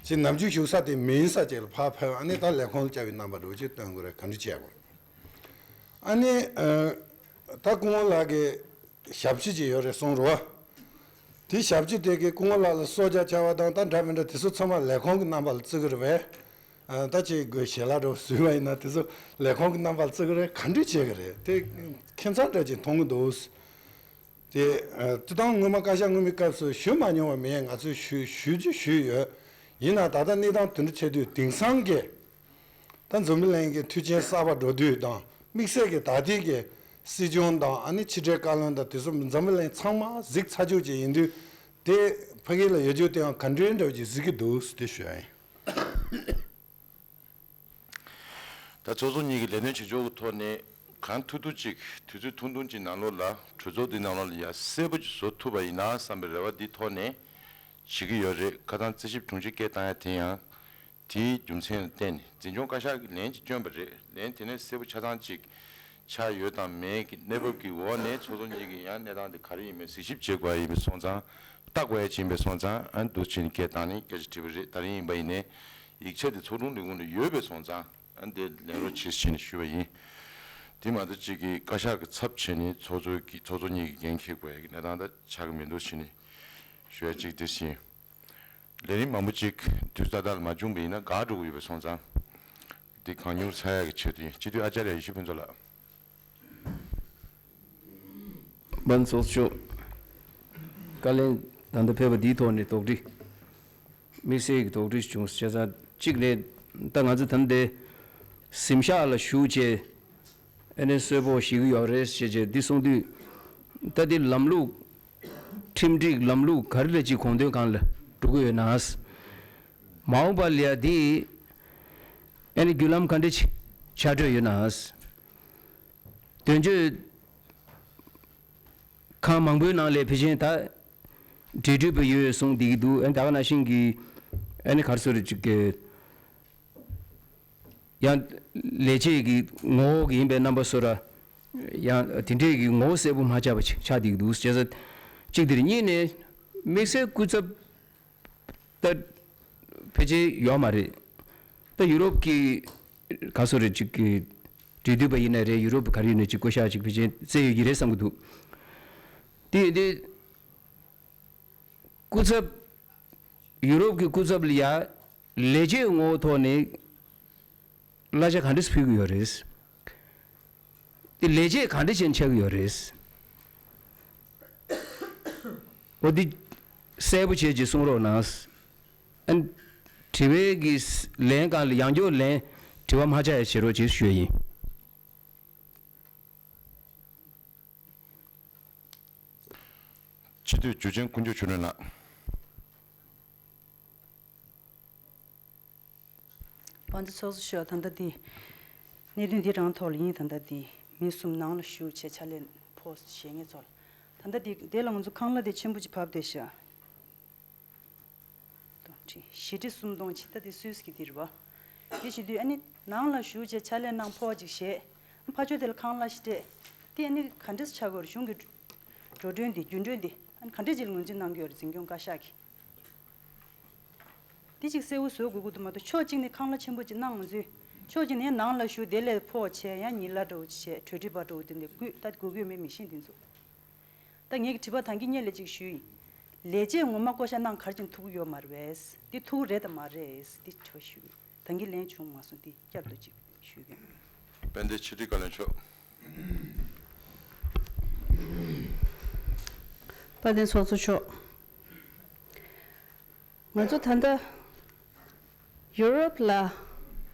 ཅིག་ནམ་རྒྱུན་བཞུགས་ས་དེ་མིན་ས་ཅིག་ལ་ཕར་ཕེབས། ཨ་ནི་ད་ལས་ཁུངས་ལ་བཅར་བའི་རྣམ་པ་འདྲ་བོ་ཅིག་སྟོན་དགོས་རེད། ག་འདྲ་བྱས་དགོས་རེད། ཨ་ནི་ཨ་ད་སྐུ་ངོ་ལགས་ཀྱིས་ཞབས་ཕྱི་ཅིག་ཡོད་རེད་གསུངས་རོགས། དེ་ཞབས་ཕྱི་དེ་གིས་སྐུ་ངོ་ལགས་ལ་གསོལ་ཇ་བཅར་བ་དང་ད་འདྲ་མི་འདྲ་དེ་ཚོ་ཚང་མ་ལས་ཁུངས་ཀྱི་རྣམ་པ་ལ་བརྩི་གི་རེད་པས། ཨ་ད་ཅིག་དགོས་ཞལ་ལག་འདྲ་བོ་བཟོས་པ་ཡིན་ན་དེ་ཚོ་ལས་ཁུངས་ཀྱི་རྣམ་པ་ལ་བརྩི་གི་རེད། ག་འདྲ་བྱེད་གི་རེད། དེ་ཁྱད་མཚར་འདྲ་ཅིག་མཐོང་གི་འདུག་དེ་ཨ་དེ་དང་སྔོན་མ་བཀའ་ཤག་སྔོན་མའི་སྐབས་སུ་ཞུ་མ་མྱོང་བ་མེད། ང་ཚོས་ཞུ་ཞུ་རྒྱུ་ཞུས་ཡོད། ཡིན་ནའང་ད་ལྟ་གནས་སྟངས་དེ་འདྲ་ཆགས་དུས་དེང་སང་གི་ད་འཛམ་བུ་གླིང་གི་མཐུན་རྐྱེན་གསར་པ་འགྲོ་དུས་དང་དམིགས་བསལ་གྱི་ད་ལྟའི་གི་སྲིད་སྐྱོང་དང་ཨ་ནི་ཕྱི་དྲིལ་བཀའ་བློན་དང་དེ་ཚོ་འཛམ་བུ་གླིང་ཚང་མ་གཟིགས་ཚར་རྒྱུ་ཅིག་ཡིན་དུས། དེ་ཕ་གི་ལ་ཡོད་རྒྱུ་དེའང་ག་འདྲའི་འདྲ་བོ་ཅིག་གཟིགས་ཀྱི་འདུག་དེ་ཞུ་ཡ་ཡིན། ད་ཚོགས་གཙོ་གཉིས་ཀྱི་ལས་དོན་བྱེད་ཕྱོགས་ཀྱི་ཐོག་ནས་གང་ཐུབ་ཐུབ་ཅིག་དུས་ཚོད་ཐུང་ཐུང་ཅིག་ནང་ལོགས་ལ་གྲོས་ཚོགས་འདི་ནང་ལོགས་ལ་ཡ་གསལ་པོ་ཅིག་བཟོ་ཐུབ་པ་ཡིན་ན་བསམ་པའི་རེ་བ་འདི་ཐོག་ནས་བྱེད་ཀྱི་ཡོད་རེད། ཁ་སང་རྩིས་ཞིབ་དྲུང་ཆེ་སྐད་བཏང་ཡ་དེ་ཡང་དེའི་རྒྱུ་མཚན་ལ་བརྟེན་ནས་འཛིན་སྐྱོང་བཀའ་ཤག་གིས་ལན་ཅིག་བསྐྱོན་པ་རེད། ལན་དེ་ནས་གསལ་པོ་ཆ་ཚང་ཅིག་ཆགས་ཡོད་དང་མེད་ཀྱི་གནས་བབ་ཀྱི་འོག་ནས་ཚོགས་གཙོ་གཉིས་ཀྱིས་ཡང་གནས་སྟངས་དེ་ག་རེ་ཡིན་མིན་གཟིགས་ཞིབ་བྱེད་དགོས་ཡ་ཡིན་པ་སོང་ཙང་། ལྟ་དགོས་ཡ་ཅིག་ཡིན་པ་སོང་ཙང་། ཨ་འདུག་བྱས་ནས་སྐད་བཏང་ནས་སྐད་ཆ་དྲིས་པ་རེད། ད་རིང་ཡིན་པ་ཡིན་ནའི་ཡིག་ཆ་དེ་ཚོགས་དྲུང་ལས་ཁུངས་ལ་ཡོད་པ་སོང་ཙང་། ཨ་འདི་ལན་རོགས་བྱེད་ཟེར་ནས་ཞུས་པ་ཡིན། དེ་མ་གཏོགས་གཅིག་གིས་བཀའ་ཤག་གི་ཚབ་བྱས་ནས་ཚོགས་གཙོ་གི་ཚོགས་གཙོ་གཉིས་ཀྱི་འགན་འཁྱེར་དགོས་ཡ་གི་གནས་སྟངས་ད་ཆགས་ཀྱི་མི་འདུག་ཟེར་ནས་ཞུ་ཡ་གཅིག་དེ་བཞིན། ལས་རིམ་མང་པོ་ཅིག་དུས་ཏག་ཏག་ལ་མ་བྱུང་བ་ཡིན་ན་འགག་འགྲོ་གི་ཡོད་པ་སོང་ཙང་། འདི་གང་མྱུར་ཚར་ཡ་གི་ཆེད་དུ་ཡིན། སྤྱི་འཐུས་ཨ་ཅཱརྱ་ཡེ་ཤེས་ཕུན་ཚོགས་ལགས། འབངས་ཚོགས་གཙོ་མཆོག་བཀའ་ལན་ད་ལྟ་ཕེབས་པ་འདིའི་ཐོག་ནས་དོགས་འདྲི། དམིགས་བསལ་གྱི་དོགས་འདྲི་བྱུང་། བྱས་ཙང་གཅིག་ནས་ད་ང་ཚོ་ད་ལྟ་གཟིམ་ཤག་ལ་བཞུགས་བྱས་ཨ་ནི་གསོལ་ཕོགས་བཞེས་ཀྱི་ཡོད་རེད་ཞེས་བྱས་འདི་གསུང་དུས། ད་འདི་ལམ་ལུགས་ཁྲིམས་སྒྲིག་ལམ་ལུགས་ག་རེ་ལ་ཅིག་དགོངས་དོན་སྒང་ལ་འགྲོ་གི་ཡོད་ན། མ་འོངས་པ་ལ་ཡ་འདི་ཨ་ནི་བརྒྱུད་ལམ་ག་འདྲ་ཅིག་ཆགས་འགྲོ་ཡོད་ན། དོན་གཅོད་ཁང་མང་པོའི་ནང་ལ་ཕལ་ཆེར་ད་འབྲེལ་མཐུད་པ་ཡོད་གསུངས་བསྡད་ཀྱི་འདུག་ཨ་ནི་ད་ག་ནང་བཞིན་གྱི་ཨ་ནི་ག་རེ་ཟེར་ཅིག་གི་ཡང་ལས་བྱེད་ཀྱི་ངོ་བོ་གི་ཡིན་པའི་རྣམ་པ་བཟོ་འདྲ། ཡང་དེ་འདྲས་ཀྱི་ངོ་བོ་གསལ་པོ་མ་ཆགས་པ་ཅིག་ཆགས་བསྡད་ཀྱི་འདུག་བྱས་ཙང་གཅིག་དེ་རེད། གཉིས་ནས་དམིགས་བསལ་སྐུ་ཚབ་ད་ཕལ་ཆེར་ཡོད་མ་རེད། ད་ཡུ་རོབ་ཀྱི་ག་ཚོད་རེད་ཅིག་གི་འབྲེལ་མཐུད་པ་ཡིན་ན་རེད། ཡུ་རོབ་ག་རེ་ཡིན་ན་ཅིག་བསྐོ་བཞག་ཅིག་ཕལ་ཆེར་བསྩལ་ཡོད་ཀྱི་རེད་བསམ་གྱི་འདུག་དེ་ཡིན་དུས་སྐུ་ཚབ་ཡུ་རོབ་ཀྱི་སྐུ་ཚབ་ལ་ཡ་ལས་བྱེད་ངོ་བོ་ཐོག་ནས་གླ་ཆ་ག་འདྲས་ཕུལ་གྱི་ཡོད་རེད། དེ་ལས་བྱེད་ག་འདྲ་བྱས་ནས་ཆགས་ཀྱི་ཡོད་རེད། འོ་འདི་གསལ་པོ་བྱས་ཅིག་གསུང་རོགས་གནང་། ཨ་ནི་དྲི་བའི་གི་ལན་སྒང་ལ་ཡང་བསྐྱར་ལན་དྲི་བ་མ་ཆགས་ཡ་བྱེད་རོགས་ཅེས་ཞུ་ཡ་ཡིན། སྤྱི་འཐུས་འཇུ་ཆེན་དཀོན་མཆོག་ཆོས་སྒྲོན་ལགས། དབང་འདུས་ཚོགས་གཙོ་མཆོག་ད་ལྟ་འདི་གནད་དོན་འདི་རང་ཐོག་ལ་ཡིན། ད་ལྟ་འདི་མི་གསུམ་ནང་ལ་ཞུགས་བྱས་ཕྱག་ལས་ཕོགས་བཞེས་མཁན་ཚོ་ལ་ད་ལྟ་འདི་དེ་ལ་ང་ཚོ་ཁང་གླ་དེ་ཆེན་པོ་ཅིག་བབས་བསྡད་ཤག་གཏོང་ཁྲི་བཞི་ཁྲི་སུམ་སྟོང་ཅིག་ད་འདི་སུད་སི་གི་འདི་རེད་བ། འདི་བྱེད་དུས་ཨ་ནི་ནང་ལ་ཞུགས་བྱས་ཕྱག་ལས་གནང་ཕོགས་ཅིག་བཞེས། ཕར་ཕྱོགས་དེ་ལ་ཁང་གླ་ཞིག་སྤྲད། དེ་ཨ་ནི་ག་འདྲས་ཆགས་དགོས་རེད། གཞུང་གི་འགྲོ་གྲོན་འདི་རྒྱུན་གྲོན་འདི་ཨ་ནི་ག་འདྲས་ཅིག་ལ་ངོས་འཛིན་གནང་གི་ཡོད་རེད། འཛིན་སྐྱོང་བཀའ་ཤག་གིས། དེ་ཅིག་གསལ་བོ་བཟོ་དགོས་ཀྱི་འདུག་མ་གཏོགས་ཕྱོགས་གཅིག་ནས་ཁང་གླ་ཆེན་པོ་ཅིག་གནང་མ་ཚུད། ཕྱོགས་གཅིག་ནས་ནང་ལ་ཞུགས་དེ་ལས་ཕོགས་བྱས་ཡང་ཉིན་གླ་འདྲ་བོ་ཅིག་བྱས་གྲོས་འདྲི་པ་འདྲ་བོ་དེ་འདྲ་དགོས་ད་དགོས་ཀྱི་ཡོད་མེད་མི་ཤེས་འདི་ཚོ། ད་ངེད་ཀྱི་དྲི་བ་ད་གིན་སྔོན་ལ་ཅིག་ཞུས་ཡིན། ལས་བྱེད་ངོ་མ་བསྐོ་བཞག་གནང་ག་རེ་བྱས་ནས་ཐུབ་ཀྱི་ཡོད་མ་རེད་པས། འདི་ཐུབ་ཀྱི་རེད་དམ་མ་རེད། འདི་དྲི་བ་ཞུས་ཡིན། ད་གིན་ལན་བྱུང་མ་སོང་། འདི་བསྐྱར་དུ་ཅིག་ཞུས་ཡིན། དཔལ་ལྡན་ཕྱི་དྲིལ་བཀའ་བློན་མཆོག་དཔལ་ལྡན་ཚོགས་གཙོ་མཆོག་ང་ཚོ་ད་ལྟ་ཡུ་རོབ་ལ་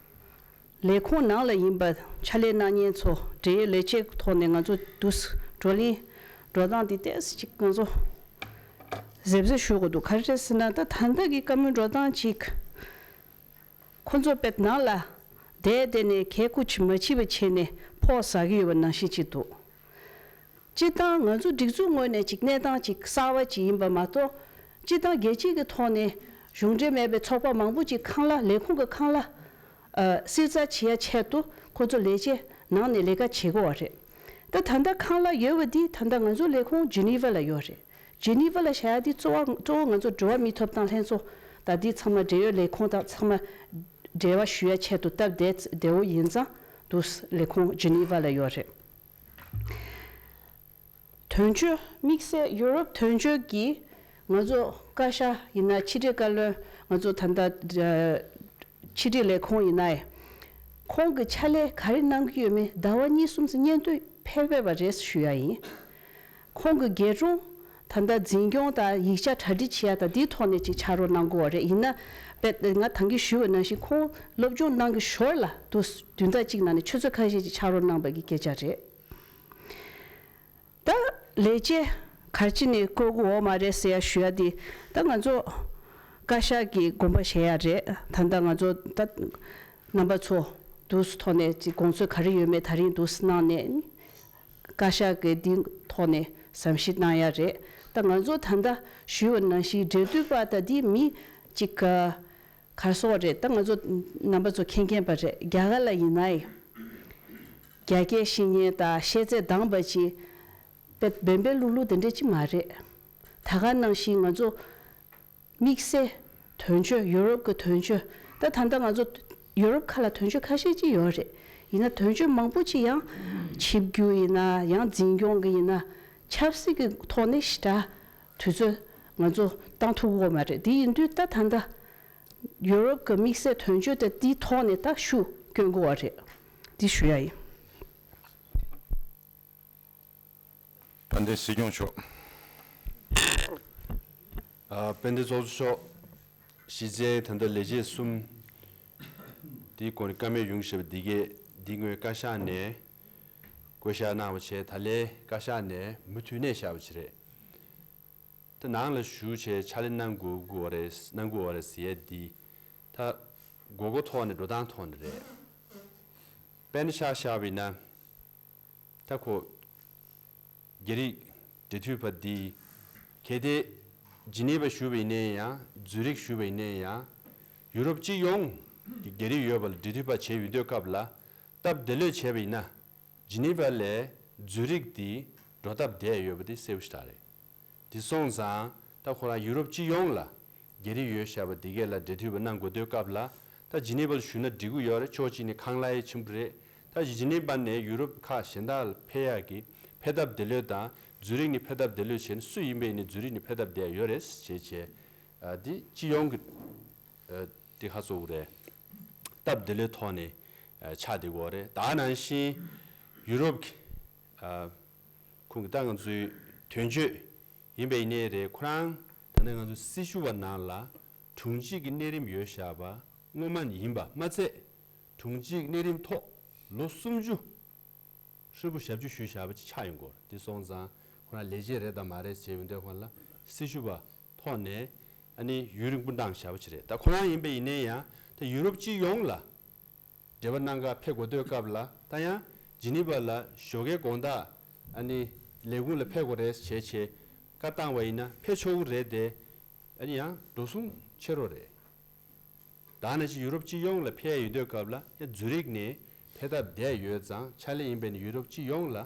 ལས་ཁུངས་ནང་ལ་ཡིན་པ་ཕྱག་ལས་གནང་མཁན་ཚོ་འབྲེལ་ཡོད་ལས་བྱེད་ཐོག་ནས་ང་ཚོ་དུས་བགྲོ་གླེང་འགྲོ་སྟངས་འདི་ཏོག་ཙམ་ཅིག་ང་ཚོ་གཟབ་གཟབ་ཞུ་དགོས་འདུག་ག་རེ་རེད་ཟེར་ན། ད་ད་ལྟ་གི་བཀའ་མོལ་འགྲོ་སྟངས་ཅིག་ཁོ་ཚོ་དཔེ་ནང་ལ་བསྡད་བསྡད་ནས་གད་སྐུ་ཅིག་མ་བྱེད་པ་བྱས་ནས་ཕོགས་ཟ་གི་ཡོད་པ་ནང་བཞིན་ཅིག་འདུག་སྤྱིར་བཏང་ང་ཚོ་སྒྲིག་འཛུགས་ངོས་ནས་ཅིག་གནས་སྟངས་ཅིག་གསར་བ་ཅིག་ཡིན་པ་མ་གཏོགས། སྤྱིར་བཏང་རྒྱལ་སྤྱིའི་གི་ཐོག་ནས་གཞུང་འབྲེལ་མེད་པའི་ཚོགས་པ་མང་པོ་ཅིག་ཁང་གླ་ལས་ཁུངས་ཀྱི་ཁང་གླ་ཨ་སིལ་ཚགས་བྱེད་ཡ་ཆེད་དུ་ཁོ་ཚོ་ལས་བྱེད་ནང་ནས་ལས་ཀ་བྱེད་དགོས་པ་རེད། ད་ད་ལྟ་ཁང་གླ་ཡོད་པ་འདི་ད་ལྟ་ང་ཚོ་ལས་ཁུངས་ཇི་ནི་ཝ་ལ་ཡོད་རེད། ཇི་ནི་ཝ་ལ་བཞག་ཡ་འདི་གཙོ་བོ་གཙོ་བོ་ང་ཚོ་འགྲོ་བ་མིའི་ཐོབ་ཐང་ལྷན་ཚོགས་ད་འདི་ཚང་མ་འབྲེལ་ཡོད་ལས་ཁུངས་དང་ཚང་མ་འབྲེལ་བ་ཞུ་ཡ་ཆེད་དུ་སྟབས་བདེ་བདེ་བོ་ཡིན་ཙང་དུ་ལས་ཁུངས་ཇི་ནི་ཝ་ལ་ཡོད་རེད། དོན་གཅོད་དམིགས་བསལ་ཡུ་རོབ་དོན་གཅོད་ཀྱིས་ང་ཚོ་བཀའ་ཤག་ཡིན་ན་ཕྱི་དྲིལ་བཀའ་བློན་ང་ཚོ་ད་ལྟ་ཕྱི་དྲིལ་ལས་ཁུངས་ཡིན་ནའི་ཁོང་གི་ཕྱག་ལས་ག་རེ་གནང་གི་ཡོད་མེད་ཟླ་བ་གཉིས་གསུམ་ཙམ་སྙན་ཐོ་ཕེབས་པ་རེད་ཞུ་ཡ་ཡིན། ཁོང་གི་རྒྱལ་སྲུང་ད་ལྟ་འཛིན་སྐྱོང་དང་ཡིག་ཆ་གྲ་སྒྲིག་བྱེད་ཡ་དང་འདིའི་ཐོག་ནས་ཅིག་ཕྱག་རོགས་གནང་དགོས་པ་རེད། ཡིན་ན་དཔེ་ང་ད་གིན་ཞུས་པ་ནང་བཞིན་ཁོང་སློབ་སྦྱོང་གནང་གི་ཞོར་ལ་དུ་བདུན་ཟླ་གཅིག་ནང་ནས་ཆུ་ཚོད་ཁ་ཤས་ཅིག་ཕྱག་རོགས་གནང་པ་གི་སྐད་ཆ་རེད། ད་ལས་བྱེད་ག་རེ་བྱས་ནས་བསྐོ་དགོས་ཡོད་མ་རེད་ཟེར་ཡ་ཞུ་ཡ་དེ་ད་ང་ཚོ་བཀའ་ཤག་གི་དགོངས་པ་བཞེས་ཡ་རེད། ད་ལྟ་ང་ཚོ་ད་རྣམ་པ་ཚོ་འདུག་སེ་ཐོག་ནས་ཅིག་དགོངས་ཚུལ་ག་རེ་ཡོད་མེད་ད་རིང་འདུག་སེ་གནང་ནས་བཀའ་ཤག་གི་འདི་ཐོག་ནས་ཟམ་ཞིག་གནང་ཡ་རེད། ད་ང་ཚོ་ད་ལྟ་ཞུས་པ་ནང་བཞིན་འབྲེལ་མཐུད་པ་ད་འདི་མི་ཅིག་ག་གར་སོགས་རེད། ད་ང་ཚོ་རྣམ་པ་ཚོ་མཁྱེན་མཁྱེན་པ་རེད། རྒྱ་གར་ལ་ཡིན་ནའི་རྒྱ་སྐད་ཤེས་མཁན་དང་ཤེས་ཚད་འདང་པ་ཅིག་དཔེ་བེམ་པེ་ལུག་ལུག་དེ་འདྲ་ཅིག་མ་རེད། ད་ག་ནང་བཞིན་ང་ཚོ་དམིགས་བསལ་དོན་གཅོད་ཡུ་རོབ་ཀྱི་དོན་གཅོད་ད་ད་ལྟ་ང་ཚོ་ཡུ་རོབ་ཁག་ལ་དོན་གཅོད་ཁ་ཤས་ཅིག་ཡོད་རེད། ཡིན་ན་དོན་གཅོད་མང་པོ་ཅིག་ཡང་ཆིབས་བསྒྱུར་ཡིན་ན་ཡང་འཛིན་སྐྱོང་གི་ཡིན་ན་ཆབ་སྲིད་ཀྱི་ཐོག་ནས་ཞེ་དྲག་དུས་ཚོད་ང་ཚོ་བཏང་ཐུབ་ཀྱི་ཡོད་མ་རེད། དེ་ཡིན་དུས་ད་ད་ལྟ་ཡུ་རོབ་ཀྱི་དམིགས་བསལ་དོན་གཅོད་དེ་དེའི་ཐོག་ནས་ད་ཤུགས་སྐྱོན་དགོས་པ་རེད། འདི་ཞུ་ཡ་ཡིན། དཔལ་ལྡན་སྲིད་སྐྱོང་མཆོག་ཨ། དཔལ་ལྡན་ཚོགས་གཙོ་མཆོག་གཞི་རྩའི་ད་ལྟ་ལས་བྱེད་གསུམ་དེའི་སྐོར་ནས་བཀའ་མོལ་ཡོང་བཞིན་པ་འདི་གས་འདི་སྔོན་བཀའ་ཤག་ནས་བསྐོ་བཞག་གནང་བ་བྱས། ད་ལན་བཀའ་ཤག་ནས་མུ་མཐུད་གནས་བཞག་པ་ཅིག་རེད། ད་ནང་ལ་བཞུགས་བྱས་ཕྱག་ལས་གནང་དགོས་དགོས་པ་རེད་གནང་དགོས་པ་རེད་ཟེར་ཡས་འདི་ད་དགོས་མཁོ་ཐོག་ནས་འགྲོ་སྟངས་ཐོག་ནས་རེད། དཔེར་ན་ཆ་བཞག་པ་ཡིན་ན། ད་ཁོ་རྒྱ་རིགས་འབྲེལ་མཐུད་པ་འདི་གལ་ཏེ་ཇི་ནི་ཝ་བཞུགས་པ་ཡིན་ནའི་ཡང་ཛུ་རིག་བཞུགས་པ་ཡིན་ནའི་ཡང་ཡུ་རོབ་སྤྱི་ཡོངས་ཀྱི་རྒྱ་རིགས་ཡོད་པ་ལ་འབྲེལ་མཐུད་པ་བྱས་ཡོང་དུས་སྐབས་ལ་སྟབས་བདེ་ལོས་བྱས་པ་ཡིན་ན་ཇི་ནི་ཝ་ལས་ཛུ་རིག་འདི་འགྲོ་སྟབས་བདེ་ཡོད་པ་འདི་གསལ་པོ་ཞེ་དྲག་རེད། དེ་སོང་ཙང་ད་ཁོ་རང་ཡུ་རོབ་སྤྱི་ཡོངས་ལ་རྒྱ་རིགས་ཡོད་བཞག་པ་འདི་གས་ལ་འབྲེལ་མཐུད་པ་གནང་དགོས་དུས་སྐབས་ལ་ད་ཇི་ནི་ཝ་ལ་བཞུགས་ན་འགྲིག་གི་ཡོད་རེད། ཕྱོགས་གཅིག་ནས་ཁང་གླ་ཡང་ཆེན་པོ་རེད། ད་ཇི་ནི་ཝ་ནས་ཡུ་རོབ་ཁག་གཞན་དག་ལ་ཕེབས་ཡག་གི་ཕེབས་ཐབས་བདེ་ལོས་དང་ཛུ་རིག་ནས་ཕེབས་ཐབས་བདེ་ལོས་བྱས་ནས་སུ་ཡིན་པ་ཡིན་ནའི་ཛུ་རིག་ནས་ཕེབས་ཐབས་བདེ་ཡོད་རེད་ཅེས་བྱས། ཨ། འདི་སྤྱི་ཡོངས་ཀྱི་ཨ། འདི་ཧ་གཙོ་བོ་རེད། སྟབས་བདེ་ལོས་ཐོག་ནས་ཨ། ཆགས་བསྡད་ཀྱི་ཡོད་རེད། ད་ནང་བཞིན་ཡུ་རོབ་ཀྱི་ཨ། ཁོང་གི་ད་ང་ཚོའི་དོན་གཅོད་ཡིན་པ་ཡིན་ནའི་རེད། ཁོ་རང་ད་ནི་ང་ཚོ་སྲི་ཞུ་བ་ནང་ལ་དྲུང་ཆེ་གི་གནས་རིམ་ཡོད་བཞག་པ་སྔོན་མ་ནས་ཡིན་པ་མ་ཚད། དྲུང་ཆེ་གི་གནས་རིམ་ཐོག་ལོ་སུམ་ཅུ་ཧྲིལ་པོ་ཞབས་ཕྱི་ཞུས་བཞག་པ་ཅིག་ཆགས་ཡོང་གི་ཡོད་རེད། དེ་སོང་ཙང་ཁོ་རང་ལས་བྱེད་རེད་དང་མ་རེད་ཟེར་ཡོང་དུས་ཁོ་རང་ལ་སྲི་ཞུ་བ་ཐོག་ནས་ཨ་ནི་ཡུན་རིང་པོ་གནང་བཞག་པ་ཅིག་རེད། ད་ཁོ་རང་ཡིན་པ་ཡིན་ནའི་ཡང་ད་ཡུ་རོབ་སྤྱི་ཡོངས་ལ་འབྲེལ་བ་གནང་ག་ཕེབས་དགོས་དུས་སྐབས་ལ་ད་ཡང་ཇི་ནི་ཝ་ལ་ཞོགས་ཀའི་དགོང་དག་ཨ་ནི་ལས་ཁུངས་ལ་ཕེབས་དགོས་རེད་བྱས་བྱས་བཀའ་བཏང་བ་ཡིན་ན་ཕེབས་ཆོག་གི་རེད་དེ། ཨ་ནི་ཡང་འགྲོ་སོང་ཆེ་རོགས་རེད། ད་ནང་བཞིན་ཡུ་རོབ་སྤྱི་ཡོངས་ལ་ཕེབས་ཡ་ཡོད་དུས་སྐབས་ལ་ཡང་ཛུ་རིག་ནས་ཕེབས་ཐབས་བསྡད་ཡོད་ཙང་ཕྱག་ལས་ཡིན་པས་ནི་ཡུ་རོབ་སྤྱི་ཡོངས་ལ་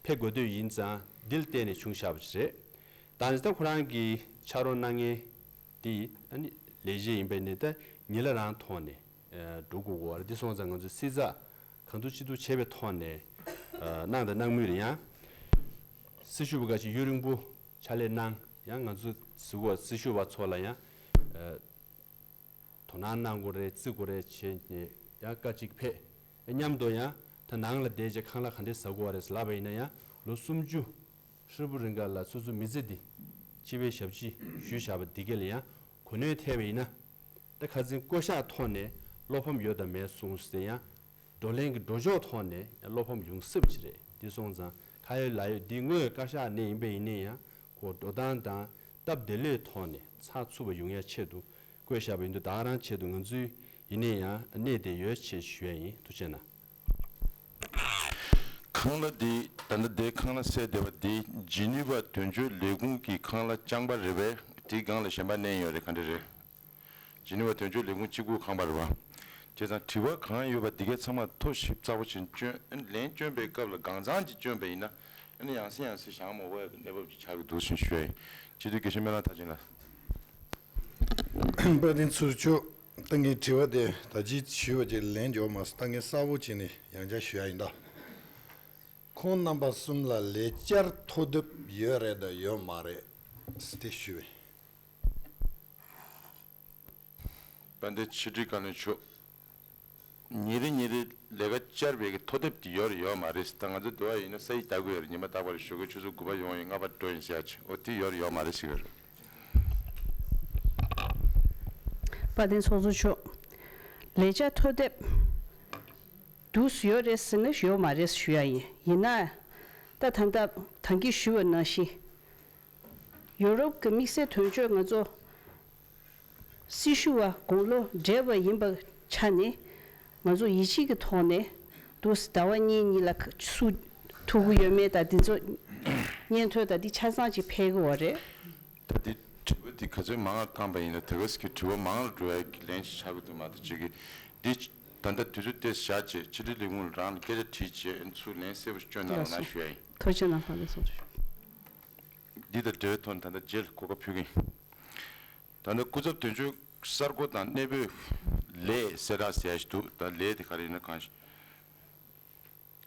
ཕེབས་དགོས་དུས་ཡིན་ཙང་འདི་ལ་བརྟེན་ནས་བྱུང་བཞག་པ་ཞིག་རེད། ད་ནི་ད་ཁོ་རང་གི་ཕྱག་རོགས་གནང་མཁན་དེ་ཨ་ནི་ལས་བྱེད་ཡིན་པས་ནི་ད་ཉིན་གླ་རང་ཐོག་ནས་ཨ་འགྲོ་དགོས་ཀྱི་ཡོད་རེད། འདི་སོང་ཙང་ང་ཚོས་སྲིད་ཚགས་གང་ཐུབ་ཅི་ཐུབ་བྱས་པའི་ཐོག་ནས་ཨ་གནང་དང་གནང་མུས་རེད། ཡང་སྲི་ཞུ་བ་འགའ་ཞིག་ཡུན་རིང་པོ་ཕྱག་ལས་གནང་ཡང་ང་ཚོ་ཟུར་པ་སྲི་ཞུ་བ་ཚོ་ལ་ཡང་ཨ་དོ་སྣང་གནང་དགོས་རེད་བརྩི་དགོས་རེད་བྱས་ནས་ཡང་བཀའ་གཅིག་ཕེབས། མཉམ་དུ་ཡང་ད་ནང་ལ་བསྡད་རྗེས་ཁང་གླ་ག་འདྲས་ཟ་དགོས་རེད་ལབ་པ་ཡིན་ན་ཡང་ལོ་སུམ་ཅུ་ཧྲིལ་པོ་རིང་ག་ལ་སོ་སོའི་མི་ཚེ་འདི་ སྤྱི་པའི་ཞབས་ཕྱི་ཞུས་བཞག་པ་འདི་ག་ལ་ཡང་གོ་གནོན་ཐེབས་པ་ཡིན་ན། ད་ཁ་སང་བསྐོ་བཞག་ཐོག་ནས་བློ་ཕམ་ཡོད་དམ་མེད་གསུངས་ཟེར་ཡང་། བགྲོ་གླེང་གི་འགྲོ་ཕྱོགས་ཐོག་ནས་བློ་ཕམ་ཡོང་སྲིད་པ་ཅིག་རེད། དེ་སོང་ཙང་ཁ་ཡོད་ལག་ཡོད་འདི་དངོས་བཀའ་ཤག་ནས་ཡིན་པ་ཡིན་ན་ཡང་ཁོ་འགྲོ་སྟངས་དང་སྟབས་བདེ་ལེགས་ཐོག་ནས་ཚགས་ཚུད་པ་ཡོང་ཡ་ཆེད་དུ་བསྐོ་བཞག་པ་ཡིན་དུས། ད་ག་རང་ཆེད་དུ་ང་ཚོའི་ཡིན་ན་ཡང་གནས་བསྡད་ཡོད་ཅེས་ཞུ་ཡ་ཡིན། ཐུགས་རྗེ་གནང་། ཁང་གླ་འདི་ད་ལྟ་འདི་ཁང་གླ་གསལ་བསྡད་པ་འདི་ཇི་ནི་ཝ་དོན་གཅོད་ལས་ཁུངས་ཀྱི་ཁང་གླ་རྐྱང་པ་རེད་པས། དེའི་སྒང་ལ་གཞན་པ་མནན་ཡོད་རེད། ག་འདྲ་རེད། ཇི་ནི་ཝ་དོན་གཅོད་ལས་ཁུངས་གཅིག་པུ་ཁང་པ་རེད་པ། བྱས་ཙང་དྲི་བ་གང་ཡོད་པ་འདི་གའི་ཚང་མ་ཐོ་ཞིབ་ཚགས་པོ་བྱས་བསྐྱོན། ལན་བསྐྱོན་པའི་སྐབས་ལ་གང་ཚང་ཅིག་བསྐྱོན་པ་ཡིན་ན་ཨ་ནི་ཡང་སེ་ཡང་སེ་བཞག་མ་དགོས་ཡ་གི་གནས་བབ་ཅིག་ཆགས་ཀྱི་འདུག་ཟེར་ཞུ་ཡ་ཡིན། སྤྱི་འཐུས་དགེ་བཤེས་སྨན་བླ་མཐར་ཕྱིན་ལགས། དཔལ་ལྡན་ཚོགས་གཙོ་མཆོག་ད་ངས་དྲི་བ་དེ་ད་ཅི་ཞུས་པ་ཅིག་ལན་འཇོག་མ་སོང་། ད་ངས་གསལ་པོ་བྱས་ནས་ཡང་བསྐྱར་ཞུ་ཡ་ཡིན་ད། ཁོང་རྣམ་པ་གསུམ་ལ་ལས་བཅར་ཐོ་དེབ་ཡོད་རེད་དང་ཡོད་མ་རེད་དེ་ཞུས་པས། དཔལ་ལྡན་ཕྱི་དྲིལ་བཀའ་བློན་མཆོག་ཉིན་རེ་ཉིན་རེ་ལས་ཀ་བཅར་བའི་གི་ཐོ་དེབ་དེ་ཡོད་རེད་ཡོད་མ་རེད། ད་ང་ཚོ་འདི་བ་ཡིན་ན་ས་ཡིག་ལྟ་གི་ཡོད་རེད། ཉི་མ་རྟག་པར་ཞོགས་ཀའི་ཆུ་ཚོད་དགུ་པ་ཡོང་ཡིན། ལྔ་པ་འགྲོ་ཡིན་ཟེར་ཡ་ཆེ། འོ་དེ་ཡོད་རེད་ཡོད་མ་རེད་ཟེར་གི་རེད། དཔལ་ལྡན་ཚོགས་གཙོ་མཆོག་ལས་བཅར་ཐོ་དེབ་འདུག་ཡོད་རེད་ཟེར་ན་ཡོད་མ་རེད་ཞུ་ཡ་ཡིན། ཡིན་ན་ད་ད་ལྟ་ད་གིན་ཞུས་པ་ནང་བཞིན། ཡོ་རོབ་ཀྱི་དམིགས་བསལ་དོན་གཅོད་ང་ཚོ་སྲི་ཞུ་བ་དགུང་ལོ་བགྲེས་པ་ཡིན་པའི་ཆ་ནས་ང་ཚོ་ཡིད་ཆེས་ཀྱི་ཐོག་ནས་འདུག་ཟླ་བ་གཉིས་གཉིས་ལ་སུ་ཐུག་གི་ཡོད་མེད་དང་འདི་ཚོ་སྙན་ཐོ་དང་འདི་ཆ་ཚང་ཅིག་ཕེབས་ཀྱི་ཡོད་རེད། ད་འདི་དྲི་བ་འདི་ག་ཚོད་མང་ལ་བཏང་པ་ཡིན་ན་དེ་ག་ཙམ་གྱི་དྲི་བ་མང་ལ་འགྲོ་ཡ་གི་ལན་ཞིག་ཆགས་ཀྱི་འདུག་མ་གཏོགས་ཅིག་གི་འདི་ད་ལྟ་དུས་ཚོད་ཏོག་ཙམ་བཞག་བྱས་ཕྱི་དྲིལ་ལས་ཁུངས་ལ་རང་ལ་སྐད་ཆ་དྲིས་བྱས་ཚུར་ལན་གསལ་པོ་ཞིག་སྐྱོན་གནང་རོགས་གནང་ཞུ་ཡ་ཡིན། ཐུགས་རྗེ་གནང་། ལགས་སོ། འདི་དང་འབྲེལ་བའི་ཐོག་ནས་ད་ལྟ་རྗེས་ལ་གོ་སྐབས་ཕུལ་གྱི་ཡིན། ད་ལྟ་སྐུ་ཚབ་དོན་གཅོད་གསར་བསྐོ་དང་གནས་སྤོས་ལས་གསལ་བསྒྲགས་ཟེར་ཡ་ཞིག་འདུག་ད་ལས་དེ་ག་རེ་ཡིན་ན་གང་ཞིག་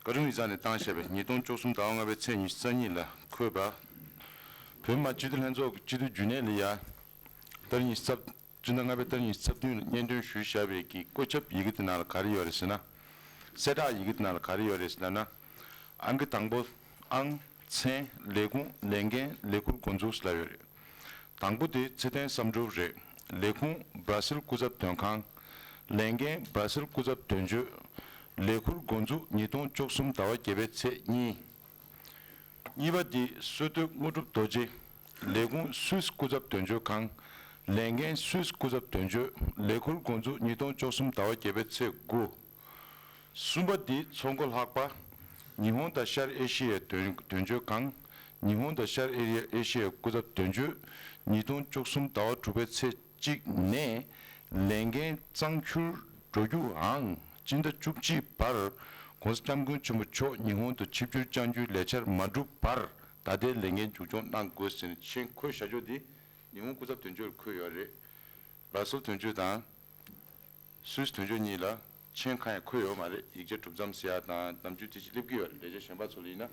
བཀའ་དྲུང་ཡིག་ཚང་ནས་བཏང་བཞག་པའི་ཉིས་སྟོང་བཅུ་གསུམ་ཟླ་བ་ལྔ་པའི་ཚེས་ཉི་ཤུ་རྩ་གཉིས་ལ་འཁོད་པ། བོད་མི་མང་སྤྱི་འཐུས་ལྷན་ཚོགས་ཀྱི་སྤྱི་འཐུས་རྒྱུན་ལས་ལ་ཡ། ཏ་རིག་ཉི་ཤུ་རྩ། སྤྱི་ཟླ་ལྔ་པའི་ཏ་རིག་ཉི་ཤུ་རྩ་བདུན་ལ་སྙན་སྒྲོན་ཞུས་བཞག་པའི་གི་བཀོད་ཁྱབ་ཡི་གེ་དེ་ནང་ལ་ག་རེ་ཡོད་རེད་ཟེར་ན། གསལ་བསྒྲགས་ཡི་གེ་དེ་ནང་ལ་ག་རེ་ཡོད་རེད་ཟེར་ན། ཨང་ཀི་དང་པོ། ཨང་། མཚན། ལས་ཁུངས། ལས་འགན། ལས་འཁུར་འགོ་འཛུགས་ལབ་ཡོད་རེད། དང་པོ་དེ་ཚེ་བརྟན་བསམ་གྲུབ་རེད། ལས་ཁུངས་སྦ་སིལ་སྐུ་ཚབ་དོན་ཁང་། ལས་འགན་སྦ་སིལ་སྐུ་ཚབ་དོན་གཅོད། ལས་འཁུར་འགོ་འཛུགས་ཉིས་སྟོང་བཅུ་གསུམ་ཟླ་བ་བརྒྱད་པའི་ཚེས་གཉིས། གཉིས་པ་དེ་བསོད་སྟོད་དངོས་གྲུབ་རྡོ་རྗེ། ལས་ཁུངས་སུད་སི་སྐུ་ཚབ་དོན་གཅོད་ཁང་། ལས་འགན་སུད་སི་སྐུ་ཚབ་དོན་གཅོད། ལས་འཁུར་འགོ་འཛུགས་ཉིས་སྟོང་བཅུ་གསུམ་ཟླ་བ་བརྒྱད་པའི་ཚེས་དགུ། གསུམ་པ་འདི་ཚོགས་འགོ་ལྷག་པ། ཉི་ཧོང་དང་ཤར་ཨེ་ཤི་ཡའི་དོན་དོན་གཅོད་ཁང་། ཉི་ཧོང་དང་ཤར་ཨེ་ཨེ་ཤི་ཡའི་སྐུ་ཚབ་དོན་གཅོད། ཉིས་སྟོང་བཅུ་གསུམ་ཟླ་བ་དྲུག་པའི་ཚེས་གཅིག་ནས་ལས་འགན་གཙང་འཁྱོལ་འགྲོ་རྒྱུའང་སྤྱི་ཟླ་བཅུ་གཅིག་བར་༸གོང་ས་༸སྐྱབས་མགོན་ཆེན་པོ་མཆོག་ཉི་ཧོང་དུ་ཆིབས་བསྒྱུར་བསྐྱང་རྒྱུའི་ལས་འཆར་མ་གྲུབ་བར་ད་ལྟའི་ལས་འགན་མཇུག་སྐྱོང་གནང་དགོས་ཟེར་ནས་མཆན་འཁོད་བཞག་ཕྱོགས་འདི་ཉི་ཧོང་སྐུ་ཚབ་དོན་གཅོད་འཁོད་ཡོད་རེད། སྦ་སིལ་དོན་གཅོད་དང་། སུད་སི་དོན་གཅོད་གཉིས་ལ་མཆན་གང་ཡང་འཁོད་ཡོད་མ་རེད། ཡིག་ཆ་གྲུབ་མཚམས་ཟེར་ཡ་དང་ནམ་རྒྱུན་དེ་ཅིག་སླེབས་ཀྱི་ཡོད་རེད། ལས་བྱེད་གཞན་པ་ཚོ་ལ་ཡིན་ན་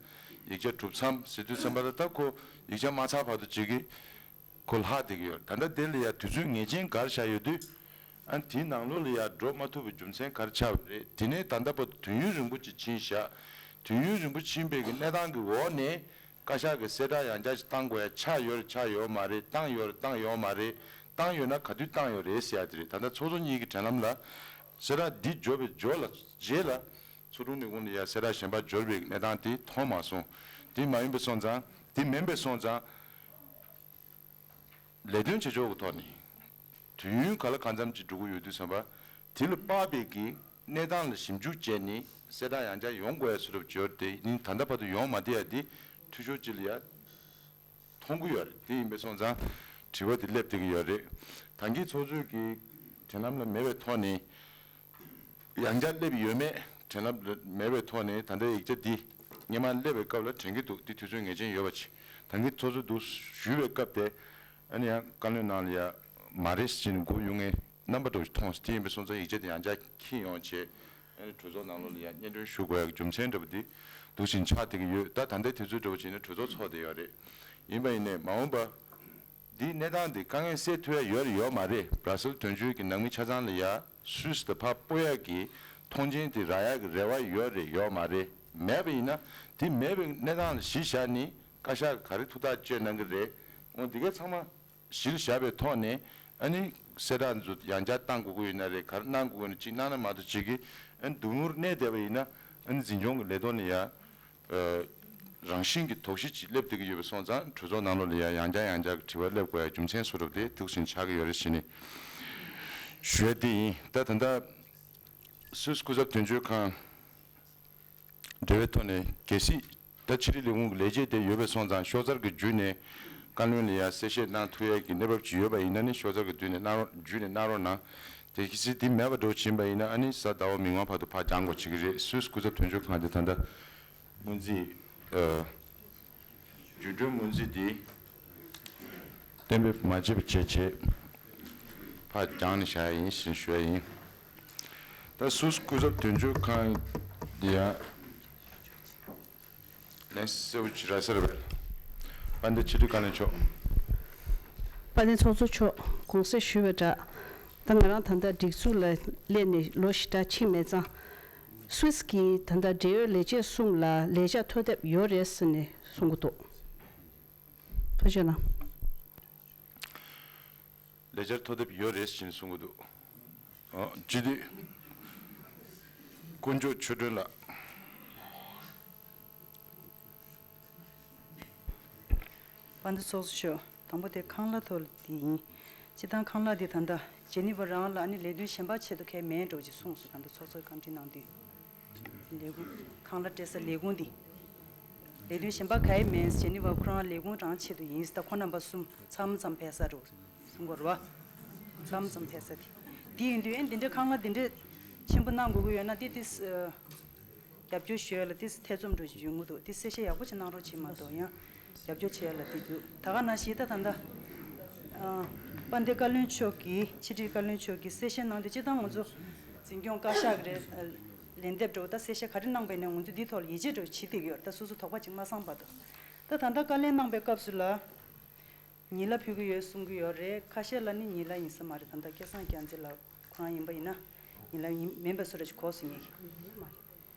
ཡིག་ཆ་གྲུབ་མཚམས་ཟེར་དུས་ཙམ་པ་ལ་ད་ཁོ་ཡིག་ཆ་མ་ཚར་བར་དུ་བྱེད་ཀྱི་ཁོ་ལྷག་བསྡད་ཀྱི་ཡོད་རེད། ད་ལྟ་དེ་ལ་ཡ་དུས་ཚོད་ངེས་ཅན་འགལ་བཞག་ཡོད་དུས་ཨ་དེའི་ནང་ལོགས་ལ་ཡ་འགྲོ་མ་ཐུབ་པའི་རྒྱུ་མཚན་ག་རེ་ཆགས་པ་རེད། དེ་ནས་ད་ལྟ་བར་དུ་དུས་ཡུན་རིང་པོ་ཅིག་ཕྱིན་བཞག་དུས་ཡུན་རིང་པོ་ཕྱིན་པའི་གི་གནས་སྟངས་ཀྱི་འོག་ནས། བཀའ་ཤག་གི་གསལ་བསྒྲགས་ཡང་བསྐྱར་ཞིག་བཏང་དགོས་ཡ་ཆགས་ཡོད་རེད་ཆགས་ཡོད་མ་རེད། བཏང་ཡོད་རེད་བཏང་ཡོད་མ་རེད། བཏང་ཡོད་ན་ག་དུས་བཏང་ཡོད་རེད་ཟེར་ཡ་དེ་རེད། ད་ལྟ་ཚོགས་གཙོ་གཉིས་ཀྱི་དྲན་ལམ་ལ་གསལ་བསྒྲགས་འདི་འབྱོར་བའི་འབྱོར་ལ་རྗེས་ལ་ཚོགས་དྲུང་ལས་ཁུངས་ལ་ཡ་གསལ་བསྒྲགས་གཞན་པ་འབྱོར་བའི་གནས་སྟངས་དེ་མཐོང་མ་སོང་། དེ་མ་ཡིན་པ་སོང་ཙང་དེ་མིན་པ་སོང་ཙང་། ལས་དོན་བྱེད་ཕྱོགས་ཀྱི་ཐོག་ནས་དུས་ཡུན་ག་ལ་གང་འཚམ་ཅིག་འགྲོ་གི་ཡོད་དུས་ཙམ་པ་དེ་ལ་དཔག་པའི་གི་གནས་སྟངས་ལ་ཞིབ་འཇུག་བྱས་ནས་གསལ་བསྒྲགས་ཡང་བསྐྱར་ཡོང་དགོས་ཡ་བཟོ་འདྲ་བྱས་ཡོད་རེད་དེ་ནི་ད་ལྟ་བར་དུ་ཡོང་མ་བསྡད་ཡ་དེ་འཐུས་ཤོར་ཅིག་ལ་ཡ་མཐོང་གི་ཡོད་རེད། དེ་ཡིན་པས་སོང་ཙང་དྲི་བ་དེ་སླེབས་བསྡད་ཀྱི་ཡོད་རེད། ད་གིན་ཚོགས་གཙོས་ཀྱི་དྲན་ལམ་ལ་མེད་པའི་ཐོག་ནས། ཡང་བསྐྱར་སླེབས་ཡོད་མེད་དྲན་ལམ་མེད་པའི་ཐོག་ནས་ད་ལྟའི་ཡིག་ཆ་འདི་སྔོན་མ་སླེབས་པའི་སྐབས་ལ་དྲན་གྱི་འདུག་འདི་དུས་ཚོད་ངེས་ཅན་ཡོད་པ་ཅིག་ད་གིན་ཚོགས་གཙོ་འདུག་ཞུས་པའི་སྐབས་དེ་ཨ་ནི་ཡང་བཀའ་བློན་ནང་ལ་ཡ་མ་རེད་ཟེར་ནས་མགོ་གཡུག་མཁན་རྣམ་པ་འདྲ་བོ་ཞིག་མཐོང་སོང་། དེ་ཡིན་པས་སོང་ཙང་ཡིག་ཆ་དེ་ཡང་བསྐྱར་འཁྱེར་ཡོང་བྱས་ཨ་ནི་གྲོས་ཚོགས་ནང་ལོགས་ལ་ཡ་སྙན་སྒྲོན་ཞུ་དགོས་ཡ་གི་རྒྱུ་མཚན་འདྲ་པོ་འདི་འདུག་བཞིན་ཆགས་བསྡད་ཀྱི་ཡོད། ད་ད་ལྟའི་དུས་ཚོད་འདྲ་པོ་བྱས་ན་གྲོས་ཚོགས་ཚོགས་བསྡད་ཡོད་རེད། ཡིན་པ་ཡིན་ནའི་མ་འོངས་པ། འདིའི་གནས་སྟངས་འདི་དཀའ་ངལ་སེལ་ཐུབ་ཡ་ཡོད་རེད་ཡོད་མ་རེད། སྦ་སིལ་དོན་གཅོད་ཀྱི་ནང་མི་ཆ་ཚང་ལ་ཡ་སུད་སི་དང་ཕར་སྤོ་ཡ་གི་མཐོང་མཆན་དེ་རག་ཡ་གི་རེ་བ་ཡོད་རེད་ཡོད་མ་རེད། མེད་པ་ཡིན་ན་དེ་མེད་པའི་གནས་སྟངས་ལ་གཞི་བཞག་ནས་བཀའ་ཤག་གིས་ག་རེ་ཐུགས་ཐག་གཅོད་གནང་གི་རེད། འོ་འདི་གའི་ཚང་མ་གཞིར་བཞག་པའི་ཐོག་ནས་ཨ་ནི་གསལ་བསྒྲགས་ཚོ་ཡང་བསྐྱར་བཏང་དགོས་ཀྱི་ཡོད་ན་རེད། ག་རེ་གནང་དགོས་ཀྱི་ཡོད་ན་གཅིག་གནང་ན་མ་གཏོགས་གཅིག་གིས་ཨ་ནི་མདུན་མུར་གནས་བསྡད་པ་ཡིན་ན་ཨ་ནི་འཛིན་སྐྱོང་གི་ལས་ཐོག་ནས་ཡང་རང་བཞིན་གྱི་དོགས་གཞི་ཅིག་སླེབས་བསྡད་ཀྱི་ཡོད་པ་སོང་ཙང་གྲོས་ཚོགས་ནང་ལོགས་ལ་ཡང་ཡང་བསྐྱར་ཡང་བསྐྱར་དྲི་བ་སླེབས་དགོས་ཡ་རྒྱུ་མཚན་བཟོ་འདྲ་དེ་འདུག་ཟིན་ཆགས་ཀྱི་ཡོད་རེད་ཟེར་ནས་ཞུ་ཡ་དེ་ཡིན། ད་ད་ལྟ་སུད་སི་སྐུ་ཚབ་དོན་གཅོད་ཁང་འབྲེལ་བའི་ཐོག་ནས་གལ་སྲིད་ད་ཕྱི་དྲིལ་ལས་ཁུངས་ཀྱི་ལས་བྱེད་དེ་ཡོད་པའི་སོང་ཙང་ཤོག་མཚར་གྱི་བརྒྱུད་ནས་བཀའ་བློན་ལ་ཡང་གསལ་བཤད་གནང་ཐུབ་ཡས་ཀྱི་གནས་བབ་ཅིག་ཡོད་པ་ཡིན་ན་ནི་ཤོག་མཚར་གྱི་བརྒྱུད་ནས་གནང་རོགས་བརྒྱུད་ནས་གནང་རོགས་གནང་། དེ་གལ་སྲིད་དེ་མེད་པ་འདྲ་བོ་ཕྱིན་པ་ཡིན་ན་ཨ་ནི་གཟའ་ཟླ་བ་མིག་དམར་བར་དུ་ཕར་འགྱངས་དགོས་བྱེད་ཀྱི་རེད། སུད་སི་སྐུ་ཚབ་དོན་གཅོད་ཁང་དེ་ད་ལྟ་སྔོན་རྩིས་ཨ། རྒྱུན་གྲོན་སྔོན་རྩིས་འདི་གཏན་འབེབས་མ་བྱས་པ་བྱས་བྱས་ཕར་འགྱངས་ནས་བཞག་ཡ་ཡིན་ཞེས་ཞུ་ཡ་ཡིན། ད་སུད་སི་སྐུ་ཚབ་དོན་གཅོད་ཁང་འདི་ཡང་ལན་གསལ་པོ་ཅིག་རག་ས་རེད་པས། དཔལ་ལྡན་ཕྱི་དྲིལ་བཀའ་བློན་མཆོག་དཔལ་ལྡན་ཚོགས་གཙོ་མཆོག་དགོངས་སེལ་ཞུས་པ་འདྲ། ད་ང་རང་ད་ལྟ་སྒྲིག་འཛུགས་ལ་སླེབས་ནས་ལོ་ཞེ་དྲག་ཕྱིན་མེད་ཙང་། སུད་སི་གི་ད་ལྟ་འབྲེལ་ཡོད་ལས་བྱེད་གསུམ་ལ་ལས་བྱ་ཐོ་དེབ་ཡོད་རེད་ཟེར་ནས་གསུང་གི་འདུག་ཐུགས་རྗེ་གནང་། ལས་འཆར་ཐོ་དེབ་ཡོད་རེད་ཅེས་གསུང་གི་འདུག་ཨ། སྤྱི་འཐུས་དཀོན་མཆོག་ཆོས་སྒྲོན་ལགས། དཔལ་ལྡན་ཚོགས་གཙོ་མཆོག་དང་པོ་དེ་ཁང་གླ་ཐོག་ལ་དེ་ཡིན། སྤྱི་བཏང་ཁང་གླ་དེ་ད་ལྟ་ཇེ་ནི་ཝ་རང་ལ་ཨ་ནི་ལས་དོན་གཞན་པ་ཆེད་དུ་གལ་མེད་འགྲོ་ཅེས་གསུངས་སོང་། ད་ལྟ་ཚོགས་གཙོས་བཀའ་འདྲི་གནང་དུས། ལས་ཁུངས་ཁང་གླ་སྤྲད་ས་ལས་ཁུངས་འདི། ལས་དོན་གཞན་པ་ག་ཡེ་མེད། ཇེ་ནི་ཝ་ཁོ་རང་ལས་ཁུངས་རང་ཆེད་དུ་ཡིན། ད་ཁོ་རྣམ་པ་གསུམ་མཚམས་མཚམས་ཕེབས་ས་འགྲོ་གསུང་གི་རེད་བ། མཚམས་མཚམས་ཕེབས་ས་དེ། དེ་ཡིན་དུས་ཨེ་འདི་འདྲའི་ཁང་གླ་འདི་འདྲའི་ཆེན་པོ་གནང་དགོས་ཀྱི་ཡོད་ན་དེ་དེ། རྒྱབ་སྐྱོར་ཞུ་ཡ་ལ་དེ་ཐེ་ཚོམ་འགྲོ་བཞིན་ཡོང་གི་འདུག་དེ་གསལ་བཤད་ཡག་པོ་ཅིག་གནང་རོགས་བྱེད་མ་གཏོགས་ཡང་རྒྱབ་སྐྱོར་བྱེད་ཡ་ལ་དེ་འདུག་ད་ག་ནང་བཞིན་ད་ད་ལྟ་ཨ། དཔལ་ལྡན་བཀའ་བློན་མཆོག་གིས་ཕྱི་དྲིལ་བཀའ་བློན་མཆོག་གིས་གསལ་བཤད་གནང་དུས་སྤྱིར་བཏང་ང་ཚོ་འཛིན་སྐྱོང་བཀའ་ཤག་གི་རེད། ལན་འདེབས་འགྲོ་ད་གསལ་བཤད་ག་རེ་གནང་པ་ཡིན་ནའི་ང་ཚོ་འདིའི་ཐོག་ལ་ཡིད་ཆེས་འགྲོ་བྱེད་བསྡད་ཀྱི་ཡོད་རེད། ད་སོ་སོ་དོགས་པ་ཅིག་མ་སངས་བར་དུ། ད་ད་ལྟ་བཀའ་ལན་གནང་པའི་སྐབས་སུ་ལ། ཉིན་གླ་ཕུལ་གྱི་ཡོད་གསུང་གི་ཡོད་རེད། ཁ་ཤས་ལ་ནི་ཉིན་གླ་ཡིན་ས་མ་རེད། ད་ལྟ་སྐལ་བཟང་རྒྱ་མཚོ་ལགས་ཁོ་རང་ཡིན་པ་ཡིན་ན་ཉིན་གླ་ཡིན་མིན་པ་སུ་རེ་ཞིག་གོ་སོང་ངས།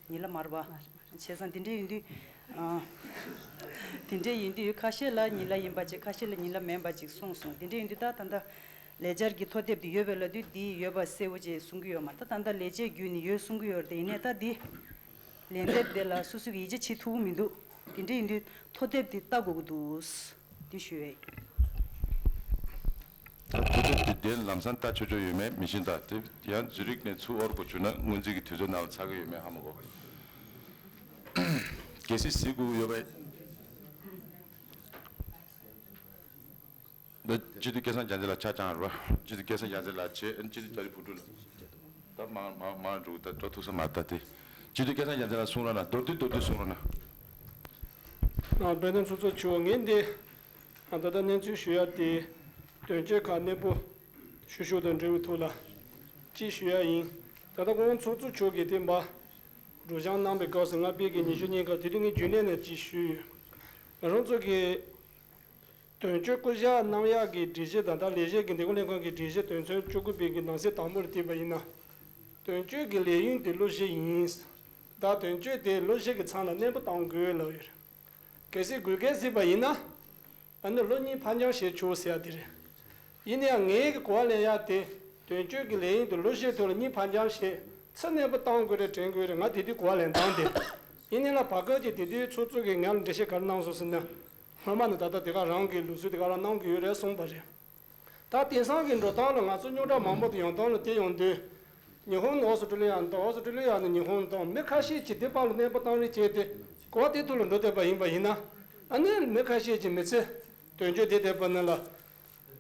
ཉིན་གླ་མ་རེད་པ། བྱས་ཙང་དེ་འདྲ་ཡིན་དུས། ཨ། དེ་འདྲ་ཡིན་དུས་ཁ་ཤས་ལ་ཉིན་གླ་ཡིན་པ་ཅིག་ཁ་ཤས་ལ་ཉིན་གླ་མིན་པ་ཅིག་གསུངས་སོང་། དེ་འདྲ་ཡིན་དུས་ད་ད་ལྟ་ལས་འཆར་གྱི་ཐོ་དེབ་དེ་ཡོད་པའི་ལ་དུས་འདི་ཡོད་པ་གསལ་པོ་ཅིག་གསུང་གི་ཡོད་མ་རེད། ད་ད་ལྟ་ལས་བྱེད་བརྒྱུད་ནས་ཡོད་གསུང་གི་ཡོད་རེད། དེ་ཡིན་ནའི་ད་འདི། ལན་འདེབས་དེ་ལ་སོ་སོ་གི་ཡིད་ཆེས་བྱེད་ཐུབ་ཀྱི་མི་འདུག་དེ་འདྲ་ཡིན་དུས་ཐོ་དེབ་དེ་ལྟ་དགོས་ཀྱི་འདུག་དེ་ཞུ་ཡས། ཐོ་དེབ་དེ་དེ་ལམ་སང་ལྟ་ཆོག་ཆོག་ཡོད་མེད་མི་ཤེས། ད་དེ་ཡང་ཛུ་རིག་ནས་ཚུར་དབོར་དགོས་བྱུང་ན་སྔོན་རྩིས་ཀྱི་དུས་ཚོད་ནང་ལ་ཚར་གི་ཡོད་མེད་ཧ་མ་གོ། གལ་སྲིད་གཟིགས་དགོས་ཀྱི་ཡོད་པས། འདི་སྤྱི་འཐུས་སྐལ་བཟང་རྒྱ་མཚོ་ལགས་ཆ་ཚང་རེད་པ། སྤྱི་འཐུས་སྐལ་བཟང་རྒྱ་མཚོ་ལགས་བྱས། སྤྱི་འཐུས་རྒྱ་རི་བུ་ཕྲུག་ལགས། ད་མ་མ་མ་འགྲོ། ད་འགྲོ་ཐུབ་ས་མ་རེད། ད་དེ་སྤྱི་འཐུས་སྐལ་བཟང་རྒྱ་མཚོ་ལགས་གསུང་རོགས་གནང་། མདོར་བསྡུས་མདོར་བསྡུས་གསུང་རོགས་གནང་། ཨ། དཔལ་ལྡན་ཚོགས་གཙོ་མཆོག་ངས་འདི་ཨ་ད་ལྟ་གནས་ཚུལ་ཞུ་ཡ་དེ་དོན་གཅོད་ཁག་གནས་སྤོ་ཞུ་ཞུ་དང་འབྲེལ་བའི་ཐོག་ལ་ཅིག་ཞུ་ཡ་ཡིན། ད་ལྟ་ཁོང་ཚོགས་གཙོ་མཆོག་གིས་དེ་འབའ་སྒྲོག་སྦྱང་གནང་པའི་སྐབས་སུ་ང་དཔེ་གི་ཉི་ཤུ་གཉིས་ཀ་དེ་རིང་ངས་རྒྱུན་ལས་ནས་ཅིག་ཞུས་ཡོད། ང་རང་ཚོ་གི་དོན་གཅོད་བསྐོ་གཞག་གནང་ཡག་གི་སྒྲིག་གཞི་དང་ད་ལས་བྱེད་ཀྱི་འདེམས་བསྐོ་ལྷན་ཁང་གི་སྒྲིག་གཞི་དོན་ཚན་བཅུ་དགུ་པའི་གི་ནང་གསེས་དང་པོ་ལ་བལྟས་པ་ཡིན་ན། དོན་གཅོད་ཀྱི་ལས་ཡུན་དེ་ལོ་བཞི་ཡིན། ད་དོན་གཅོད་དེ་ལོ་བཞི་གི་མཚམས་ལ་གནས་སྤོ་གཏང་དགོས་ལབ་ཡོད་རེད། གལ་སྲིད་དགོས་གལ་སྲིད་པ་ཡིན་ན། ཨ་ནི་ལོ་གཉིས་ཕར་འགྱངས་བྱས་ཆོག་ཟེར་ཡ་དེ་རེད། ཡིན་ན་ཡང་ངའི་གི་གོ་བ་ལེན་ཡ་དེ་དོན་གཅོད་ཀྱི་ལས་ཡུན་དེ་ལོ་བཞི་ཐོག་ལ་གཉིས་ཕར་འགྱངས་བྱས་ཚུར་གནས་སྤོ་གཏང་དགོས་རེད་དྲན་དགོས་རེད། ང་དེ་དུས་གོ་བ་ལེན་སྟངས་དེ། ཡིན་ནའི་ལ་བར་སྐབས་ཀྱི་དེ་དུས་ཚོགས་གཙོ་གིས་ང་ལ་འགྲེལ་བཤད་ག་རེ་གནང་སོང་ཟེར་ན། སྔོན་མ་ནས་ད་ལྟ་དེ་ག་རང་གི་ལུགས་སྲོལ་དེ་ག་རང་གནང་གི་ཡོད་རེད་གསུངས་པ་རེད། ད་དེང་སང་གི་འགྲོ་སྟངས་ལ་ང་ཚོ་རྙོག་དྲ་མང་པོ་དེ་ཡོང་སྟངས་ལ་བལྟས་ཡོང་དུས། ཉི་ཧོང་ནས་ཨོ་སི་ཀྲི་ལི་ཡ་ནས་དང་ཨོ་སི་ཀྲི་ལི་ཡ་ནས་ཉི་ཧོང་དང་མི་ཁ་ཤས་ཀྱིས་དེ་བར་ལ་གནས་སྤོ་གཏང་རེས་བྱས་ཏེ་གོ་བ་དེ་ཐོག་ལ་འགྲོ་བསྡད་པ་ཡིན་པ་ཡིན་ན། ཨ་ནི་མི་ཁ་ཤས་ཀྱིས་མི་ཚེ་དོན་གཅོད་དེ་བསྡད་པ་ནི་ལ་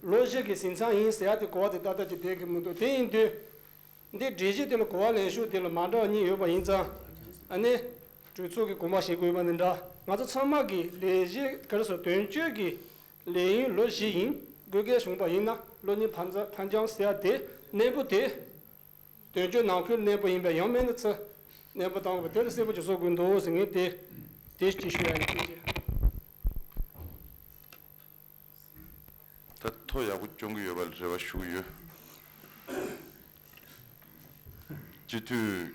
ལོ་བཞི་གི་ཟིན་མཚམས་ཡིན་ཟེར་ཡ་དེ་གོ་བ་དེ་ཏག་ཏག་ཅིག་བསྡད་ཀྱི་མི་འདུག་དེ་ཡིན་དུས། འདི་སྒྲིག་གཞི་དེ་ལ་གོ་བ་ལེན་ཤུགས་དེ་ལ་མ་འདྲ་བ་གཉིས་ཡོད་པ་ཡིན་ཙང་། ཨ་ནི། གྲོས་ཚོགས་ཀྱི་དགོངས་པ་བཞེས་དགོས་པ་ནི་འདྲ། ང་ཚོ་ཚང་མ་གི་ལས་གཞི་ག་རེ་ཟེར་དོན་གཅོད་ཀྱི་ལས་ཡུན་ལོ་བཞི་ཡིན། དགོས་གལ་བྱུང་པ་ཡིན་ན་ལོ་གཉིས་ཕར་འཛ་ཕར་འགྱངས་ཟེར་ཡ་དེ་གནས་སྤོ་དེ། དོན་གཅོད་ནང་ཁུལ་གནས་སྤོ་ཡིན་པས་ཡང་མིན་ན་ཚུར་གནས་སྤོ་བཏང་དགོས་པ་དེ་ལ་གསལ་པོ་ཅིག་བཟོ་དགོས་འདུག་ཟེར་ངས་དེ་དེ་ཅིག་ཞུ་ཡ་ཡིན། ཐུགས་རྗེ་ཆེ། ད་ཐོ་ཡག་པོ་སྐྱོང་གི་ཡོད་པ་ལ་རེ་བ་ཞུ་གི་ཡོད། སྤྱི་འཐུས་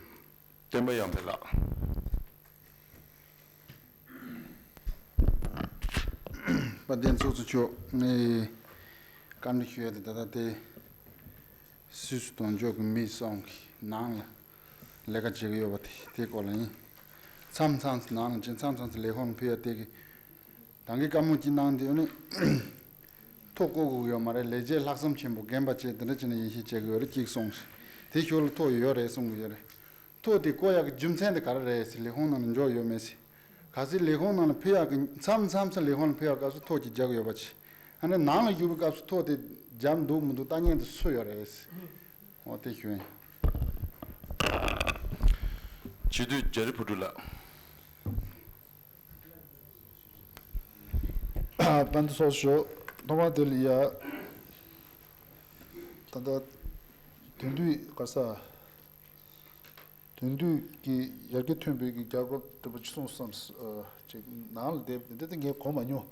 བསྟན་པ་ཡར་འཕེལ་ལགས། དཔལ་ལྡན་ཚོགས་གཙོ་མཆོག་ངས་བཀའ་འདྲི་ཞུ་ཡ་དེ་ད་ལྟ་དེ་སུད་སི་དོན་གཅོད་ཀྱི་མི་སོང་གི་ནང་ལ་ལས་ཀ་བྱེད་ཀྱི་ཡོད་པ་དེ་དེ་སྐོར་ལ་ཡིན། མཚམས་མཚམས་སུ་ནང་ལ་ཕྱིན། མཚམས་མཚམས་སུ་ལས་ཁུངས་ལ་ཕེབས་ཡ་དེ་གི་ད་གིན་བཀའ་མོལ་ཅིག་གནང་དུས་ཨ་ནི་ཐོ་བཀོད་དགོས་ཀྱི་ཡོད་མ་རེད། ལས་བྱེད་ལྷག་བསམ་ཆེན་པོ་རྒན་པ་བྱས་དེ་འདྲ་བྱས་ནས་ཡིན་ཤེས་བྱེད་ཀྱི་ཡོད་རེད་ཅིག་གསུངས་ཤིང་། དེ་ཞོར་ལ་ཐོ་ཡོད་རེད་གསུང་གི་ཡོད་རེད། ཐོ་དེ་བཀོད་ཡག་གི་རྒྱུ་མཚན་དེ་ག་རེ་རེད་ཟེར། ལས་ཁུངས་ནང་ལ་འབྱོར་ཡོད་མེད་ཟེར། གལ་སྲིད་ལས་ཁུངས་ནང་ལ་ཕེབས་ཡག་གི་མཚམས་མཚམས་སུ་ལས་ཁུངས་ལ་ཕེབས་ཡག་སྐབས་སུ་ཐོ་གཅིག་རྒྱག་གི་ཡོད་པ་བྱས། ཨ་ནི་ནང་ལ་བཞུགས་པའི་སྐབས་སུ་ཐོ་དེ་རྒྱབ་འདུག་མི་འདུག་ལྟ་མཁན་དེ་སུ་ཡོད་རེད་ཟེར། འོ་དེ་ཞུ་ཡིན། སྤྱི་འཐུས་རྒྱ་རི་ཕུར་སྒྲུབ་ལགས། དཔལ་ལྡན་ཚོགས་གཙོ། ཐོག་མར་དེ་ལ་ཡ། ད་ལྟ་དོན་བསྡུས་ག་ས། དོན་བསྡུས་ཀྱི་ཡར་རྒྱས་ཐོན་པའི་གི་རྒྱལ་ཁབ་འདྲ་པོ་ཅིག་གསུངས་སམ། ཨ། ཅིག་ནང་ལ་བསྡད་འདི་འདྲ་དེ་ངས་གོ་མ་མྱོང་།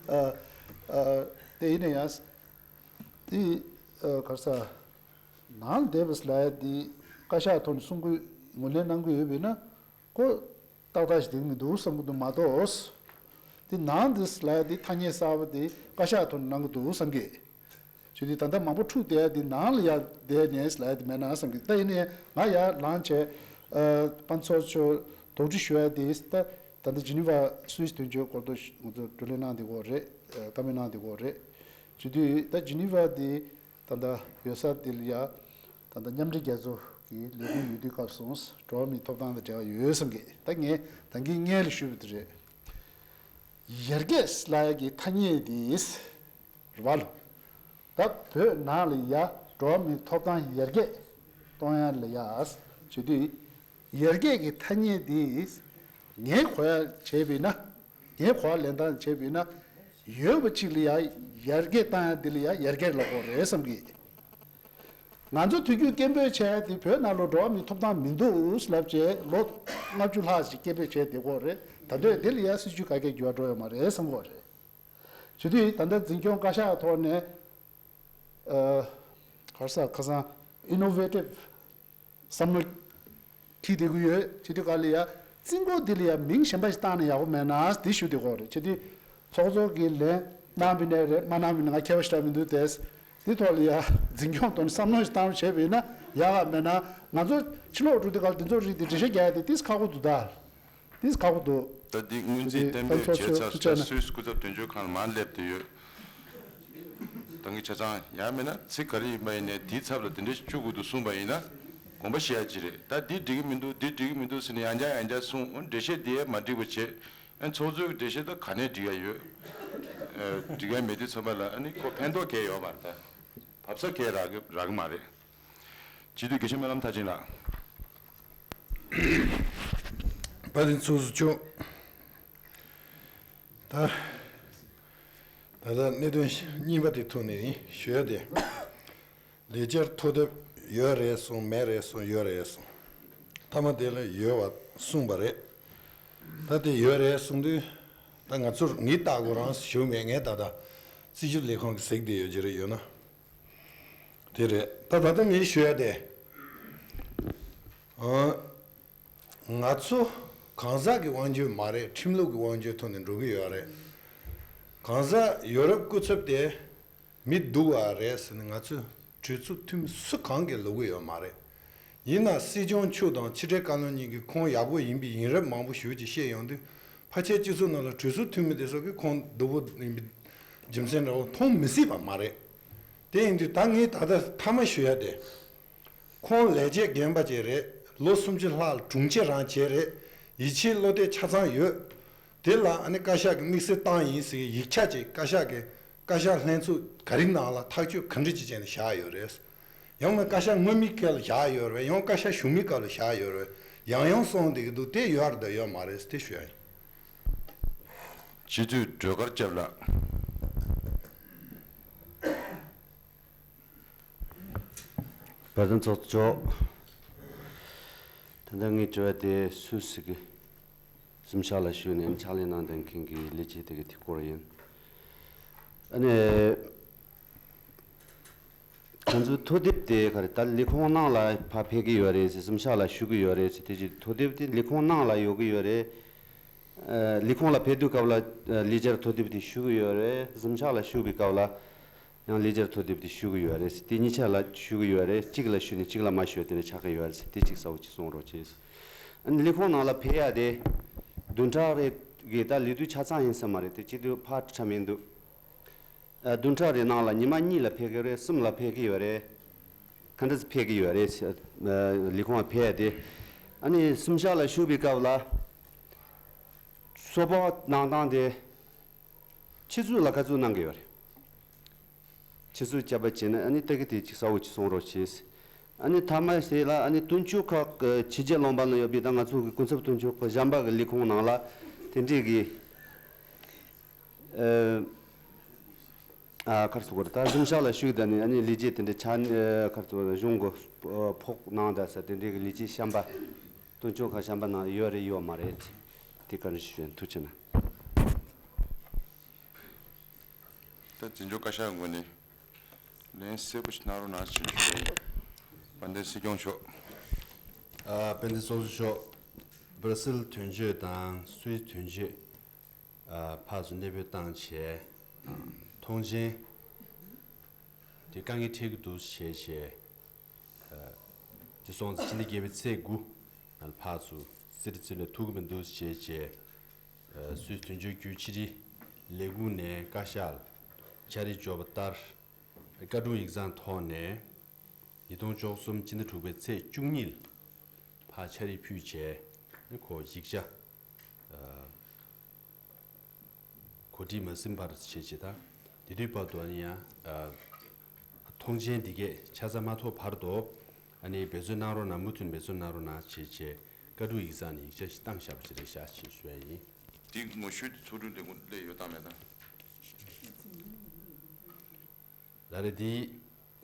ཨ། ཨ། དེ་ཡིན་ན་ཡང་། དེ། ཨ། ག་ས། ནང་ལ་བསྡད་པ་ལ་ཡ་དེ་བཀའ་ཤག་ཐོག་ནས་གསུང་དགོས་ངོས་ལེན་གནང་དགོས་ཡོད་པས་ན། ཁོ་ཏག་ཏག་ཞིག་དེ་མི་འདུག་བསམ་གྱི་འདུག་མ་གཏོགས། དེ་ནང་དེ་ལ་ཡ་དེ་ཐ་སྙད་གསར་པ་དེ་བཀའ་ཤག་ཐོག་ནས་གནང་གི་འདུག་བསམ་གི། ཅི་སྟེ་ད་ལྟ་མང་པོ་འཁྲུག་བསྡད་ཡ་དེ་ནང་ལ་ཡ་བསྡད་ནས་ལ་ཡ་དེ་མེད་ན་བསམ་གི། ད་ཡིན་ནའི་ང་ཡར་ལངས་བྱས། ཨ། དཔལ་ཚོགས་གཙོ་དོགས་འདྲི་ཞུ་ཡ་དེ་ད་ད་ལྟ་ཇི་ནི་ཝ་སུད་སི་དོན་གཅོད་སྐོར་དུ་ང་ཚོ་བགྲོ་གླེང་གནང་བསྡད་ཀྱི་ཡོད་རེད། ཨ། བཀའ་མོལ་གནང་བསྡད་ཀྱི་ཡོད་རེད། བྱེད་དུས་ད་ཇི་ནི་ཝ་དེ་ད་ལྟ་ཡོད་ས་དེ་ལ་ཡ། ད་ལྟ་མཉམ་འབྲེལ་རྒྱལ་ཚོགས་ཀྱི་ལས་འགུལ་ཡོད་དུས་སྐབས་སུ་འགྲོ་བ་མིའི་ཐོབ་ཐང་དང་འབྲེལ་བ་ཡོད་བསམ་གི། ད་ངས་ད་གིན་སྔོན་ལ་ཞུས་པ་དེ་རེད། ཡར་རྒྱས་ལབ་ཡ་གི་ཐ་སྙད་དེ་རེད་བ་ལོ། ད་བོད་ནང་ལ་ཡ་འགྲོ་བ་མིའི་ཐོབ་ཐང་ཡར་རྒྱས་གཏོང་ཡ་ལ་ཡ་བྱེད་དུས། ཡར་རྒྱས་ཀྱི་ཐ་སྙད་འདི་ངས་གོ་ཡ་བྱས་པས་ན། ངས་གོ་བ་ལེན་སྟངས་བྱས་པས་ན། ཡོད་པ་གཅིག་ལ་ཡ་ཡར་རྒྱས་བཏང་ཡ་འདི་ལ་ཡ་ཡར་རྒྱས་ལབ་དགོས་རེད་བསམ་གི། ང་ཚོ་དུས་རྒྱུན་སྐད་འབོད་བྱས་ཡ་དེ་བོད་ནང་ལ་འགྲོ་བ་མིའི་ཐོབ་ཐང་མི་འདུག་ལབ་བྱས་ལོ་ལྔ་བཅུ་ལྷག་ཅིག་སྐད་འབོད་བྱས་བསྡད་ཀྱི་ཡོད་རེད། ད་དུང་འདི་ལ་ཡ་སྲིད་བྱུས་ག་གེ་འགྱུར་བ་འགྲོ་ཡོད་མ་རེད་བསམ་གྱི་ཡོད་རེད། བྱེད་དུས་ད་ལྟ་འཛིན་སྐྱོང་བཀའ་ཤག་ཐོག་ནས། ཨ། ག་རེ་ཟེར། ཁ་སང་innovative བསམ་བློ་འཁྱེར་བསྡད་ཀྱི་ཡོད། བྱེད་དུས་ག་ལ་ཡ་རྩིས་འགོ་འདི་ལ་ཡ་མིང་གཞན་པ་ཞིག་བཏགས་ན་ཡག་པོ་མེད་ན་འདི་ཞུ་བསྡད་ཀྱི་ཡོད་རེད། བྱེད་དུས་ཚོགས་གཙོ་གིས་ལན་གནང་བ་ཡིན་ནའི་རེད། མ་གནང་བ་ཡིན་ན་ང་མཁས་པ་ཞེ་དྲག་མི་འདུག་སྟེ། འདི་ཐོག་ལ་ཡ་འཛིན་སྐྱོང་ཐོག་ནས་བསམ་བློ་ཞིག་བཏང་བྱས་པ་ཡིན་ན་ཡག་ག་མེད་ན། ང་ཚོ་ཕྱི་ལོགས་འགྲོ་དུས་ག་ལ་འདི་ཚོ་རིགས་འདི་འགྲེལ་བཤད་རྒྱག་ཡ་དེ་ཏིས་ཁག་པོ་འདུག་ད། ཏིས་ཁག་པོ་འདུག་ད་འདི་སྔོན་རྩིས་གཏན་འབེབས་བྱས་ཚར་སོང་། སུད་སི་སྐུ་ཚབ་དོན་གཅོད་ཁང་ལ་མར་སླེབས་བསྡད་ཡོད། ད་གིན་ཆ་ཚང་ཡང་མིན་ན་ཚིག་ག་རེ་ཡིན་པ་ཡིན་ནའི་དེའི་ཚབ་ལ་དེ་འདྲ་ཞིག་བཅུག་དགོས་འདུག་གསུངས་པ་ཡིན་ན་དགོངས་པ་བཞེས་ཡ་ཅིག་རེད། ད་འདི་འགྲིག་གི་མི་འདུག་འདི་འགྲིག་གི་མི་འདུག་ཟེར་ནས་ཡང་བསྐྱར་ཡང་བསྐྱར་གསུངས། འོ་འགྲེལ་བཤད་འདི་ཡང་མ་འགྲིག་པ་བྱས། ཨ། ཚོགས་གཙོའི་འགྲེལ་བཤད་ད་ག་ནས་འགྲིག་ཡ་ཡོད། ཨ། འགྲིག་ཡ་མེད་དུས་ཚང་མ་ལ་ཨ་ནི་ཁོ་ཕན་ཐོགས་གང་ཡང་ཡོད་མ་རེད། ད་བབས་ས་གང་ཡང་རག་གི་རག་གི་མ་རེད། སྤྱི་འཐུས་དགེ་བཤེས་སྨོན་ལམ་མཐར་ཕྱིན་ལགས། དཔལ་ལྡན་ཚོགས་གཙོ་མཆོག་ད་ད་ལྟ་གནད་དོན་གཉིས་པ་དེ་ཐོག་ནས་ཡིན་ཞུ་ཡ་དེ། ལས་བྱེད་ཐོ་དེབ་ཡོད་རེད་གསུངས། མེད་རེད་གསུངས། ཡོད་རེད་གསུངས། མཐའ་མ་དེ་ལ་ཡོད་པ་གསུངས་པ་རེད། ད་དེ་ཡོད་རེད་གསུངས་དུས། ད་ང་ཚོར་ངས་ལྟ་དགོས་རང་ཞུ་མེད། ངས་ད་ལྟ་སྲིད་བྱུས་ལས་ཁུངས་ཀྱིས་གཟིགས་བསྡད་ཡོད་ཀྱི་རེད། ཡོད་ན། དེ་རེད། ད་ད་ལྟ་ངས་ཞུ་ཡ་དེ། ཨ། ང་ཚོ་གང་ཟག་གི་དབང་སྒྱུར་མ་རེད། ཁྲིམས་ལུགས་ཀྱི་དབང་སྒྱུར་ཐོག་ནས་འགྲོ་གི་ཡོད་རེད། གང་ཟག་ཡོ་རོབ་སྐུ་ཚབ་དེ་མི་སྡུག་པ་རེད་ཟེར་ནས་ང་ཚོས་གྲོས་ཚོགས་འཐུས་མི་སུ་གང་གིས་ལབ་གི་ཡོད་མ་རེད། ཡིན་ན་སྲིད་སྐྱོང་མཆོག་དང་ཕྱི་དྲིལ་བཀའ་བློན་གཉིས་ཀྱིས་ཁོང་ཡག་པོ་ཡིན་པའི་ཡིན་རབས་མང་པོ་ཞེ་ཅིག་བཤད་ཡོང་དུས། ཕལ་ཆེར་སྤྱི་ཚོགས་ནང་ལ་གྲོས་ཚོགས་འཐུས་མི་དེ་ཚོ་གིས་ཁོང་སྡུག་པོ་ཡིན་པའི་རྒྱུ་མཚན་འདྲ་བོ་མཐོང་མི་སྲིད་པ་མ་རེད། དེ་ཡིན་དུས་ད་ངས་ད་ལྟ་མཐའ་མ་ཞུ་ཡ་དེ། ཁོང་ལས་བྱེད་རྒན་པ་ཅིག་རེད། ལོ་སུམ་ཅུ་ལྷག་ལ་དྲུང་ཆེ་རང་བྱས་རེད། ཡིད་ཆེས་བློ་གཏད་ཆ་ཚང་ཡོད། དེ་ལ་ཨ་ནི་བཀའ་ཤག་གིས་དམིགས་བསལ་བཏང་ཡིན་ཟེར་ཡིག་ཆ་ཅིག་བཀའ་ཤག་གི་བཀའ་ཤག་ལྷན་ཚོགས་ག་རེ་ནང་ལ་ཐག་གཅོད་ག་འདྲ་ཅིག་བྱས་ནས་བཞག་ཡོད་རེད། ཡང་ན་བཀའ་ཤག་སྔོན་མའི་སྐབས་ལ་བཞག་ཡོད་རེད། ཡང་བཀའ་ཤག་གཞུག་མའི་སྐབས་ལ་བཞག་ཡོད་རེད། ཡང་ཡང་སོང་བསྡད་ཀྱི་འདུག་དེ་ཡོད་རེད་དང་ཡོད་མ་རེད་དེ་ཞུ་ཡ་ཡིན། སྤྱི་འཐུས་སྒྲོལ་དཀར་སྐྱབས་ལགས། དཔལ་ལྡན་ཚོགས་གཙོ། ད་ལྟ་ངའི་དྲི་བ་དེ་སུད་སི་གི་གཟིམ་ཤག་ལ་ཞུས་ནས་ཕྱག་ལས་གནང་བསྡད་མཁན་གྱི་ལས་བྱེད་དེ་གི་དེ་སྐོར་ཡིན། ཨ་ནི། ཁོང་ཚོའི་ཐོ་དེབ་དེ་ག་རེ་ད་ལས་ཁུངས་ནང་ལ་ཕར་ཕེབས་ཀྱི་ཡོད་རེད་ཟེར། གཟིམ་ཤག་ལ་ཞུ་གི་ཡོད་རེད་ཟེར། དེ་ཅིག་ཐོ་དེབ་དེ་ལས་ཁུངས་ནང་ལ་ཡོད་ཀྱི་ཡོད་རེད། ལས་ཁུངས་ལ་ཕེབས་དུས་སྐབས་ལ་ལས་བྱེད་ཐོ་དེབ་དེ་ཞུ་གི་ཡོད་རེད། གཟིམ་ཤག་ལ་ཞུགས་པའི་སྐབས་ལ་ཡང་ལས་བྱེད་ཐོ་དེབ་དེ་ཞུ་གི་ཡོད་རེད། དེ་གཉིས་ཆ་ལ་ཞུ་གི་ཡོད་རེད། གཅིག་ལ་ཞུས་ནས་གཅིག་ལ་མ་ཞུས་དེ་འདྲ་ཆགས་ཀྱི་ཡོད་རེད། དེ་གཅིག་གསལ་བོ་གཅིག་གསུང་རོགས་བྱེད། ཨ་ནི་ལས་ཁུངས་ནང་ལ་ཕེབས་ཡ་དེ་བདུན་ཕྲག་རེ་གི་ད་ལས་དུས་ཆ་ཚང་ཡིན་ས་མ་རེད། དེ་སྤྱི་འཐུས་ཕར་ཁྲ་མི་འདུག་ཨ། བདུན་ཕྲག་རེ་ནང་ལ་ཉི་མ་གཉིས་ལ་ཕེབས་ཀྱི་རེད། གསུམ་ལ་ཕེབས་ཀྱི་ཡོད་རེད། ག་འདྲ་ཕེབས་ཀྱི་ཡོད་རེད། ཨ། ལས་ཁུངས་ལ་ཕེབས་ཡ་དེ། ཨ་ནི་གཟིམ་ཤག་ལ་ཞུགས་པའི་སྐབས་ལ་གསོལ་ཕོགས་གནང་སྟངས་དེ། ཆུ་ཚོད་ལ་ག་ཚོད་གནང་གི་ཡོད་རེད། ཆུ་ཚོད་བཅའ་པ་བྱས་ན་ཨ་ནི་ལྟ་གི་དེ་ཅིག་གསལ་བོ་ཅིག་གསུང་རོགས་བྱེད། ཨ་ནི་མཐའ་མ་ཞིག་ལ་ཨ་ནི་དོན་གཅོད་ཁག་གི་ཕྱི་རྒྱལ་ལུང་པ་ན་ཡོད་པའི་ད་ང་ཚོ་གི་སྐུ་ཚབ་དོན་གཅོད་ཁག་གཞན་པ་གི་ལས་ཁུངས་ནང་ལ་དེ་འདྲས་ཀྱི་ཨ། ག་རེ་ཟེར་དགོས་རེད། ད་གཟིམ་ཤག་ལ་ཞུགས་དང་ནི་ཨ་ནི་ལས་བྱེད་དེ་འདྲས་ཆ་ནས་ག་རེ་ཟེར་དགོས་རེད། གཞུང་གི་ཕོགས་གནང་དང་ས་དེ་འདྲས་ཀྱི་ལས་བྱེད་གཞན་པ་དོན་གཅོད་ཁག་གཞན་པ་ནང་ཡོད་རེད་ཡོད་མ་རེད། དེ་ག་རེ་ཞུ་ཡིན། ཐུགས་རྗེ་གནང་། ད་འཛིན་སྐྱོང་བཀའ་ཤག་ངོས་ནས་ལན་གསལ་པོ་ཞིག་གནང་རོགས་གནང་ཞེས་ཞུ་ཡ་ཡིན། དཔལ་ལྡན་སྲིད་སྐྱོང་མཆོག་ཨ། དཔལ་ལྡན་ཚོགས་གཙོ་མཆོག་བར་སེལ་དོན་གཅོད་དང་སུད་སི་དོན་གཅོད། ཨ། ཕར་ཚུར་གནས་སྤོས་བཏང་བྱས། ཐོངས་མཆན་དེ་དཀའ་ངལ་འཕྲད་ཀྱི་འདུག་བྱས་བྱས། ཨ། དེ་སོང་ཙང་ཕྱི་ཟླ་བརྒྱད་པའི་ཚེས་དགུ་ནང་ཕར་ཚུར་སི་ཏི་ཙི་ལ་ཐུག་གི་མི་འདུག་བྱས་བྱས། ཨ། སུད་སི་དོན་གཅོད་བརྒྱུད་ཕྱི་དྲིལ་ལས་ཁུངས་ནས་བཀའ་ཤག་ལ་ཕྱག་བྲིས་འབྱོར་བ་ལྟར། བཀའ་དྲུང་ཡིག་ཚང་ཐོག་ནས་ཉིས་སྟོང་བཅུ་གསུམ་ཕྱི་ཟླ་དྲུག་པའི་ཚེས་བཅུ་གཉིས་ལ་ཕར་ཕྱག་བྲིས་ཕུལ་བྱས་ཁོ་ཡིག་ཆ། ཨ། གོ་སྒྲིག་མ་ཟིན་བར་བྱས་བྱས་དང་། དེ་དུས་བར་དུ་ཨ་ནི་ཡང་། ཨ། ཐོངས་མཆན་འདི་གས་ཆ་ཚང་མ་ཐོབ་བར་དུ། ཨ་ནི་འབད་བརྩོན་གནང་རོགས་གནང་། མུ་མཐུད་འབད་བརྩོན་གནང་རོགས་གནང་བྱས་བྱས། བཀའ་དྲུང་ཡིག་ཚང་ནས་ཡིག་ཆ་ཞིག་བཏང་བཞག་པ་ཅིག་རེད་བཞག་ཅེས་ཞུ་ཡ་ཡིན། དེ་ངོ་བཤུས་དེ་ཚོགས་དྲུང་ལས་ཁུངས་སླེབས་ཡོད་དམ་མེད་དམ། ལགས་རེད། དེ་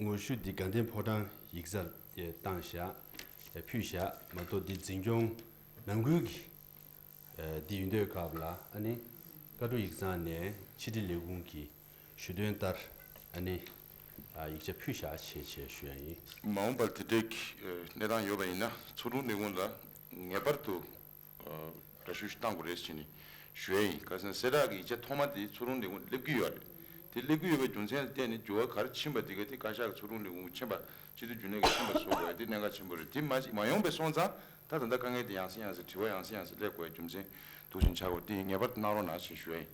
ངོ་བཤུས་འདི་དགའ་ལྡན་ཕོ་བྲང་ཡིག་ཚང་ལ་བཏང་བཞག་ཕུལ་བཞག་མ་གཏོགས། འདི་འཛིན་སྐྱོང་ནང་ཁུལ་གྱི། ཨ། འདི་ཡིན་དུས་སྐབས་ལ་ཨ་ནི་བཀའ་དྲུང་ཡིག་ཚང་ནས་ཕྱི་དྲིལ་ལས་ཁུངས་ཀྱི་ཞུ་དོན་ལྟར་ཨ་ནི། ཨ། ཡིག་ཆ་ཕུལ་བཞག་བྱས་བྱས་ཞུ་ཡ་ཡིན། མ་འོངས་པར་དེ་འདྲའི་གི་གནས་སྟངས་ཡོད་པ་ཡིན་ན་ཚོགས་དྲུང་ལས་ཁུངས་ལ་ངེས་པར་དུ། ཨ། འདྲ་བཤུས་ཤིག་བཏང་དགོས་རེད་ཟེར་ནས་ཞུ་ཡ་ཡིན། ག་ཟེར་ན་གསལ་བསྒྲགས་ཀྱི་ཡིག་ཆ་ཐོག་མ་དེ་ཚོགས་དྲུང་ལས་ཁུངས་སླེབས་ཀྱི་ཡོད་རེད། དེ་སླེབས་ཀྱི་ཡོད་པའི་རྒྱུ་མཚན་ལ་བརྟེན་ནས་འགྱུར་བ་ག་རེ་ཕྱིན་པ་དེ་ག་དེ་བཀའ་ཤག་གི་ཚོགས་དྲུང་ལས་ཁུངས་ཕྱིན་པ། སྤྱི་འཐུས་རྒྱུན་ལས་ཀྱི་ཕྱིན་པ་བཟོ་དགོས་ཡ་དེ་གནད་འགག་ཆེན་པོ་རེད། དེ་མ་མ་ཡོང་པའི་སོང་ཙང་ད་ད་ལྟ་དཀའ་ངལ་དེ་ཡང་སེ་ཡང་སེ། དྲི་བ་ཡང་སེ་ཡང་སེ་སླེབས་དགོས་ཡ་རྒྱུ་མཚན་འདུག་བཞིན་ཆགས་དགོས། དེ་ངེས་པར་དུ་གནང་རོགས་གནང་ཞེས་ཞུ་ཡ་ཡིན།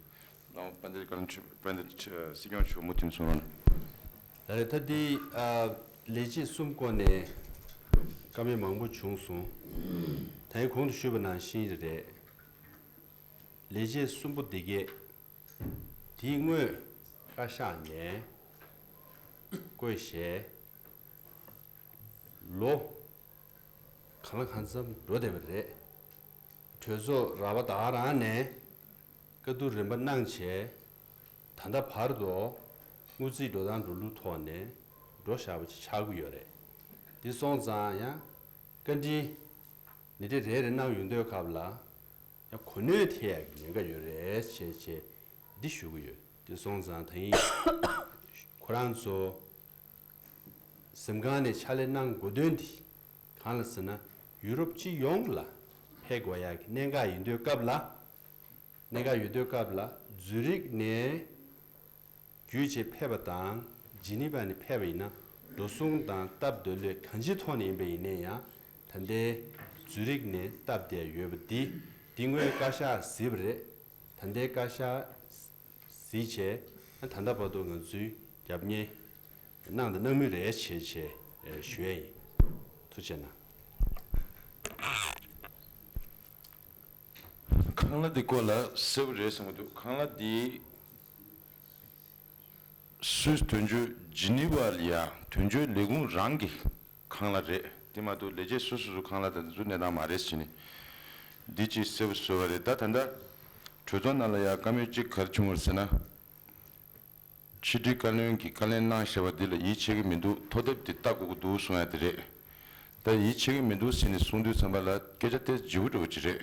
ལགས། དཔལ་ལྡན་བཀའ་དྲིན་ཆེ། དཔལ་ལྡན་སྲིད་སྐྱོང་མཆོག་མུ་མཐུད་གསུང་རོགས་གནང་། ད་རེས་ད་འདི། ཨ། ལས་བྱེད་གསུམ་སྐོར་ནས་བཀའ་མོལ་མང་པོ་བྱུང་སོང་། ད་ཡིན་གོང་དུ་ཞུས་པ་ནང་བཞིན་རེད། ལས་བྱེད་གསུམ་པོ་འདི་གས་དེའི་སྔོན་བཀའ་ཤག་ནས་བསྐོས་བྱས་ལོ་གང་ལ་གང་འཚམ་འགྲོ་བསྡད་པ་རེད། གྲོས་ཚོགས་ར་བ་ད་ག་རང་ནས་བཀའ་བསྡུར་རིམ་པ་གནང་བྱས། ད་ལྟ་བར་དུ་དངུལ་རྩིས་འགྲོ་སྟངས་འགྲོ་ལུགས་ཐོག་ནས་འགྲོ་བཞག་པ་ཅིག་ཆགས་ཀྱི་ཡོད་རེད། དེ་སོང་ཙང་ཡང་བཀའ་འདྲི་འདི་འདྲ་རེ་རེ་གནང་ཡོང་དུས་སྐབས་ལ་ཡང་གོ་གནོན་ཐེབས་ཡག་གི་ཉེན་ཁ་ཡོད་རེད་ཅེས་བྱས་འདི་ཞུ་གི་ཡོད། དེ་སོང་ཙང་ད་ཡིན་ཁོ་རང་ཚོ་གཟིམ་ཁང་ནས་ཕྱག་ལས་གནང་དགོས་དོན་འདི། གང་ལ་ཟེར་ན་ཡུ་རོབ་སྤྱི་ཡོངས་ལ་ཕེབས་དགོས་ཡག་གི་གནད་འགག་ཡིན་དུས་སྐབས་ལ། གནད་འགག་ཡོད་དུས་སྐབས་ལ་ཛུ་རིག་ནས་བརྒྱུད་བྱས་ཕེབས་པ་དང་ཇི་ནི་ཝ་ནས་ཕེབས་པ་ཡིན་ན་འགྲོ་སོང་དང་སྟབས་བདེ་ལོས་གང་ཅིའི་ཐོག་ནས་ཡིན་པ་ཡིན་ནའི་ཡང་ད་ལྟའི་ཛུ་རིག་ནས་སྟབས་བདེ་ཡོད་པ་འདི་འདི་སྔོན་བཀའ་ཤག་གཟིགས་པ་རེད། ད་ལྟའི་བཀའ་ཤག་གཟིགས་བྱས་ད་ལྟ་བར་དུ་ང་ཚོའི་རྒྱབ་གཉེར་གནང་དང་གནང་མུས་རེད་ཞེས་བྱས་ཞུ་ཡས་ཡིན། ཐུགས་རྗེ་གནང་། ཁང་གླ་འདི་སྐོར་ལ་གསལ་པོ་རེད་བསམ་གྱི་འདུག་ཁང་གླ་འདི་སུད་སི་དོན་གཅོད་ཇི་ནི་ཝ་ལ་ཡ་དོན་གཅོད་ལས་ཁུངས་རང་གི་ཁང་གླ་རེད། དེ་མ་གཏོགས་ལས་བྱེད་སོ་སོ་སོ་ཁང་གླ་དང་དེ་ཚོ་གནས་སྟངས་མ་རེད་ཟེར་ནས་འདི་ཅིག་གསལ་པོ་བཟོས་པ་རེད། ད་ད་ལྟ་གྲོས་ཚོགས་ནང་ལ་ཡ་བཀའ་མོལ་གཅིག་ག་རེ་བྱུང་བ་རེད་ཟེར་ན། ཕྱི་དྲིལ་བཀའ་བློན་གྱིས་བཀའ་ལན་གནང་བཞག་པ་འདི་ལ་ཡིད་ཆེས་ཀྱི་མི་འདུག་ཐོ་དེབ་འདི་ལྟ་དགོས་ཀྱི་འདུག་གསུང་ཡ་དེ་རེད། ད་ཡིད་ཆེས་ཀྱི་མི་འདུག་ཟེར་ནས་གསུང་དུས་ཙམ་པ་ལ་སྐད་ཆ་དེ་ལྗིད་པོ་འདྲ་བོ་ཅིག་རེད།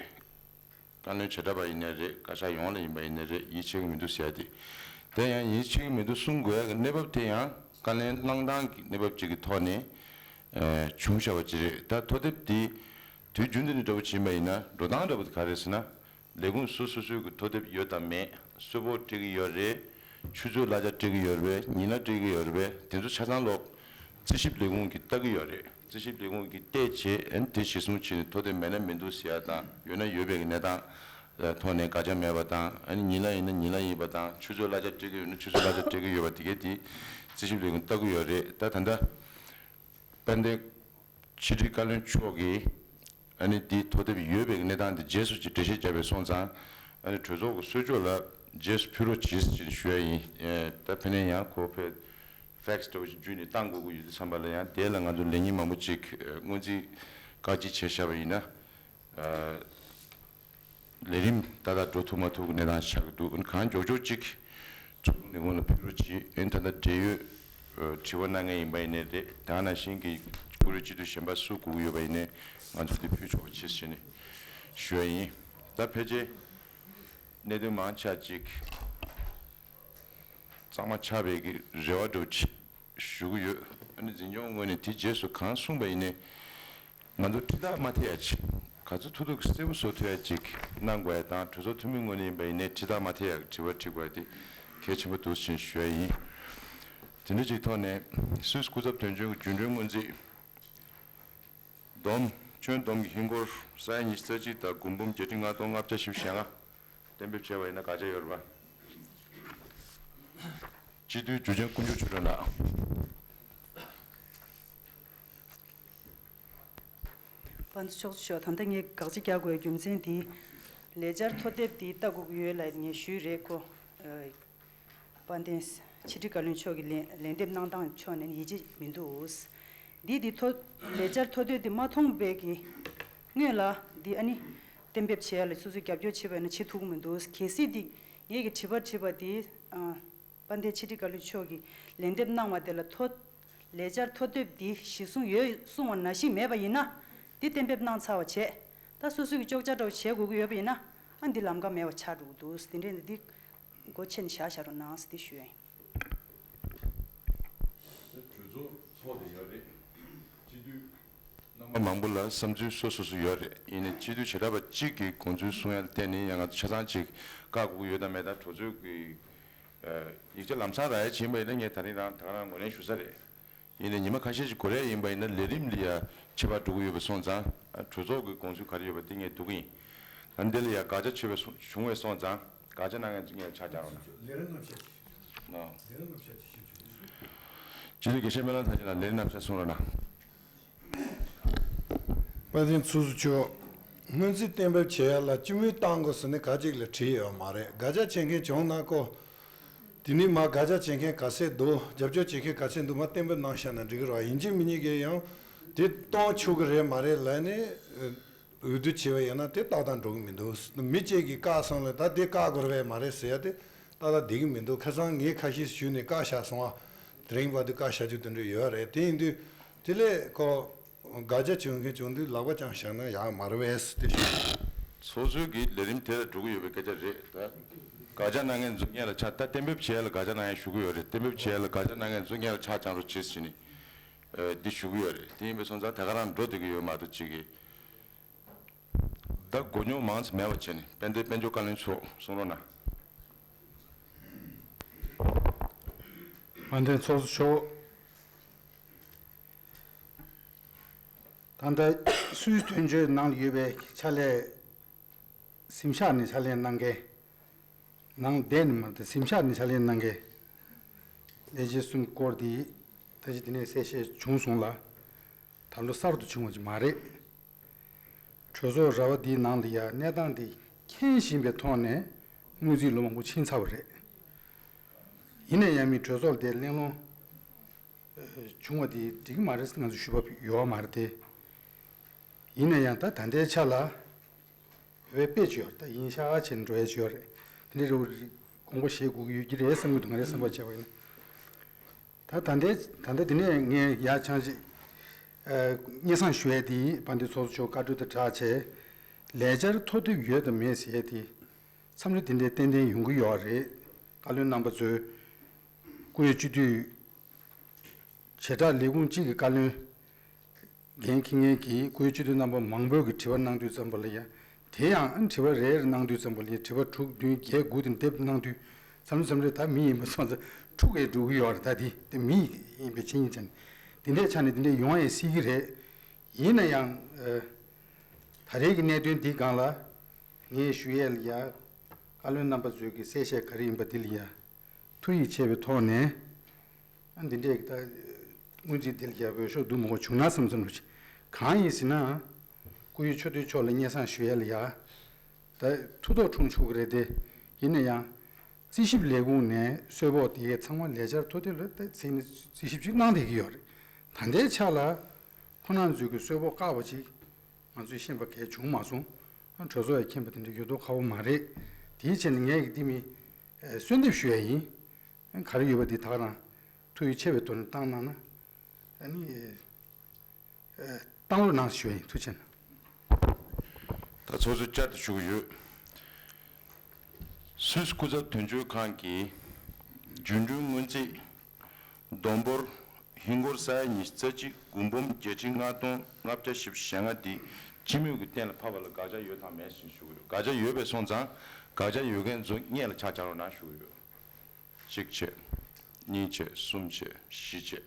བཀའ་བློན་བྱེ་བྲག་པ་ཡིན་ནའི་རེད། བཀའ་ཤག་ཡོངས་ལ་ཡིན་པ་ཡིན་ནའི་རེད། ཡིད་ཆེས་ཀྱི་མི་འདུག་ཟེར་ཡ་དེ། དེ་ཡང་ཡིད་ཆེས་ཀྱི་མི་འདུག་གསུང་དགོས་ཡ་གི་གནས་བབ་དེ་ཡང་བཀའ་ལན་གནང་སྟངས་ཀྱི་གནས་བབ་ཅིག་གི་ཐོག་ནས་བྱུང་བཞག་པ་ཅིག་རེད། ད་ཐོ་དེབ་དེ་དུས་རྒྱུན་དུ་ནས་འདྲ་བོ་ཅིག་ཡིན་པ་ཡིན་ན་འགྲོ་སྟངས་འདྲ་བོ་དེ་ག་རེ་རེད་ཟེར་ན། ལས་ཁུངས་སོ་སོ་སོའི་གི་ཐོ་དེབ་ཡོད་དམ་མེད། གསོལ་ཕོགས་སྤྲད་ཀྱི་ཡོད་རེད། ཆུ་ཚོད་གླ་ཆ་སྤྲད་ཀྱི་ཡོད་རེད་པས། ཉིན་གླ་སྤྲད་ཀྱི་ཡོད་རེད་པས། དེ་ཚོ་ཆ་ཚང་ལོག་རྩིས་ཞིབ་ལས་ཁུངས་ཀྱིས་ལྟ་གི་ཡོད་རེད། རྩིས་ཞིབ་ལས་ཁུངས་ཀྱིས་བལྟས་བྱས། ཨ་ནི་དེ་གཞིར་བཟུང་བྱས་ནས་ཐོ་དེབ་མེད་ན་མི་འདུག་ཟེར་ཡ་དང་། ཡོད་ན་ཡོད་པའི་གི་གནས་སྟངས་ཐོག་ནས་བཀག་ཆ་མེད་པ་དང་། ཨ་ནི་ཉིན་གླ་ཡིན་ན་ཉིན་གླ་ཡིན་པ་དང་། ཆུ་ཚོད་གླ་ཆ་སྤྲད་ཀྱི་ཡོད་ན་ཆུ་ཚོད་གླ་ཆ་སྤྲད་ཀྱི་ཡོད་པ་དེ་གས་དེ་རྩིས་ཞིབ་ལས་ཁུངས་ལྟ་གི་ཡོད་རེད། ད་ད་ལྟ་དཔལ་ལྡན་ཕྱི་དྲིལ་བཀའ་བློན་མཆོག་གིས་ཨ་ནི་འདི་ཐོ་དེབ་ཡོད་པའི་གནས་སྟངས་འདི་རྗེས་སུ་ཅིག་འགྲེལ་བཤད་བརྒྱབ་པའི་སོང་ཙང་། ཨ་ནི་གྲོས་ཚོགས་ཀྱི་གསོལ་ཕྱོགས་ལ་རྗེས་སུ་ཕུལ་རོགས་གྱིས་ཞེས་ཞུ་ཡ་ཡིན། ཨེ། ད་ཕན་ནས་ཡང་ཁོ་ཕེ་ཕེག་སི་འདྲ་བོ་ཞིག་བརྒྱུད་ནས་བཏང་དགོས་ཀྱི་ཡོད་དུས་ཙམ་པ་ལ་ཡང་དེ་ལ་ང་ཚོ་ལས་ཉིན་མང་པོ་ཅིག་སྔོན་རྩིས་བཀག་སྐྱིལ་བྱས་བཞག་པ་ཡིན་ན། ཨ། ལས་རིམ་ཏག་ཏག་འགྲོ་ཐུབ་མ་ཐུབ་ཀྱི་གནས་སྟངས་ཆགས་ཀྱི་འདུག་གང་མགྱོགས་མགྱོགས་ཅིག་ཚོགས་ལས་ཁུངས་ལ་ཕུལ་རོགས་གྱིས། ཨེ། ད་ལྟ་འབྲེལ་ཡོད་དྲི་བ་གནང་མཁན་ཡིན་པ་ཡིན་ནའི་རེད། ད་ག་ནང་བཞིན་གྱི་བཀུར་འོས་སྤྱི་འཐུས་གཞན་པ་སུ་དགོས་ཀྱི་ཡོད་པ་ཡིན་ནའི་ང་ཚོ་འདི་ཕུལ་ཆོག་པ་བྱེད་ཟེར་ནས་ཞུ་ཡ་ཡིན། ད་ཕལ་ཆེར་གནད་དོན་མང་ཆེ་ཅིག་གཙང་མ་ཆགས་པའི་གི་རེ་བ་འདྲ་བོ་ཅིག་ཞུ་གི་ཡོད། ཨ་ནི་འཛིན་སྐྱོང་ངོས་ནས་དེ་རྗེས་སུ་གང་གསུངས་པ་ཡིན་ནའི། ང་ཚོ་ཁྲི་ཐག་མ་ཐེག་ཡ་ཅིག་ག་ཚོད་ཐུབ་ཐུབ་གསལ་པོ་བཟོ་ཐུབ་ཡ་ཅིག་གནང་དགོས་ཡ་དང་། གྲོས་ཚོགས་འཐུས་མི་ངོས་ནས་ཡིན་པ་ཡིན་ནའི་ཁྲི་ཐག་མ་ཐེག་ཡ་དྲི་བ་དྲི་དགོས་ཡ་དེ་གལ་ཆེན་པོ་འདུག་ཅེས་ཞུ་ཡ་ཡིན། དེ་འདྲ་ཅིག་ཐོག་ནས་སུད་སི་སྐུ་ཚབ་དོན་གཅོད་ཀྱི་རྒྱུན་གྲོན་སྔོན་རྩིས་བསྡོམས། ཁྱོན་བསྡོམས་ཀྱི་ཧིན་སྒོར་ས་ཡ་ཉི་ཤུ་རྩ་གཅིག་དང་དགུ་འབུམ་བརྒྱད་ཁྲི་ལྔ་སྟོང་ལྔ་བརྒྱ་བཞི་བཅུ་ཞེ་ལྔ་གཏན་འབེབས་བྱས་པ་ཡིན་ན་དགག་བྱ་ཡོད་རེད་པ། སྤྱི་འཐུས་འཇུ་ཆེན་དཀོན་མཆོག་ཆོས་སྒྲོན་ལགས། དཔལ་ལྡན་ཚོགས་གཙོ་མཆོག་ད་ལྟ་ངས་དགག་བྱ་རྒྱག་དགོས་རྒྱུ་མཚན་དེ། ལས་འཆར་ཐོ་དེབ་དེ་ལྟ་དགོས་ཀྱི་ཡོད་ལབ་ངས་ཞུས་རེད་ཁོ། ཨ། དཔལ་ལྡན་ཕྱི་དྲིལ་བཀའ་བློན་མཆོག་གིས་ལན་ལན་འདེབས་གནང་སྟངས་ཕྱོགས་ནས་ཡིད་ཆེས་མི་འདུག་འདི་འདི་ཐོ་ལས་འཆར་ཐོ་དེབ་འདི་མ་མཐོང་བའི་གི་སྔོན་ལ་འདི་ཨ་ནི་གཏན་འབེབས་བྱས་ཡ་ལ་སོ་སོས་རྒྱབ་སྐྱོར་བྱས་པ་ཡིན་ན་བྱེད་ཐུབ་ཀྱི་མི་འདུག་གལ་སྲིད་འདི་ངེད་ཀྱི་དྲི་བ་དྲིས་པ་འདི། ཨ། དཔལ་ལྡན་ཕྱི་དྲིལ་བཀའ་བློན་མཆོག་གིས་ལན་འདེབས་གནང་བ་དེ་ལ་ཐོ། ལས་འཆར་ཐོ་དེབ་འདི་གཞིར་བཟུང་ཡོད་གསུང་བ་ནང་བཞིན་མེད་པ་ཡིན་ན། འདི་གཏན་འབེབས་གནང་ཚར་བ་བྱས། ད་སོ་སོ་གི་ཅོག་ཆ་འདྲ་བོ་བྱེད་དགོས་ཀྱི་ཡོད་པ་ཡིན་ན། ཨ། འདི་ལམ་ཁ་མེད་པ་ཆགས་འགྲོ་གི་འདུག་དེ་འདྲས་འདི་སྒོ་ཕྱེ་ནས་བཞག་བཞག་རོགས་གནང་ཟེར་དེ་ཞུ་ཡ་ཡིན། གྲོས་ཚོགས་ཚོགས་བསྡད་ཡོད་རེད། སྤྱི་འཐུས་རྣམ་པ་མང་པོ་ལ་བསམ་ཚུལ་སོ་སོ་སོ་ཡོད་རེད། ཡིན་ནའི་སྤྱི་འཐུས་བྱེ་བྲག་པ་གཅིག་གིས་དགོངས་ཚུལ་གསུང་ཡ་ལ་བརྟེན་ནས་ཡང་ང་ཚོ་ཆ་ཚང་ཅིག་བཀག་དགོས་ཀྱི་ཡོད་དམ་མེད་དམ་གྲོས་ཚོགས་ཀྱི་ཡིག་ཆ་ལམ་སང་རག་ཡ་ཕྱིན་པ་ཡིན་ན་ངས་ད་རིང་རང་ད་ག་རང་ངོས་ལེན་ཞུ་ས་རེད། ཡིན་ནའི་ཉི་མ་ཁ་ཤས་ཤིག་འགོར་ཡ་ཡིན་པ་ཡིན་ན་ལས་རིམ་ལ་ཡ་ཁྱད་པར་འགྲོ་གི་ཡོད་པ་སོང་ཙང་། གྲོས་ཚོགས་ཀྱི་དགོངས་ཚུལ་ག་རེ་ཡོད་པ་དེ་ངས་བསྡུ་གི་ཡིན། ད་འདི་ལ་ཡ་དགག་བྱ་ཆེ་བ་བྱུང་བ་སོང་ཙང་དགག་བྱ་གནང་མཁན་ཚོ་ངས་ཕྱག་རྒྱག་རོགས་གནང་། ལས་རིམ་རྣམ་གཞག་ཅིག་ཞུ་ཆོག་ཨ། ལས་རིམ་རྣམ་གཞག་ཅིག་ཞུ་ཆོག་སྤྱི་འཐུས་དགེ་བཤེས་སྨོན་ལམ་མཐར་ཕྱིན་ལགས། ལས་རིམ་རྣམ་གཞག་གསུང་རོགས་གནང་། དཔལ་ལྡན་ཚོགས་གཙོ་མཆོག་སྔོན་རྩིས་གཏན་འབེབས་བྱེད་ཡ་ལ་སྤྱི་མོས་བཏང་དགོས་ཟེར་ནས་ག་ཅིག་ལ་བྲིས་ཡོད་མ་རེད། དགག་བྱ་བྱེད་མཁན་བྱུང་ན་ཀོ། དེ་ནས་མ་དགག་བྱ་བྱེད་མཁན་ག་ཚད་འདུག་རྒྱབ་སྐྱོར་བྱེད་མཁན་ག་ཚད་འདུག་མ་གཏན་འབེབས་གནང་བཞག་ན་འགྲིག་གི་རེད་བ། ཡིན་གཅིག་མིན་གཉིས་ཀྱིས་ཡང་དེ་གཏོང་ཆོག་གི་རེད་མ་རེད་ལབ་ནས་འོས་བསྡུ་བྱས་པ་ཡིན་ན་དེ་ཏག་ཏག་འགྲོ་གི་མི་འདུག་མི་གཅིག་གིས་བཀག་སོང་ལ་ད་དེ་བཀག་དགོས་རེད་མ་རེད་ཟེར་ཡ་དེ་ཏག་ཏག་བསྡད་ཀྱི་མི་འདུག་ཁ་སང་ངས་ཁ་ཤས་ཞུས་ནས་བཀག་བཞག་སོང་བ། དེ་རིང་བར་དུ་བཀག་བཞག་རྒྱུ་དེ་འདྲ་ཡོད་རེད། དེ་ཡིན་དུས་དེ་ལས་ཁོ། དགག་བྱ་བྱུང་མཁན་བྱུང་དུས་ལག་པ་བརྐྱངས་བཞག་ན་ཡག་མ་རེད་པས་དེ་ཞུ། ཚོགས་གཙོས་ཀྱིས་ལས་རིམ་དེ་ལ་འགྲོ་གི་ཡོད་པའི་སྐད་ཆ་རེད་ད། དགག་བྱ་གནང་མཁན་ཚོ་སྔོན་ལ་ཆ་ད་གཏན་འབེབས་བྱས་ལ་དགག་བྱ་གནང་ཡ་ཞུ་གི་ཡོད་རེད། གཏན་འབེབས་བྱས་ལ་དགག་བྱ་གནང་མཁན་ཚོ་སྔོན་ལ་ཆ་བཅང་རོགས་བྱེད་ཟེར་ནས་འདི་ཞུ་གི་ཡོད་རེད། དེ་ཡིན་པའི་སོང་ཙང་ད་ག་རང་འགྲོ་བསྡད་ཀྱི་ཡོད་མ་གཏོགས་གཅིག་གིས། ད་གོ་མྱོང་མང་ཙམ་མེད་པ་བྱས་ནས་དཔལ་ལྡན་དཔལ་འབྱོར་བཀའ་བློན་མཆོག་གསུང་རོགས་གནང་། དཔལ་ལྡན་ཚོགས་གཙོ་མཆོག་ད་ལྟ་སུད་སི་དོན་གཅོད་ནང་ལ་ཡོད་པའི་ཕྱག་ལས། གཟིམ་ཤག་ནས་ཕྱག་ལས་གནང་མཁན། ནང་བསྡད་ནས་མ་རེད་གཟིམ་ཤག་ནས་ཕྱག་ལས་གནང་མཁན། ལས་བྱེད་གསུམ་སྐོར་དེ་ད་ཅི་དེ་ནས་གསལ་བཤད་བྱུང་སོང་ལ། ད་ལོ་གསར་དུ་བྱུང་བ་ཅིག་མ་རེད། གྲོས་ཚོགས་ར་བ་འདིའི་ནང་ལ་ཡ་གནས་སྟངས་འདི་མཁྱེན་བཞིན་པའི་ཐོག་ནས་སྔོན་རྩིས་ལོ་མང་པོ་ཕྱིན་ཚར་བ་རེད། ཡིན་ན་ཡང་མི་གྲོས་ཚོགས་དེ་གླེང་སློང་བྱུང་བ་དེ་འགྲིག་གི་མ་རེད་ང་ཚོ་ཞུ་བ་ཡོད་མ་རེད་དེ། ཡིན་ན་ཡང་ད་ད་ལྟའི་ཆ་ལ་བའི་དཔེ་ཅིག་ཡོད་ད་ཡིན་ཤག་བྱས་ནས་འགྲོ་ཡ་ཅིག་ཡོད་རེད། དེ་འདྲའི་རེ་བ་དགོངས་པ་བཞེས་དགོས་ཀྱི་ཡོད་ཀྱི་རེད་བསམ་གྱི་འདུག་ང་རའི་བསམ་པ་བྱས་པ་ཡིན་ན། ད་ད་ལྟའི་ད་ལྟ་དེ་ནས་ངས་ཡར་ཆང་ཅིག་སྙན་སེང་ཞུ་ཡ་དེ་དཔལ་ལྡན་ཚོགས་གཙོ་མཆོག་བཀའ་འཁྲོལ་དང་སྦྲགས་བྱས་ལས་འཆར་ཐོ་དེབ་ཡོད་དམ་མེད་ཟེར་ཡ་དེ། མཚམས་རེ་དེ་འདྲའི་ཏན་ཏན་ཡོང་གི་ཡོད་རེད། བཀའ་བློན་རྣམ་པ་ཚོས་བཀུར་འོས་སྤྱི་འཐུས་བྱེ་བྲག་ལས་ཁུངས་གཅིག་གི་བཀའ་བློན་འགན་འཁྱེར་མཁན་གྱིས་བཀུར་འོས་སྤྱི་འཐུས་རྣམ་པ་མང་པོས་ཀྱི་དྲི་བ་གནང་དུས་ཙམ་པ་ལ་ཡང་ དེ་ཡང་དྲི་བ་རེ་རེ་གནང་དུས་ཙམ་པ་ལ་དྲི་བ་དྲུག་བདུན་བརྒྱད་དགུ་དེ་འདེབས་གནང་དུས་མཚམས་རེ་མཚམས་རེ་ད་མི་ཡིན་པ་སོང་ཙང་འཁྲུག་གི་འགྲོ་གི་ཡོད་རེད། ད་དེ་དེ་མི་ཡིན་པའི་ཆ་ཡིན་ཙང་དེ་འདྲའི་ཆ་ནས་དེ་འདྲ་ཡོང་ཡང་སྲིད་ཀྱི་རེད། ཡིན་ན་ཡང་ཨ། ད་རེས་ཀྱི་གནད་དོན་འདི་སྒང་ལ་ངས་ཞུ་ཡས་ལ་ཡ། བཀའ་བློན་རྣམ་པ་ཚོས་ཀྱི་གསལ་བཤད་ག་རེ་ཡིན་པ་འདི་ལ་ཡ། ཐུགས་ཡིད་ཆེས་པའི་ཐོག་ནས། ཨ་འདི་འདྲས་ཀྱི་ད་སྔོན་རྩིས་འདི་ལ་ཡ་འོས་ཤོག་བསྡུ་མི་དགོས་བྱུང་ན་བསམ་བསམ་རུ་ཆེ། གང་ཡིན་ཟེར་ན། སྐུ་ཡི་ཆོ་འཕྲུལ་མཆོག་ལ་སྙན་སེང་ཞུ་ཡས་ལ་ཡ། ད་ཐུགས་དོགས་འཁྲུངས་ཆོག་གི་རེད་དེ། ཡིན་ན་ཡང་། རྩིས་ཞིབ་ལས་ཁུངས་ནས་གསོལ་ཕོགས་དེ་གས་ཚང་མ་ལས་འཆར་ཐོ་དེ་ལ་ད་ཚིག་ནི་རྩིས་ཞིབ་ཅིག་གནང་བསྡད་ཀྱི་ཡོད་རེད། ད་ལྟའི་ཆ་ལ། ཁོ་རང་ཚོས་ཀྱི་གསོལ་ཕོགས་བཀག་པ་ཅིག་ང་ཚོས་ཤེས་པ་གལ་བྱུང་མ་སོང་། གྲོས་ཚོགས་ཡ་མཁྱེན་པ་དེ་འདྲ་ཡོད་མདོག་ཁ་པོ་མ་རེད། དེའི་ཆེད་ནས་ངས་ཀྱི་འདི་མི། གསོལ་འདེབས་ཞུ་ཡ་ཡིན། ག་རེ་ཡོད་པ་འདི་ད་ག་རང་ཐུགས་ཡིད་ཆེས་པའི་ཐོག་ནས་བཏང་གནང་ན། ཨ་ནི། བཏང་རོགས་གནང་ཞུ་ཡ་ཡིན། ཐུགས་རྗེ་ཆེ་གནང་། ད་ཚོགས་གཙོས་བསྐྱར་དུ་ཞུ་གི་ཡོད། སུད་སི་སྐུ་ཚབ་དོན་གཅོད་ཁང་གིས་རྒྱུན་གྲོན་སྔོན་རྩིས་བསྡོམས་འབོར་ཧིན་སྒོར་ས་ཡ་ཉི་ཤུ་རྩ་གཅིག་དགུ་འབུམ་བརྒྱད་ཁྲི་ལྔ་སྟོང་ལྔ་བརྒྱ་བཞི་བཅུ་ཞེ་ལྔ་འདི་སྤྱི་མོས་ཀྱིས་གཏན་ལ་ཕབ་པ་ལ་དགག་བྱ་ཡོད་དམ་མེད་ཞེས་ཞུ་གི་ཡོད། དགག་བྱ་ཡོད་པས་སོང་ཙང་དགག་བྱ་ཡོད་མཁན་ཚོ་སྔོན་ལ་ཕྱག་བྱ་རོགས་གནང་ཞུ་གི་ཡོད། གཅིག་བྱས། གཉིས་བྱས། གསུམ་བྱས། བཞི་བྱས།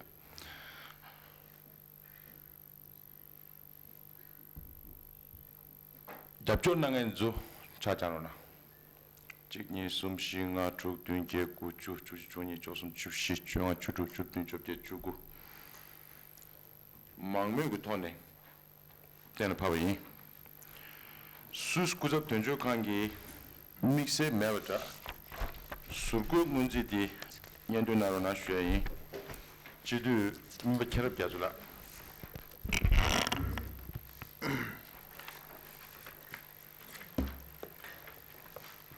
རྒྱབ་སྐྱོར་གནང་མཁན་ཚོ་ཕྱག་བྱ་རོགས་གནང་། གཅིག་གཉིས། གསུམ། བཞི། ལྔ། དྲུག་བདུན། བརྒྱད། དགུ། བཅུ། བཅུ་གཅིག། བཅུ་གཉིས། བཅུ་གསུམ། བཅུ་བཞི། བཅོ་ལྔ། བཅུ་དྲུག། བཅུ་བདུན། བཅོ་བརྒྱད། བཅུ་དགུ། མང་མོས་ཀྱི་ཐོག་ནས་གཏན་ལ་ཕབ་པ་ཡིན། སུད་སི་སྐུ་ཚབ་དོན་གཅོད་ཁང་གིས་དམིགས་བསལ་མེད་པ་འདྲ། ཟུར་བཀོད་སྔོན་རྩིས་དེ་སྙན་སྒྲོན་གནང་རོགས་གནང་ཞུ་ཡ་ཡིན། སྤྱི་འཐུས་སྨན་པ་མཁྱེན་རབ་རྒྱ་མཚོ་ལགས།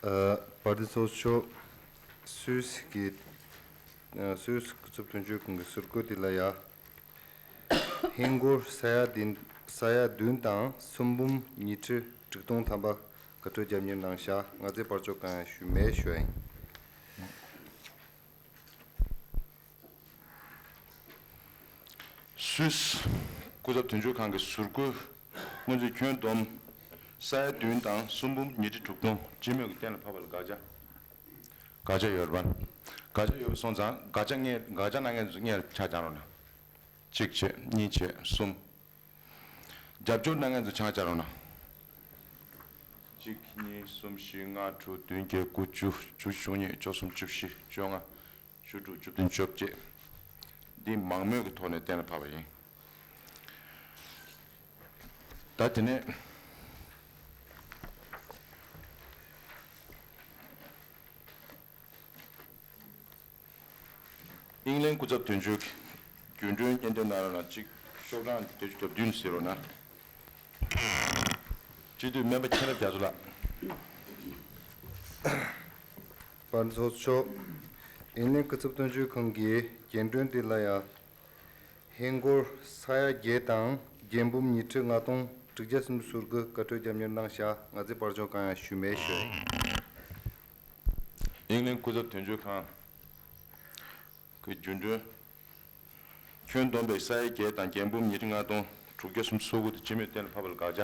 ཨ། བར་དུ་ཚོགས་ཆོག་སུད་སི་གི། ཨ། སུད་སི་སྐུ་ཚབ་དོན་གཅོད་ཁང་གི་ཟུར་བཀོད་དེ་ལ་ཡ། ཧིན་སྒོར་ས་ཡ་བདུན། ས་ཡ་བདུན་དང་སུམ་འབུམ་ཉི་ཁྲི་དྲུག་སྟོང་ཐམ་པ་བཀའ་འཁྲོལ་རྒྱབ་གཉེར་གནང་བཞག་ང་ཚོས་བར་ཆད་གང་ཡང་ཞུས་མེད་ཞུ་ཡ་ཡིན། སུད་སི་སྐུ་ཚབ་དོན་གཅོད་ཁང་གི་ཟུར་བཀོད་སྔོན་རྩིས་ཁྱོན་བསྡོམས་ས་ཡ་བདུན་དང་སུམ་འབུམ་ཉི་ཁྲི་དྲུག་སྟོང་སྤྱི་མོས་ཀྱིས་གཏན་ལ་ཕབ་པ་ལ་དགག་བྱ། དགག་བྱ་ཡོད་པ། དགག་བྱ་ཡོད་པ་སོང་ཙང་དགག་བྱ་སྔོན། དགག་བྱ་གནང་མཁན་ཚོ་སྔོན་ལ་ཕྱག་བྱ་རོགས་གནང་། གཅིག་བྱས། གཉིས་བྱས། གསུམ། རྒྱབ་སྐྱོར་གནང་མཁན་ཚོ་ཕྱག་བྱ་རོགས་གནང་། གཅིག་གཉིས། གསུམ། བཞི། ལྔ། དྲུག་བདུན། བརྒྱད། དགུ། བཅུ། བཅུ་གཅིག། བཅུ་གཉིས། བཅུ་གསུམ། བཅུ་བཞི། བཅོ་ལྔ། བཅུ་དྲུག། བཅུ་བདུན། བཅོ་བརྒྱད། འདི་མང་མོས་ཀྱི་ཐོག་ནས་གཏན་ལ་ཕབ་པ་ཡིན། ད་དེ་ནས་དབྱིན་ལན་སྐུ་ཚབ་དོན་གཅོད་ཀྱིས་རྒྱུན་གྲོན་སྙན་སྒྲོན་གནང་རོགས་གནང་། གཅིག་ཤོག་གྲངས་བརྒྱད་ཅུ་གྱ་བདུན་ཟེར་རོགས་གནང་། སྤྱི་འཐུས་སྨན་པ་མཁྱེན་རབ་རྒྱ་མཚོ་ལགས། བར་ཚོགས་ཆོག་དབྱིན་ལན་སྐུ་ཚབ་དོན་གཅོད་ཁང་གིས་རྒྱུན་གྲོན་དེ་ལ་ཡང་། ཧིན་སྒོར་ས་ཡ་བརྒྱད་དང་བརྒྱད་འབུམ་ཉི་ཁྲི་ལྔ་སྟོང་དྲུག་བརྒྱ་སུམ་ཅུ་སོ་དགུ་བཀའ་འཁྲོལ་རྒྱབ་གཉེར་གནང་བཞག་ང་ཚོས་བར་ཆད་གང་ཡང་ཞུས་མེད་ཞུ། དབྱིན་ལན་སྐུ་ཚབ་དོན་གཅོད་ཁང་གི་རྒྱུན་གྲོན་ཁྱོན་བསྡོམས་པའི་ས་ཡ་བརྒྱད་དང་བརྒྱད་འབུམ་ཉི་ཁྲི་ལྔ་སྟོང་དྲུག་བརྒྱ་སུམ་ཅུ་སོ་དགུ་དེ་སྤྱི་མོས་གཏན་ལ་ཕབ་པ་ལ་དགག་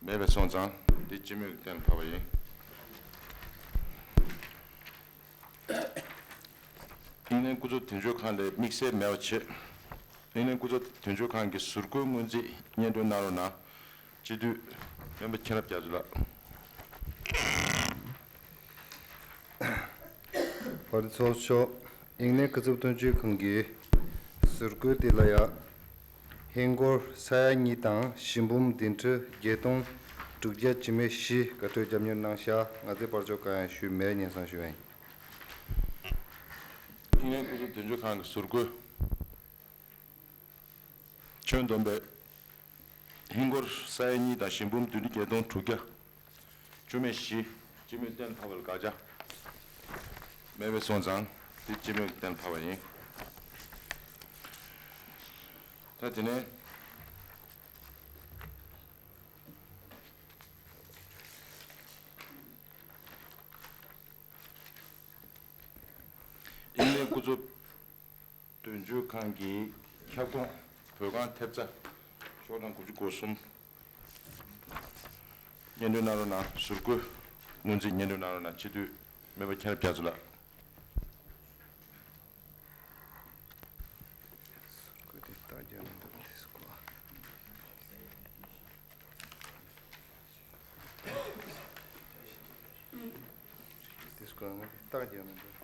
བྱ། མེད་པ་སོང་ཙང་འདི་སྤྱི་མོས་ཀྱིས་གཏན་ལ་ཕབ་པ་ཡིན། དབྱིན་ལན་སྐུ་ཚབ་དོན་གཅོད་ཁང་ལ་དམིགས་བསལ་མེད་པ་བྱས། དབྱིན་ལན་སྐུ་ཚབ་དོན་གཅོད་ཁང་གི་ཟུར་བཀོད་སྔོན་རྩིས་སྙན་སྒྲོན་གནང་རོགས་གནང་། སྤྱི་འཐུས་སྨན་པ་མཁྱེན་རབ་རྒྱ་མཚོ་ལགས། བར་དུ་ཚོགས་ཆོག་དབྱིན་ལན་སྐུ་ཚབ་དོན་གཅོད་ཁང་གི་ཟུར་བཀོད་དེ་ལ་ཡ། ཧིན་སྒོར་ས་ཡ་གཉིས་དང་བཞི་འབུམ་བདུན་ཁྲི་བརྒྱད་སྟོང་དྲུག་བརྒྱ་བཅུ་མེད་བཞི་བཀའ་འཁྲོལ་རྒྱབ་གཉེར་གནང་བཞག་ང་ཚོས་བར་ཆད་གང་ཡང་ཞུས་མེད་སྙན་སེང་ཞུ་བ་ཡིན། དབྱིན་ལན་སྐུ་ཚབ་དོན་གཅོད་ཁང་གི་ཟུར་བཀོད། ཁྱོན་བསྡོམས་པའི་ཧིན་སྒོར་ས་ཡ་གཉིས་དང་བཞི་འབུམ་བདུན་ཁྲི་བརྒྱད་སྟོང་དྲུག་བརྒྱ་བཅུ་མེད་བཞི་སྤྱི་མོས་གཏན་ལ་ཕབ་པ་ལ་དགག་བྱ་མེད་པ་སོང་ཙང་དེ་སྤྱི་མོས་ཀྱིས་གཏན་ལ་ཕབ་པ་ཡིན། ད་དེ་ནས་དབྱིན་ལན་སྐུ་ཚབ་དོན་གཅོད་ཁང་གི་ཁྱབ་ཁོངས་བོད་ཁང་ཐེབས་རྩ་ཤོག་གྲངས་དགུ་བཅུ་གོ་གསུམ། སྙན་སྒྲོན་གནང་རོགས་གནང་། ཟུར་བཀོལ་སྔོན་རྩིས་སྙན་སྒྲོན་གནང་རོགས་གནང་། སྤྱི་འཐུས་སྨན་པ་མཁྱེན་རབ་རྒྱ་མཚོ་ལགས། ཟུར་བཀོལ་དེ་རྟགས་རྒྱག་མི་འདུག་དེ་ཟུར་བཀོལ། དེ་ཟུར་བཀོལ་ང་དེ་རྟགས་རྒྱག་མི་འདུག་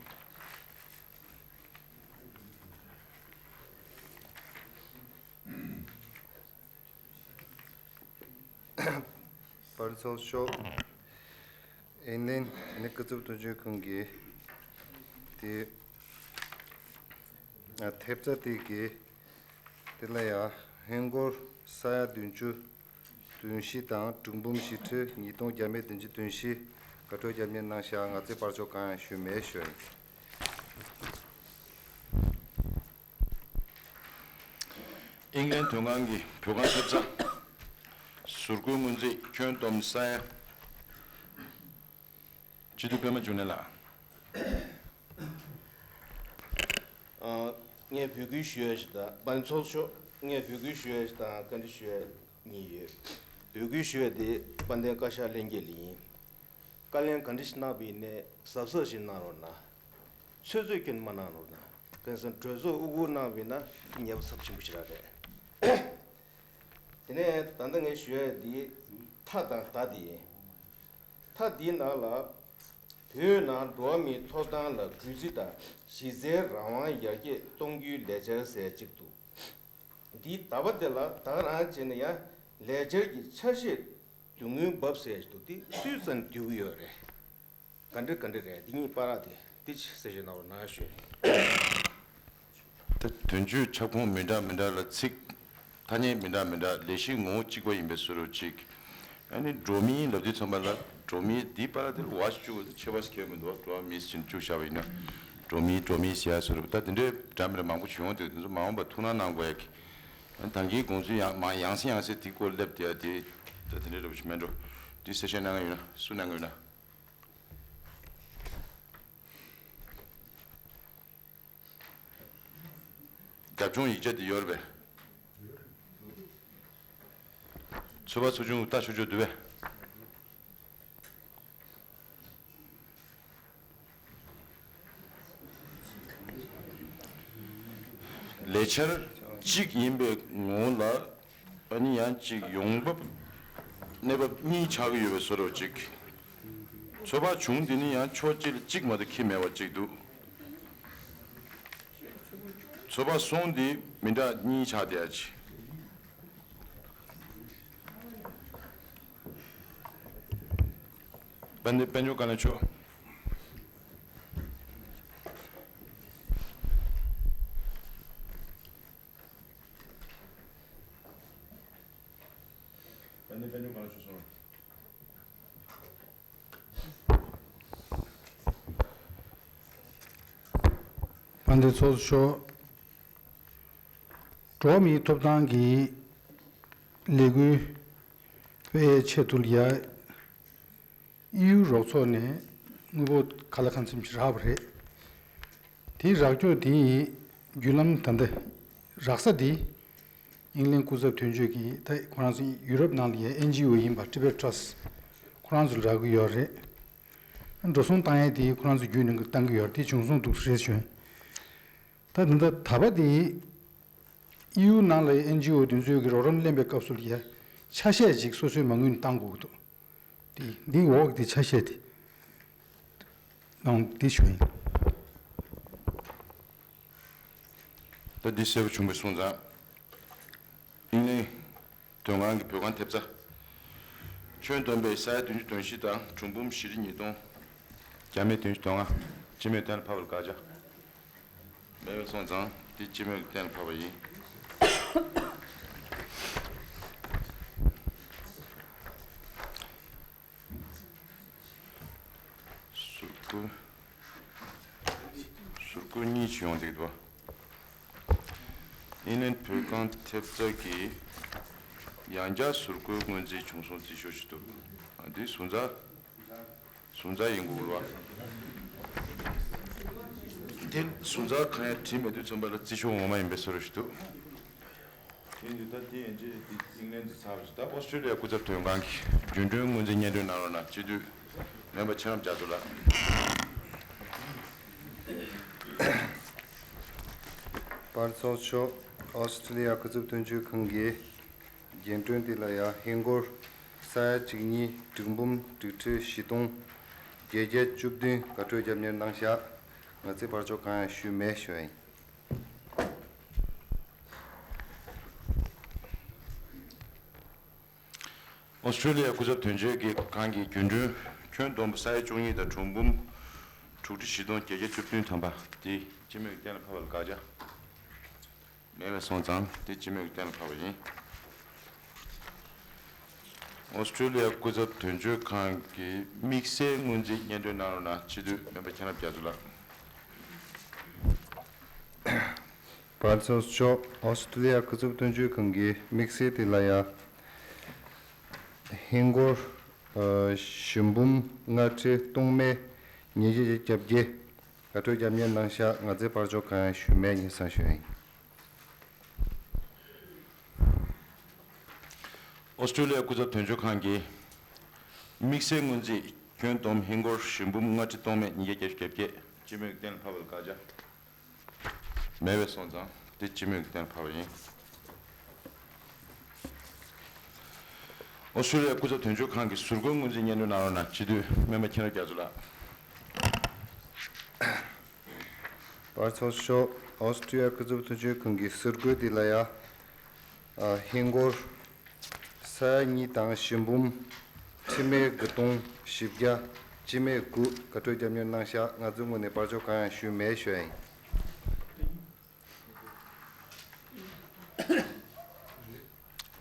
པར་ཚོགས་ཤོག་ཨིན་ལན་ནི་སྐུ་ཚབ་དོན་གཅོད་ཁང་གི་དེ་ཐེབས་རྩ་དེ་གི་དེ་ལ་ཡང་ཧིན་སྒོར་ས་ཡ་བདུན་ཅུ་དོན་བཞི་དང་གྲུ་འབུམ་བཞི་ཁྲི་ཉིས་སྟོང་བརྒྱ་མེད་བདུན་ཅུ་དོན་བཞི་དགའ་སྤྲོ་རྒྱབ་གཉེར་གནང་ཤག་ང་ཚོས་པར་ཚོགས་གང་ཡང་ཞུས་མེད་ཞུ་ཡིན། ཨིང་ལན་དོན་ཁང་གི་བོད་ཁང་ཐེབས་རྩ། ཟུར་བཀོལ་སྔོན་རྩིས་ཁྱོན་བསྡོམས་ས་ཡ། སྤྱི་འཐུས་པད་མ་འབྱུང་གནས་ལགས། ཨ། ངས་འབོད་སྐུལ་ཞུ་ཡ་ཞིག་དང་། པར་ཚོགས་ཤོག་ངས་འབོད་སྐུལ་ཞུ་ཡ་ཞིག་དང་བཀའ་འདྲི་ཞུ་ཡ་གཉིས་ཡོད། འབོད་སྐུལ་ཞུ་ཡ་དེ་དཔལ་ལྡན་བཀའ་ཤག་ལྷན་རྒྱས་ལ་ཡིན། བཀའ་ལན་ག་འདྲ་ཞིག་གནང་བ་ཡིན་ནའི་གཟབ་གཟབ་ཞིག་གནང་རོགས་གནང་། ཚོད་ཚོད་ཀྱིས་མ་གནང་རོགས་གནང་། དེང་སང་གྲོས་ཚོགས་དབུ་བསྐོར་གནང་བ་ཡིན་ན་ཉེས་པ་ཚབས་ཆེན་པོ་ཞིག་རང་རེད། དེ་ནས་ད་ལྟ་ངས་ཞུ་ཡ་འདི་མཐའ་དང་མཐའ་འདི་ཡིན། མཐའ་འདིའི་ནང་ལ་བོད་ནང་འགྲོ་བ་མིའི་ཐོབ་ཐང་ལ་གུས་བརྩི་དང་གཞི་རྩའི་རང་དབང་ཡར་རྒྱས་གཏོང་རྒྱུའི་ལས་འཆར་ཟེར་གཅིག་འདུག་འདིའི་ཟླ་བ་འདི་ལ་ད་ག་རང་བྱས་ན་ཡང་ལས་འཆར་གྱི་ཆ་ཤས་སྡུག་བསྔལ་འབབ་ཟེར་གྱི་འདུག་འདི་སུས་ཙམ་བསྡུ་གི་ཡོད་རེད། ག་འདྲ་ག་འདྲ་རེད། འདི་གཉིས་བར་དེ་འདི་ཅི་གསལ་བཤད་གནང་རོགས་གནང་ཞུ། ད་དོན་གཅོད་ཁྱབ་ཁོངས་མི་འདྲ་མི་འདྲ་ལ་ཚིག་ཐ་སྙད་མི་འདྲ་མི་འདྲ་ལས་གཞི་ངོ་བོ་གཅིག་པ་ཡིན་པའི་བཟོ་འདྲ་གཅིག་ཨ་ནི་འགྲོ་མིའི་ལབ་དུས་ཙམ་པ་ལ་འགྲོ་མིའི་འདི་བར་དེར་བ་ཞིག་བཅུག་པ་དེ་ཁྱད་པར་ཞིག་ཁྱད་མི་འདུག་འགྲོ་བ་མི་ཟེར་བཅུག་བཞག་པ་ཡིན་ན་འགྲོ་མིའི་འགྲོ་མིའི་ཟེར་ཡ་བཟོ་འདྲ་ད་དེ་འདྲའི་འདྲ་མི་འདྲ་མང་པོ་བྱུང་འདུག་དེ་ཚོ་མ་འོངས་པ་ཐུགས་སྣང་གནང་དགོས་ཡ་གི་ཨ་ནི་ད་གིན་དགོངས་ཚུལ་ཡང་མ་ཡང་སེ་ཡང་སེ་དེ་སྐོར་སླེབས་བསྡད་ཡ་དེ་ད་དེ་འདྲའི་འདྲ་པོ་ཞིག་མེད་འགྲོ། འདི་གསལ་བཤད་གནང་གི་ཡོད་ན་སུ་གནང་གི་ཡོད་ན། རྒྱབ་ལྗོངས་ཡིག་ཆ་འདི་ཡོད་རེད་པས། ཚོད་དཔག་ཚོགས་ཆུང་ལྟ་ཆོག་ཆོག་འདུག་པས། ལས་འཆར་གཅིག་ཡིན་པའི་ངོ་ལ། ཨ་ནི་ཡང་གཅིག་ཡོང་འབབ་གནས་བབ་གཉིས་ཆགས་ཀྱི་ཡོད་པའི་བཟོ་འདྲ་གཅིག་ཚོད་དཔག་བྱུང་འདི་ནི་ཡང་ཕྱོགས་གཅིག་ལ་གཅིག་མ་གཏོགས་ཁྱི་མེད་པ་གཅིག་འདུག་ཚོད་དཔག་སོང་འདི་མི་འདྲ་གཉིས་ཆགས་བསྡད་ཡ་ཅིག་དཔལ་ལྡན་དཔལ་འབྱོར་བཀའ་བློན་མཆོག་དཔལ་ལྡན་དཔལ་འབྱོར་བཀའ་བློན་མཆོག་གསུངས། དཔལ་ལྡན་ཚོགས་གཙོ་མཆོག་འགྲོ་བ་མིའི་ཐོབ་ཐང་གི་ལས་འགུལ་སྤེལ་ཆེད་དུ་ཡ། ཨི་ཡུ་རོགས་ཚོགས་ནས་དངུལ་ཕོགས་ཁ་ལག་ཁང་ཚན་ཞིག་རག་པ་རེད། དེའི་རག་སྐྱོར་དེའི་བརྒྱུད་ལམ་ད་ལྟ་རག་ས་དེ་ཨིང་ལན་སྐུ་ཚབ་དོན་གཅོད་ཀྱིས་ད་ཁོ་རང་ཚོ་ཡུ་རོབ་ནང་ལ་ཡ་ཨེན་ཇི་ཨོ་ཡིན་པ་Tibet Trust ཁོ་རང་ཚོ་ལ་རག་གི་ཡོད་རེད། འགྲོ་སོང་བཏང་ཡས་དེ་ཁོ་རང་ཚོ་བརྒྱུད་ནས་བཏང་གི་ཡོད་རེད། དེ་བྱུང་སོང་འདུག་རེད་བྱུང་། ད་ད་ལྟ་ད་བར་དེ་ཨི་ཡུ་ནང་ལ་ཨེན་ཇི་ཨོ་དེ་ཚོས་ཀྱི་རོགས་རམ་ལེན་པའི་སྐབས་སུ་ལ་ཡ་ཆ་ཤས་ཅིག་སོ་སོའི་མ་དངུལ་བཏང་དགོས་ཀྱི་འདུག་དེ་འདིའི་འོག་གི་ཆ་ཤས་དེ་ནང་དེ་བྱུང་ཡིན། ད་འདི་གསལ་པོ་བྱུང་བའི་སོང་ཙང་། ཨིན་ལན་དོན་ཁང་གི་བོད་ཁང་ཐེབས་རྩ། ཁྱོན་བསྡོམས་པའི་ས་ཡ་བདུན་ཅུ་དོན་བཞི་དང་གྲུ་འབུམ་བཞི་ཁྲི་ཉིས་སྟོང་བརྒྱ་མེད་བདུན་ཅུ་དོན་ལྔ། སྤྱི་མོས་གཏན་ལ་ཕབ་པར་བཀའ་རྒྱ། མེད་པ་སོང་ཙང་དེ་སྤྱི་མོས་གཏན་ལ་ཕབ་པ་ཡིན། ཟུར་བཀོལ། ཟུར་བཀོལ་གཉིས་ཅིག་ཡོང་བསྡད་འདུག་ཨིན་ལན་བོད་ཁང་ཐེབས་རྩ་གི་ཡང་བསྐྱར་ཟུར་བཀོལ་སྔོན་རྩིས་བྱུང་སོང་རྩིས་ཤོག་ཅིག་འདུག་འདི་ཟུར་འཛར། ཟུར་འཛར་ཡིན་དགོས་རེད་བ། དེ་ཟུར་འཛར་གང་ཡང་བྲིས་མེད་དུས་ཙམ་པ་ལ་རྩིས་ཤོག་ངོ་མ་ཡིན་པའི་བཟོ་འདྲ་ཞིག་འདུག་ཡིན་དུས་ད་དེ་ཡན་ཆད་དེ་དབྱིངས་ལན་དུ་ཚར་བ་ཞིག་ད་ཨོ་སི་ཀྲོ་ལི་ཡ་སྐུ་ཚབ་དོན་ཁང་གི་རྒྱུན་གྲོན་སྔོན་རྩིས་སྙན་སྒྲོན་གནང་རོགས་གནང་། སྤྱི་འཐུས་སྨན་པ་ཆེ་ལམ་རྒྱ་མཚོ་ལགས། པར་ཚོགས་མཆོག་ཨོ་སི་ཀྲོ་ལི་ཡ་སྐུ་ཚབ་དོན་གཅོད་ཁང་གི་རྒྱུན་གྲོན་དེ་ལ་ཡ་ཧིན་སྒོར་ས་ཡ་གཅིག་གཉིས་དྲུག་འབུམ་དྲུག་ཁྲི་བཞི་སྟོང་བརྒྱད་བརྒྱ་བཅུ་བདུན་དགའ་སྤྲོའི་རྒྱབ་གཉེར་གནང་ཤག་ང་ཚོས་བར་ཆད་གང་ཡང་ཞུས་མེད་ཞུ་ཡ་ཡིན། ཨོ་སི་ཀྲོ་ལི་ཡ་སྐུ་ཚབ་དོན་གཅོད་ཀྱི་ཁང་གི་རྒྱུན་གྲོན་ཁྱོན་བསྡོམས་ས་ཡ་བཅུ་གཉིས་དང་དྲུག་འབུམ་དྲུག་ཁྲི་བཞི་སྟོང་བརྒྱད་བརྒྱ་བཅུ་བདུན་ཐམ་པ་དེ་སྤྱི་མོས་གཏན་ལ་ཕབ་པ་ལ་བཀའ་རྒྱ། མེད་པ་སོང་ཙང་དེ་སྤྱི་མོས་གཏན་ལ་ཕབ་པ་ཡིན། ཨོ་སི་ཀྲོ་ལི་ཡ་སྐུ་ཚབ་དོན་གཅོད་ཁང་གི་དམིགས་བསལ་སྔོན་རྩིས་སྙན་སྒྲོན་གནང་རོགས་གནང་། སྤྱི་འཐུས་སྨན་པ་ཁྱེད་རྣམ་རྒྱ་མཚོ་ལགས། བར་ཚོགས་མཆོག་ཨོ་སི་ཀྲོ་ལི་ཡ་སྐུ་ཚབ་དོན་གཅོད་ཁང་གི་དམིགས་བསལ་དེ་ལ་ཡ་ཧིན་སྒོར་ཨ་བཞི་འབུམ་ལྔ་ཁྲི་སྟོང་མེད་ཉིས་བརྒྱ་བརྒྱད་བརྒྱ་དགའ་སྤྲོའི་རྒྱབ་གཉེར་གནང་ཤག་ང་ཚོས་བར་ཆད་གང་ཡང་ཞུས་མེད་ཉེ་སང་ཞུ་ཡིན། ཨོ་སི་ཀྲོ་ལི་ཡ་སྐུ་ཚབ་དོན་གཅོད་ཁང་གི་དམིགས་བསལ་སྔོན་རྩིས་ཁྱོན་བསྡོམས་ཧིན་སྒོར་བཞི་འབུམ་ལྔ་ཁྲི་སྟོང་མེད་ཉིས་བརྒྱ་བརྒྱད་ཅུ་གྱ་བརྒྱད་སྤྱི་མོས་གཏན་ལ་ཕབ་པ་ལ་བཀའ་རྒྱ། མེད་པ་སོང་ཙང་དེ་སྤྱི་མོས་གཏན་ལ་ཕབ་པ་ཡིན། ཨོ་སི་ཀྲོ་ལི་ཡ་སྐུ་ཚབ་དོན་གཅོད་ཁང་གི་ཟུར་བཀོལ་སྔོན་རྩིས་སྙན་སྒྲོན་གནང་རོགས་གནང་། སྤྱི་འཐུས་སྨན་པ་ཁྱེད་རྣམ་རྒྱ་མཚོ་ལགས། བར་ཚོགས་མཆོག་ཨོ་སི་ཀྲོ་ལི་ཡ་སྐུ་ཚབ་དོན་གཅོད་ཁང་གི་ཟུར་བཀོལ་དེ་ལ་ཡ། ཨ་ཧིན་སྒོར་ས་ཡ་གཉིས་དང་བཞི་འབུམ་ཁྲི་མེད་དགུ་སྟོང་བཞི་བརྒྱ་སྤྱི་མེད་དགུ་དགའ་སྤྲོའི་རྒྱབ་གཉེར་གནང་ཤག་ང་ཚོའི་ངོས་ནས་བར་ཆད་གང་ཡང་ཞུས་མེད་ཞུ་ཡ་ཡིན།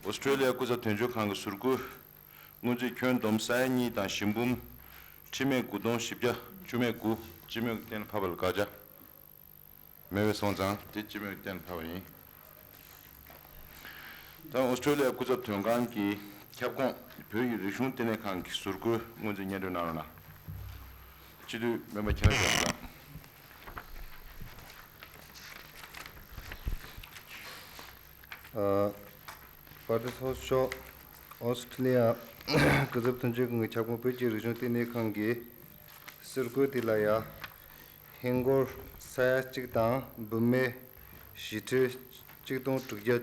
ཨོ་སི་ཀྲོ་ལི་ཡ་སྐུ་ཚབ་དོན་གཅོད་ཁང་གི་ཟུར་བཀོལ་སྔོན་རྩིས་ཁྱོན་བསྡོམས་ས་ཡ་གཉིས་དང་བཞི་འབུམ་ཁྲི་མེད་དགུ་སྟོང་བཞི་བརྒྱ་བཅུ་མེད་དགུ་སྤྱི་མོས་གཏན་ལ་ཕབ་པ་ལ་བཀའ་རྒྱ། མེད་པ་སོང་ཙང་དེ་སྤྱི་མོས་གཏན་ལ་ཕབ་པ་ཡིན། ད་ཨོ་སི་ཀྲོ་ལི་ཡ་སྐུ་ཚབ་དོན་ཁང་གི་ཁྱབ་ཁོངས་བོད་ཀྱི་རིག་གཞུང་ལྟེ་གནས་ཁང་གི་ཟུར་བཀོལ་སྔོན་རྩིས་སྙན་སྒྲོན་གནང་རོགས་གནང་། སྤྱི་འཐུས་སྨན་པ་ཁྱེད་རང་ལགས། ཨ་བར་དུ་ཚོགས་གཙོ་མཆོག་ཨོ་སི་ཀྲི་ལི་ཡ་སྐུ་ཚབ་དོན་གཅོད་ཁང་གི་ཁྱབ་ཁོངས་བོད་ཀྱི་རིག་གཞུང་ལྟེ་གནས་ཁང་གི་ཟུར་བཀོལ་དེ་ལ་ཡ། ཧིན་སྒོར་ས་ཡ་གཅིག་དང་འབུམ་མེ་བཞི་ཁྲི་གཅིག་སྟོང་དྲུག་བརྒྱ་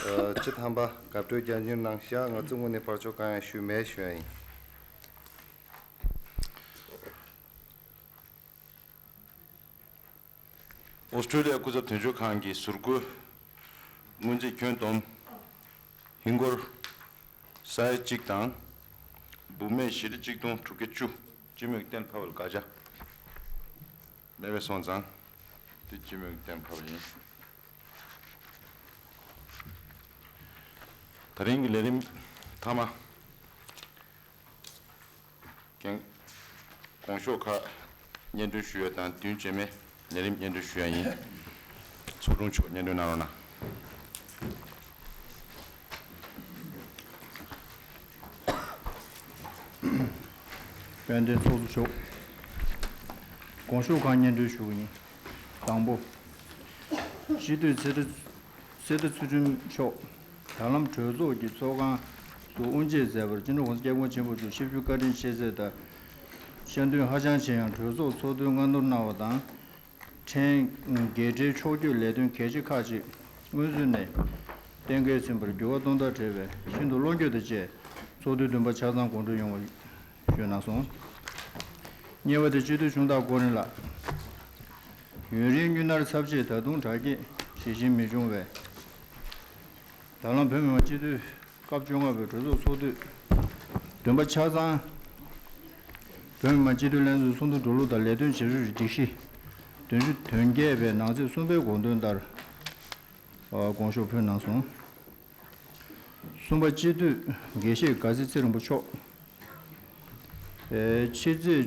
བཅུ་ཐམ་པ་དགའ་སྤྲོའི་རྒྱབ་སྐྱོར་གནང་ཤག་ང་ཚོའི་ངོས་ནས་བར་ཆད་གང་ཡང་ཞུས་མེད་ཞུ་ཡ་ཡིན། ཨོ་སི་ཀྲི་ལི་ཡ་སྐུ་ཚབ་དོན་གཅོད་ཁང་གི་ཟུར་བཀོལ་སྔོན་རྩིས་ཁྱོན་བསྡོམས་ཧིན་སྒོར་ས་ཡ་གཅིག་དང་འབུམ་མེ་བཞི་ཁྲི་གཅིག་སྟོང་དྲུག་བརྒྱ་བཅུ་སྤྱི་མོས་གཏན་ཕབ་པར་བཀའ་རྒྱ། མེད་པ་སོང་ཙང་དེ་སྤྱི་མོས་གཏན་ཕབ་ཡིན། ད་རིང་གི་ལས་རིམ་མཐའ་མ། ཀྱང་། དགོངས་ཞུ་ཁག་སྙན་སྒྲོན་ཞུ་ཡ་དང་བདུན་རྗེས་མའི་ལས་རིམ་སྙན་སྒྲོན་ཞུ་ཡ་ཡིན། ཚོགས་དྲུང་མཆོག་སྙན་སྒྲོན་གནང་རོགས་གནང་། དཔལ་ལྡན་ཚོགས་གཙོ་མཆོག་དགོངས་ཞུ་ཁག་སྙན་སྒྲོན་ཞུ་གི་ཡིན། དང་པོ། སྤྱི་འཐུས་ཚེ་བཀྲ་ཚེ་བཀྲ་ཚུལ་ཁྲིམས་མཆོག་དྲ་ལམ་གྲོས་ཚོགས་ཀྱི་ཚོགས་ཁང་དུ་དབུ་འབྱེད་མཛད་པར་སྤྱི་ནོར་༸གོང་ས་༸སྐྱབས་མགོན་ཆེན་པོ་མཆོག་ཆིབས་བསྒྱུར་བཀའ་དྲིན་ཆེ་མཛད་དང་། སྐྱབས་མགོན་ཧ་ཅང་ཆེ་ཡང་གྲོས་ཚོགས་ཚོགས་དུས་སྔ་སྣུར་གནང་བ་དང་། ཕྲན་རྒྱལ་སྤྱིའི་ཕྱོགས་བསྐྱོད་ལས་དོན་གལ་ཆེ་ཁག་ཅིག་སྔོན་ཚུད་ནས་གཏན་འཁེལ་ཟིན་པར་འགྱུར་བ་གཏོང་ཐབས་བྲལ་བའི་ཤིན་ཏུ་བློ་འགྱོད་དང་བཅས་ཚོགས་དུས་བདུན་པ་ཆ་ཚང་དགོངས་འགྲེལ་ཡོང་བ་ཞུས་གནང་སོང་། གཉིས་པ་དེ་སྤྱི་འཐུས་ཆུང་བདག་ཀོ་རིན་ལགས། ཡུན་རིང་མྱུར་ནར་ཚབས་ཆེ་ད་དུང་དྲག་སྐྱེད་ཇི་བཞིན་མི་འབྱུང་བས། ད་ལམ་བོད་མི་མང་སྤྱི་འཐུས་སྐབས་བཅོ་ལྔ་པའི་གྲོས་ཚོགས་ཚོགས་དུས་བདུན་པ་ཆ་ཚང་། བོད་མི་མང་སྤྱི་འཐུས་ལྷན་ཚོགས་ཚོགས་འདུ་འགྲོ་ལུགས་དང་ལས་དོན་བྱེད་ཕྱོགས་ཀྱི་སྒྲིག་གཞི་བདུན་ཅུ་དོན་བརྒྱད་པའི་ནང་གསེས་གསུམ་པའི་དགོངས་དོན་ལྟར་དགོངས་ཞུ་ཕུལ་གནང་སོང་། གསུམ་པ་སྤྱི་འཐུས་དགེ་བཤེས་དགའ་ཚལ་ཚེ་རིང་པོ་མཆོག་ཕྱི་ཚེས་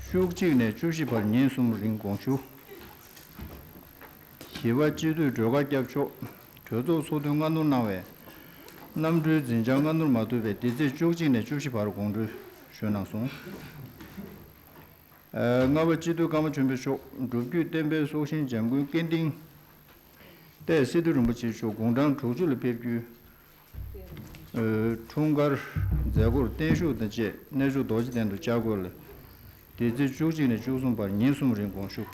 བཅུ་གཅིག་ནས་བཅུ་བཞི་བར་ཉིན་གསུམ་རིང་དགོངས་ཞུ། བཞི་པ་སྤྱི་འཐུས་སྒྲོལ་དཀར་སྐྱབས་མཆོག་གྲོས་ཚོགས་ཚོགས་དུས་སྔ་སྣུར་གནང་བའི་གནམ་གྲུའི་འཛིན་བྱང་སྔ་སྣུར་མ་ཐུབ་པས་འདི་ཚེས་བཅུ་གཅིག་ནས་བཅུ་བཞི་བར་དགོངས་འགྲེལ་ཞུས་གནང་སོང་། ལྔ་པ་སྤྱི་འཐུས་ཀརྨ་ཆོས་འཕེལ་མཆོག་སྒྲུབ་བརྒྱུད་བསྟན་པའི་སྲོག་ཤིང་འཇམ་མགོན་སྐྱིད་སྡིངས། ཏེ་སི་ཏུ་རིན་པོ་ཆེ་མཆོག་དགུང་གྲངས་དྲུག་ཅུ་ལ་ཕེབས་རྒྱུའི་འཁྲུངས་སྐར་མཛད་སྒོར་བརྟན་བཞུགས་དང་བཅས་གནས་མཆོག་རྡོ་རྗེ་གདན་དུ་བཅར་དགོས་ལ། འདི་ཚེས་བཅུ་གཅིག་ནས་བཅུ་གསུམ་བར་ཉིན་གསུམ་རིང་དགོངས་ཞུ།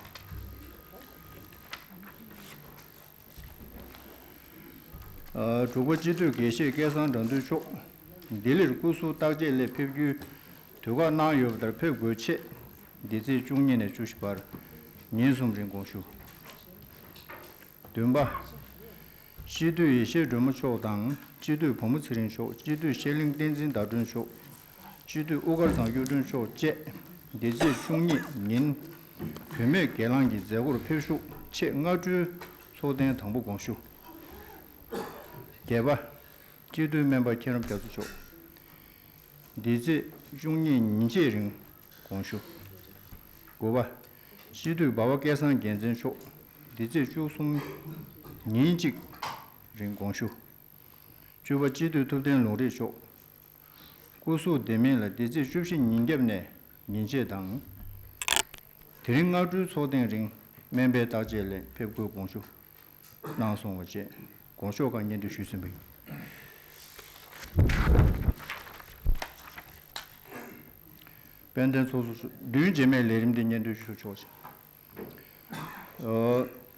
ཨ། དྲུག་པ་སྤྱི་འཐུས་དགེ་བཤེས་སྐལ་བཟང་དགྲ་འདུལ་མཆོག་ལྡི་ལིར་སྐུ་གཟུགས་བརྟག་དཔྱད་སླད་ཕེབས་རྒྱུའི་དུས་བཀག་གནང་ཡོད་པ་ལྟར་ཕེབས་དགོས་ཆེད། འདི་ཚེས་བཅུ་གཉིས་ནས་བཅུ་བཞི་བར་ཉིན་གསུམ་རིང་དགོངས་ཞུ། བདུན་པ། སྤྱི་འཐུས་ཡེ་ཤེས་སྒྲོལ་མ་མཆོག་དང་སྤྱི་འཐུས་བུ་མོ་ཚེ་རིང་མཆོག་སྤྱི་འཐུས་ཤེས་གླིང་བསྟན་འཛིན་ཟླ་སྒྲོན་མཆོག་སྤྱི་འཐུས་དབུ་དཀར་བཟང་སྐྱབས་སྒྲོན་མཆོག་བཅས་འདི་ཚེས་བཅུ་གཉིས་ཉིན་བུད་མེད་སྒེར་ལངས་ཀྱི་མཛད་སྒོར་ཕེབས་ཞུགས་ཆེད་སྔ་དྲོའི་ཚོགས་ཐེངས་དང་པོ་དགོངས་ཞུ། བརྒྱད་པ། སྤྱི་འཐུས་སྨན་པ་མཁྱེན་རབ་རྒྱ་མཚོ་མཆོག་འདི་ཚེས་བཅུ་གཉིས་ཉིན་གཅིག་རིང་དགོངས་ཞུ། དགུ་པ། སྤྱི་འཐུས་འབའ་བ་སྐལ་བཟང་རྒྱལ་མཚན་མཆོག་འདི་ཚེས་བཅུ་གསུམ་ཉིན་གཅིག་རིང་དགོངས་ཞུ། བཅུ་པ། སྤྱི་འཐུས་ཐུབ་བསྟན་ལུང་རིགས་མཆོག་སྐུ་གཟུགས་བདེ་མིན་ལ་འདི་ཚེས་བཅུ་བཞི་ཉིན་རྒྱབ་ནས་ཉིན་ཕྱེད་དང་། དེ་རིང་སྔ་དྲོའི་ཚོགས་ཐེངས་རིང་སྨན་པའི་བརྟག་དཔྱད་སླད་ཕེབས་དགོས་དགོངས་ཞུ། གནང་སོང་བ་བཅས་དགོངས་ཞུ་ཁག་སྙན་སྒྲོན་ཞུས་ཟིན་པ་ཡིན། དཔལ་ལྡན་ཚོགས་གཙོ་མཆོག་མདུན་རྗེས་མའི་ལས་རིམ་འདི་སྙན་སྒྲོན་ཞུ་ཆོག་ཅིང་།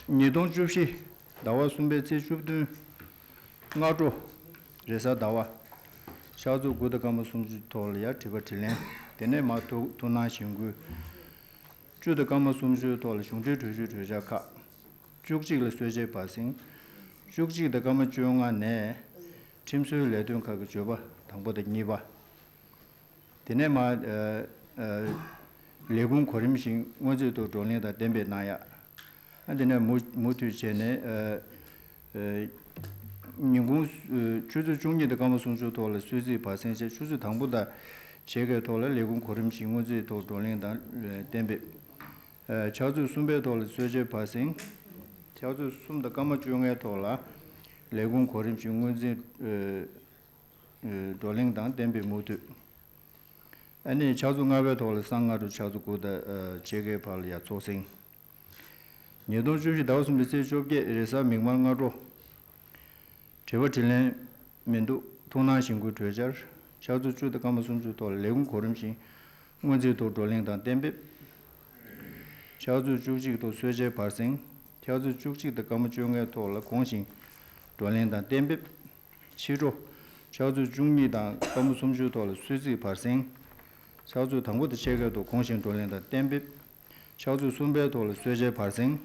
ཉིས་སྟོང་བཅུ་བཞི་ཟླ་བ་གསུམ་པའི་ཚེས་བཅུ་བདུན་སྔ་དྲོ། རེས་གཟའ་ཟླ་བ། ཕྱག་ཚོད་དགུ་དང་སྐར་མ་སུམ་ཅུ་ཐོག་ལ་ཡ་དྲི་བ་དྲིས་ལན། དེ་ནས་མར་ཐུགས་ཐུགས་སྣང་གཞེན་སྐུལ། བཅུ་དང་སྐར་མ་སུམ་ཅུའི་ཐོག་ལ་གཞུང་འབྲེལ་གྲོས་ཆོད་གྲོས་འཆར་ཁག་བཅུ་གཅིག་ལ་གསོལ་ཇའི་བར་གསེང་། བཅུ་གཅིག་དང་སྐར་མ་བཅོ་ལྔ་ནས་ཁྲིམས་བཟོའི་ལས་དོན་ཁག་གི་བརྗོད་པ་དང་པོ་དང་གཉིས་པ། དེ་ནས་མར་ཨ་ཨ་ལས་ཁུངས་གོ་རིམ་བཞིན་སྔོན་རྩིས་ཐོག་བགྲོ་གླེང་དང་གཏན་འབེབས་གནང་ཡ། ཨ་དེ་ནས་མུ་མུ་མཐུད་བྱས་ནས་ཨ་ཨ་ཉིན་གུང་ཨ་ཆུ་ཚོད་བཅུ་གཉིས་དང་སྐར་མ་སུམ་ཅུ་ཐོག་ལ་གསོལ་ཚིགས་བར་གསེང་བྱས། ཆུ་ཚོད་དང་པོ་དང་ཕྱེད་ཀའི་ཐོག་ལ་ལས་ཁུངས་གོ་རིམ་བཞིན་སྔོན་རྩིས་ཐོག་བགྲོ་གླེང་དང་གཏན་འབེབས། ཨ་ཕྱག་ཚོད་གསུམ་པའི་ཐོག་ལ་གསོལ་ཇའི་བར་གསེང་། ཕྱག་ཚོད་གསུམ་དང་སྐར་མ་བཅོ་ལྔའི་ཐོག་ལ་ལས་ཁུངས་གོ་རིམ་བཞིན་སྔོན་རྩིས་ཨ་ཨ་བགྲོ་གླེང་དང་གཏན་འབེབས་མུ་མཐུད། ཨ་ནི་ཕྱག་ཚོད་ལྔ་པའི་ཐོག་ལ་སང་སྔ་དྲོ་ཕྱག་ཚོད་དགུ་དང་ཨ་ཕྱེད་ཀའི་བར་ལ་ཡ་ཚོགས་གསེང་། ཉིས་སྟོང་བཅུ་བཞི་ཟླ་བ་གསུམ་པའི་ཚེས་བཅོ་བརྒྱད་རེས་གཟའ་མིག་དམར་སྔ་དྲོ། དྲི་བ་དྲིས་ལན་མི་འདུག་ཐུགས་སྣང་གཞེན་སྐུལ་གྲོས་འཆར། ཕྱག་ཚོད་བཅུ་དང་སྐར་མ་སུམ་ཅུ་ཐོག་ལ་ལས་ཁུངས་གོ་རིམ་བཞིན་སྔོན་རྩིས་ཐོག་བགྲོ་གླེང་དང་གཏན་འབེབས། ཕྱག་ཚོད་བཅུ་གཅིག་ཐོག་གསོལ་ཇའི་བར་གསེང་། ཕྱག་ཚོད་བཅུ་གཅིག་དང་སྐར་མ་བཅོ་ལྔའི་ཐོག་ལ་གོང་བཞིན་བགྲོ་གླེང་དང་གཏན་འབེབས། ཕྱི་དྲོ། ཕྱག་ཚོད་བཅུ་གཉིས་དང་སྐར་མ་སུམ་ཅུའི་ཐོག་ལ་གསོལ་ཚིགས་བར་གསེང་། ཕྱག་ཚོད་དང་པོ་དང་ཕྱེད་ཀའི་ཐོག་གོང་བཞིན་བགྲོ་གླེང་དང་གཏན་འབེབས། ཕྱག་ཚོད་གསུམ་པའི་ཐོག་ལ་གསོལ་ཇའི་བར་གསེང་།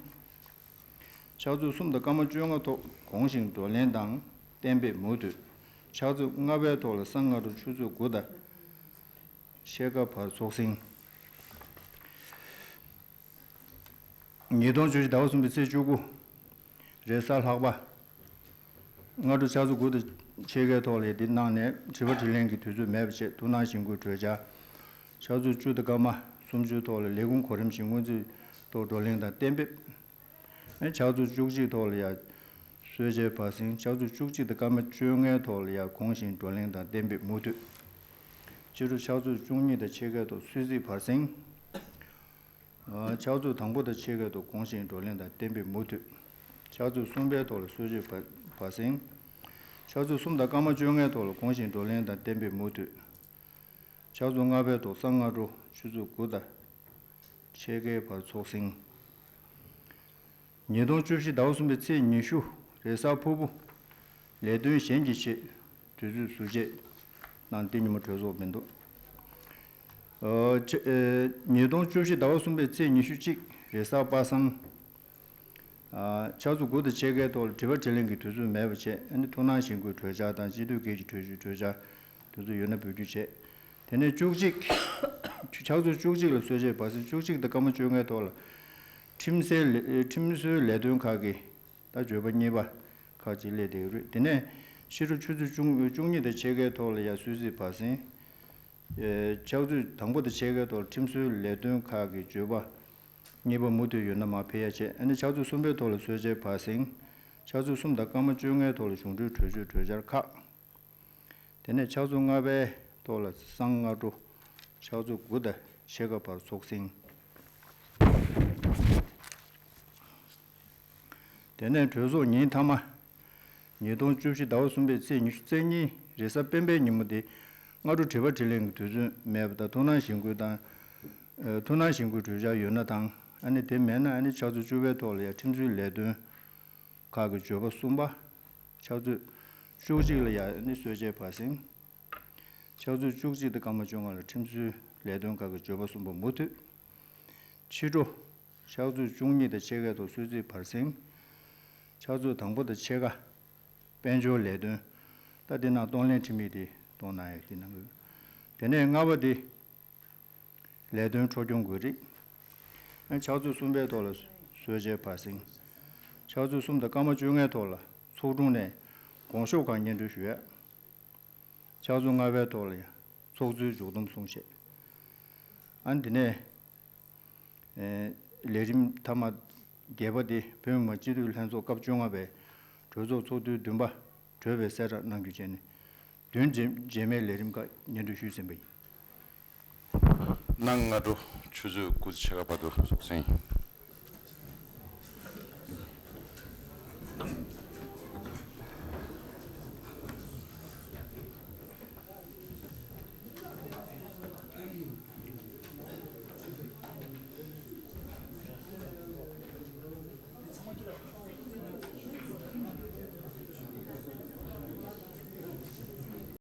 ཕྱག་ཚོད་གསུམ་དང་སྐར་མ་བཅོ་ལྔ་ཐོག་གོང་བཞིན་བགྲོ་གླེང་དང་གཏན་འབེབས་མུ་མཐུད། ཕྱག་ཚོད་ལྔ་པའི་ཐོག་ལ་སང་སྔ་དྲོ་ཆུ་ཚོད་དགུ་དང་ཕྱེད་ཀ་བར་ཚོགས་གསེང་། ཉིས་སྟོང་བཅུ་བཞི་ཟླ་བ་གསུམ་པའི་ཚེས་བཅུ་དགུ། རེས་གཟའ་ལྷག་པ། སྔ་དྲོ་ཕྱག་ཚོད་དགུ་དང་ཕྱེད་ཀའི་ཐོག་ལ་འདི་གནང་ནས་དྲི་བ་དྲིས་ལན་གྱི་དུས་ཚོད་མེད་པ་བྱས། ཐུགས་སྣང་གཞེན་སྐུལ་གྲོས་འཆར། ཕྱག་ཚོད་བཅུ་དང་སྐར་མ་སུམ་ཅུའི་ཐོག་ལ་ལས་ཁུངས་གོ་རིམ་བཞིན་སྔོན་རྩིས་ཐོག་བགྲོ་གླེང་དང་གཏན་འབེབས། ཕྱག་ཚོད་བཅུ་གཅིག་ཐོག་ལ་ཡ་གསོལ་ཇའི་བར་གསེང་། ཕྱག་ཚོད་བཅུ་གཅིག་དང་སྐར་མ་བཅོ་ལྔའི་ཐོག་ལ་ཡ་གོང་བཞིན་བགྲོ་གླེང་དང་གཏན་འབེབས་མུ་མཐུད། ཕྱི་དྲོ་ཕྱག་ཚོད་བཅུ་གཉིས་དང་ཕྱེད་ཀའི་ཐོག་གསོལ་ཚིགས་བར་གསེང་། ཕྱག་ཚོད་དང་པོ་དང་ཕྱེད་ཀའི་ཐོག་གོང་བཞིན་བགྲོ་གླེང་དང་གཏན་འབེབས་མུ་མཐུད། ཕྱག་ཚོད་གསུམ་པའི་ཐོག་ལ་གསོལ་ཇའི་བར་བར་གསེང་། ཕྱག་ཚོད་གསུམ་དང་སྐར་མ་བཅོ་ལྔའི་ཐོག་ལ་གོང་བཞིན་བགྲོ་གླེང་དང་གཏན་འབེབས་མུ་མཐུད། ཕྱག་ཚོད་ལྔ་པའི་ཐོག་སང་སྔ་དྲོ་ཆུ་ཚོད་དགུ་དང་ཕྱེད་ཀའི་བར་ཚོགས་གསེང་། ཉིས་སྟོང་བཅུ་བཞི་ཟླ་བ་གསུམ་པའི་ཚེས་ཉི་ཤུ། རེས་གཟའ་ཕུར་བུ། ལས་དོན་གཞན་གྱི་ཆེད་དུས་ཚོད་ཟུར་བཅད་གནང་སྟེ། ཉིན་མོ་གྲོས་ཚོགས་མི་འདུག་ཨ་ཆ་ཨེ་ཉིས་སྟོང་བཅུ་བཞི་ཟླ་བ་གསུམ་པའི་ཚེས་ཉི་ཤུ་གཅིག་རེས་གཟའ་པ་སངས། ཨ་ཕྱག་ཚོད་དགུ་དང་ཕྱེད་ཀའི་ཐོག་ལ་དྲི་བ་དྲིས་ལན་གྱི་དུས་ཚོད་མེད་པ་བྱས། ཨ་ནི་ཐུགས་སྣང་གཞེན་སྐུལ་གྲོས་འཆར་དང་སྤྱི་འཐུས་སྒེར་གྱི་གྲོས་ཆོད་གྲོས་འཆར་དུས་ཚོད་ཡོད་ན་འབུལ་རྒྱུ་བྱས། དེ་ནས་བཅུ་གཅིག་ཕྱག་ཚོད་བཅུ་གཅིག་ལ་གསོལ་ཇའི་བར་གསེང་། བཅུ་གཅིག་དང་སྐར་མ་བཅོ་ལྔའི་ཐོག་ལ་ཁྲིམས་སའི་ལས་ཁྲིམས་བཟོའི་ལས་དོན་ཁག་གི་ད་བརྗོད་པ་གཉིས་པ་ཁག་ཅིག་སླེབས་བསྡད་ཡོད་རེད། དེ་ནས་ཕྱི་དྲོ་ཆུ་ཚོད་བཅུ་བཅུ་གཉིས་དང་ཕྱེད་ཀའི་ཐོག་ལ་ཡ་གསོལ་ཚིགས་བར་གསེང་། ཨེ་ཕྱག་ཚོད་དང་པོ་དང་ཕྱེད་ཀའི་ཐོག་ཁྲིམས་བཟོའི་ལས་དོན་ཁག་གི་བརྗོད་པ་གཉིས་པ་མུ་མཐུད་ཡོད་ན་མར་ཕུལ་ཡ་བྱས། ཨ་ནི་ཕྱག་ཚོད་གསུམ་པའི་ཐོག་ལ་གསོལ་ཇའི་བར་གསེང་། ཕྱག་ཚོད་གསུམ་དང་སྐར་མ་བཅོ་ལྔའི་ཐོག་ལ་གཞུང་འབྲེལ་གྲོས་ཆོད་གྲོས་འཆར་ཁག་དེ་ནས་ཕྱག་ཚོད་ལྔ་པའི་ཐོག་ལ་སང་སྔ་དྲོ་ཕྱག་ཚོད་དགུ་དང་ཕྱེད་ཀ་བར་ཚོགས་གསེང་། དེ་ནས་གྲོས་ཚོགས་ཉིན་མཐའ་མ། ཉིས་སྟོང་བཅུ་བཞི་ཟླ་བ་གསུམ་པའི་ཚེས་ཉི་ཤུ་རྩ་གཉིས་རེས་གཟའ་སྤེན་པའི་ཉིན་མོ་དེ། སྔ་དྲོ་དྲི་བ་དྲིས་ལན་གྱི་དུས་ཚོད་མེད་པ་དང་། ཐུགས་སྣང་གཞེན་སྐུལ་དང་། ཨ། ཐུགས་སྣང་གཞེན་སྐུལ་གྲོས་འཆར་ཡོད་ན་དང་། ཨ་ནི་དེ་མེད་ན། ཨ་ནི་ཕྱག་ཚོད་བཅུ་པའི་ཐོག་ལ་ཡང་ཁྲིམས་བཟོའི་ལས་དོན་ཁག་གི་བརྗོད་པ་གསུམ་པ། ཕྱག་ཚོད་བཅུ་གཅིག་ལ་ཡང་ཨ་ནི་གསོལ་ཇའི་བར་གསེང་། ཕྱག་ཚོད་བཅུ་གཅིག་དང་སྐར་མ་བཅོ་ལྔ་ལ་ཁྲིམས་བཟོའི་ལས་དོན་ཁག་གི་བརྗོད་པ་གསུམ་པ་མུ་མཐུད། ཕྱི་དྲོ་ཕྱག་ཚོད་བཅུ་གཉིས་དང་ཕྱེད་ཀའི་ཐོག་གསོལ་ཚིགས་བར་གསེང་། ཕྱག་ཚོད་དང་པོ་དང་ཕྱེད་ཀ་དཔལ་འབྱོར་ལས་དོན། ད་དེ་ནང་གཏོང་ལེན་ཁྲིམས་ཡིག་དེ་གཏོང་གནང་ཡག་དེ་གནང་དགོས། དེ་ནས་ལྔ་པ་དེ་ལས་དོན་འཕྲོ་སྐྱོང་དགོས་རིགས། ཕྱག་ཚོད་གསུམ་པའི་ཐོག་ལ་གསོལ་ཇའི་བར་གསེང་། ཕྱག་ཚོད་གསུམ་དང་སྐར་མ་བཅོ་ལྔའི་ཐོག་ལ་ཚོགས་དྲུང་ནས་དགོངས་ཞུ་ཁག་སྙན་སྒྲོན་ཞུ་ཡས། ཕྱག་ཚོད་ལྔ་པའི་ཐོག་ལ་ཡང་ཚོགས་གཙོའི་མཇུག་བསྡོམས་གསུང་བཤད། ཨ་ནི་དེ་ནས། ཨེ། ལས་རིམ་མཐའ་མ་བརྒྱད་པ་དེ་བོད་མི་མང་སྤྱི་འཐུས་ལྷན་ཚོགས་སྐབས་བཅོ་ལྔ་པའི་གྲོས་ཚོགས་ཚོགས་དུས་བདུན་པ་གྲོལ་བའི་གསལ་བསྒྲགས་གནང་རྒྱུ་བྱས་ནས། བདུན་རྗེས་རྗེས་མའི་ལས་རིམ་ཁག་སྙན་སྒྲོན་ཞུས་ཟིན་པ་ཡིན། གནངས་སྔ་དྲོ་ཆུ་ཚོད་དགུ་ཕྱེད་ཀ་བར་དུ་ཚོགས་ཆེན།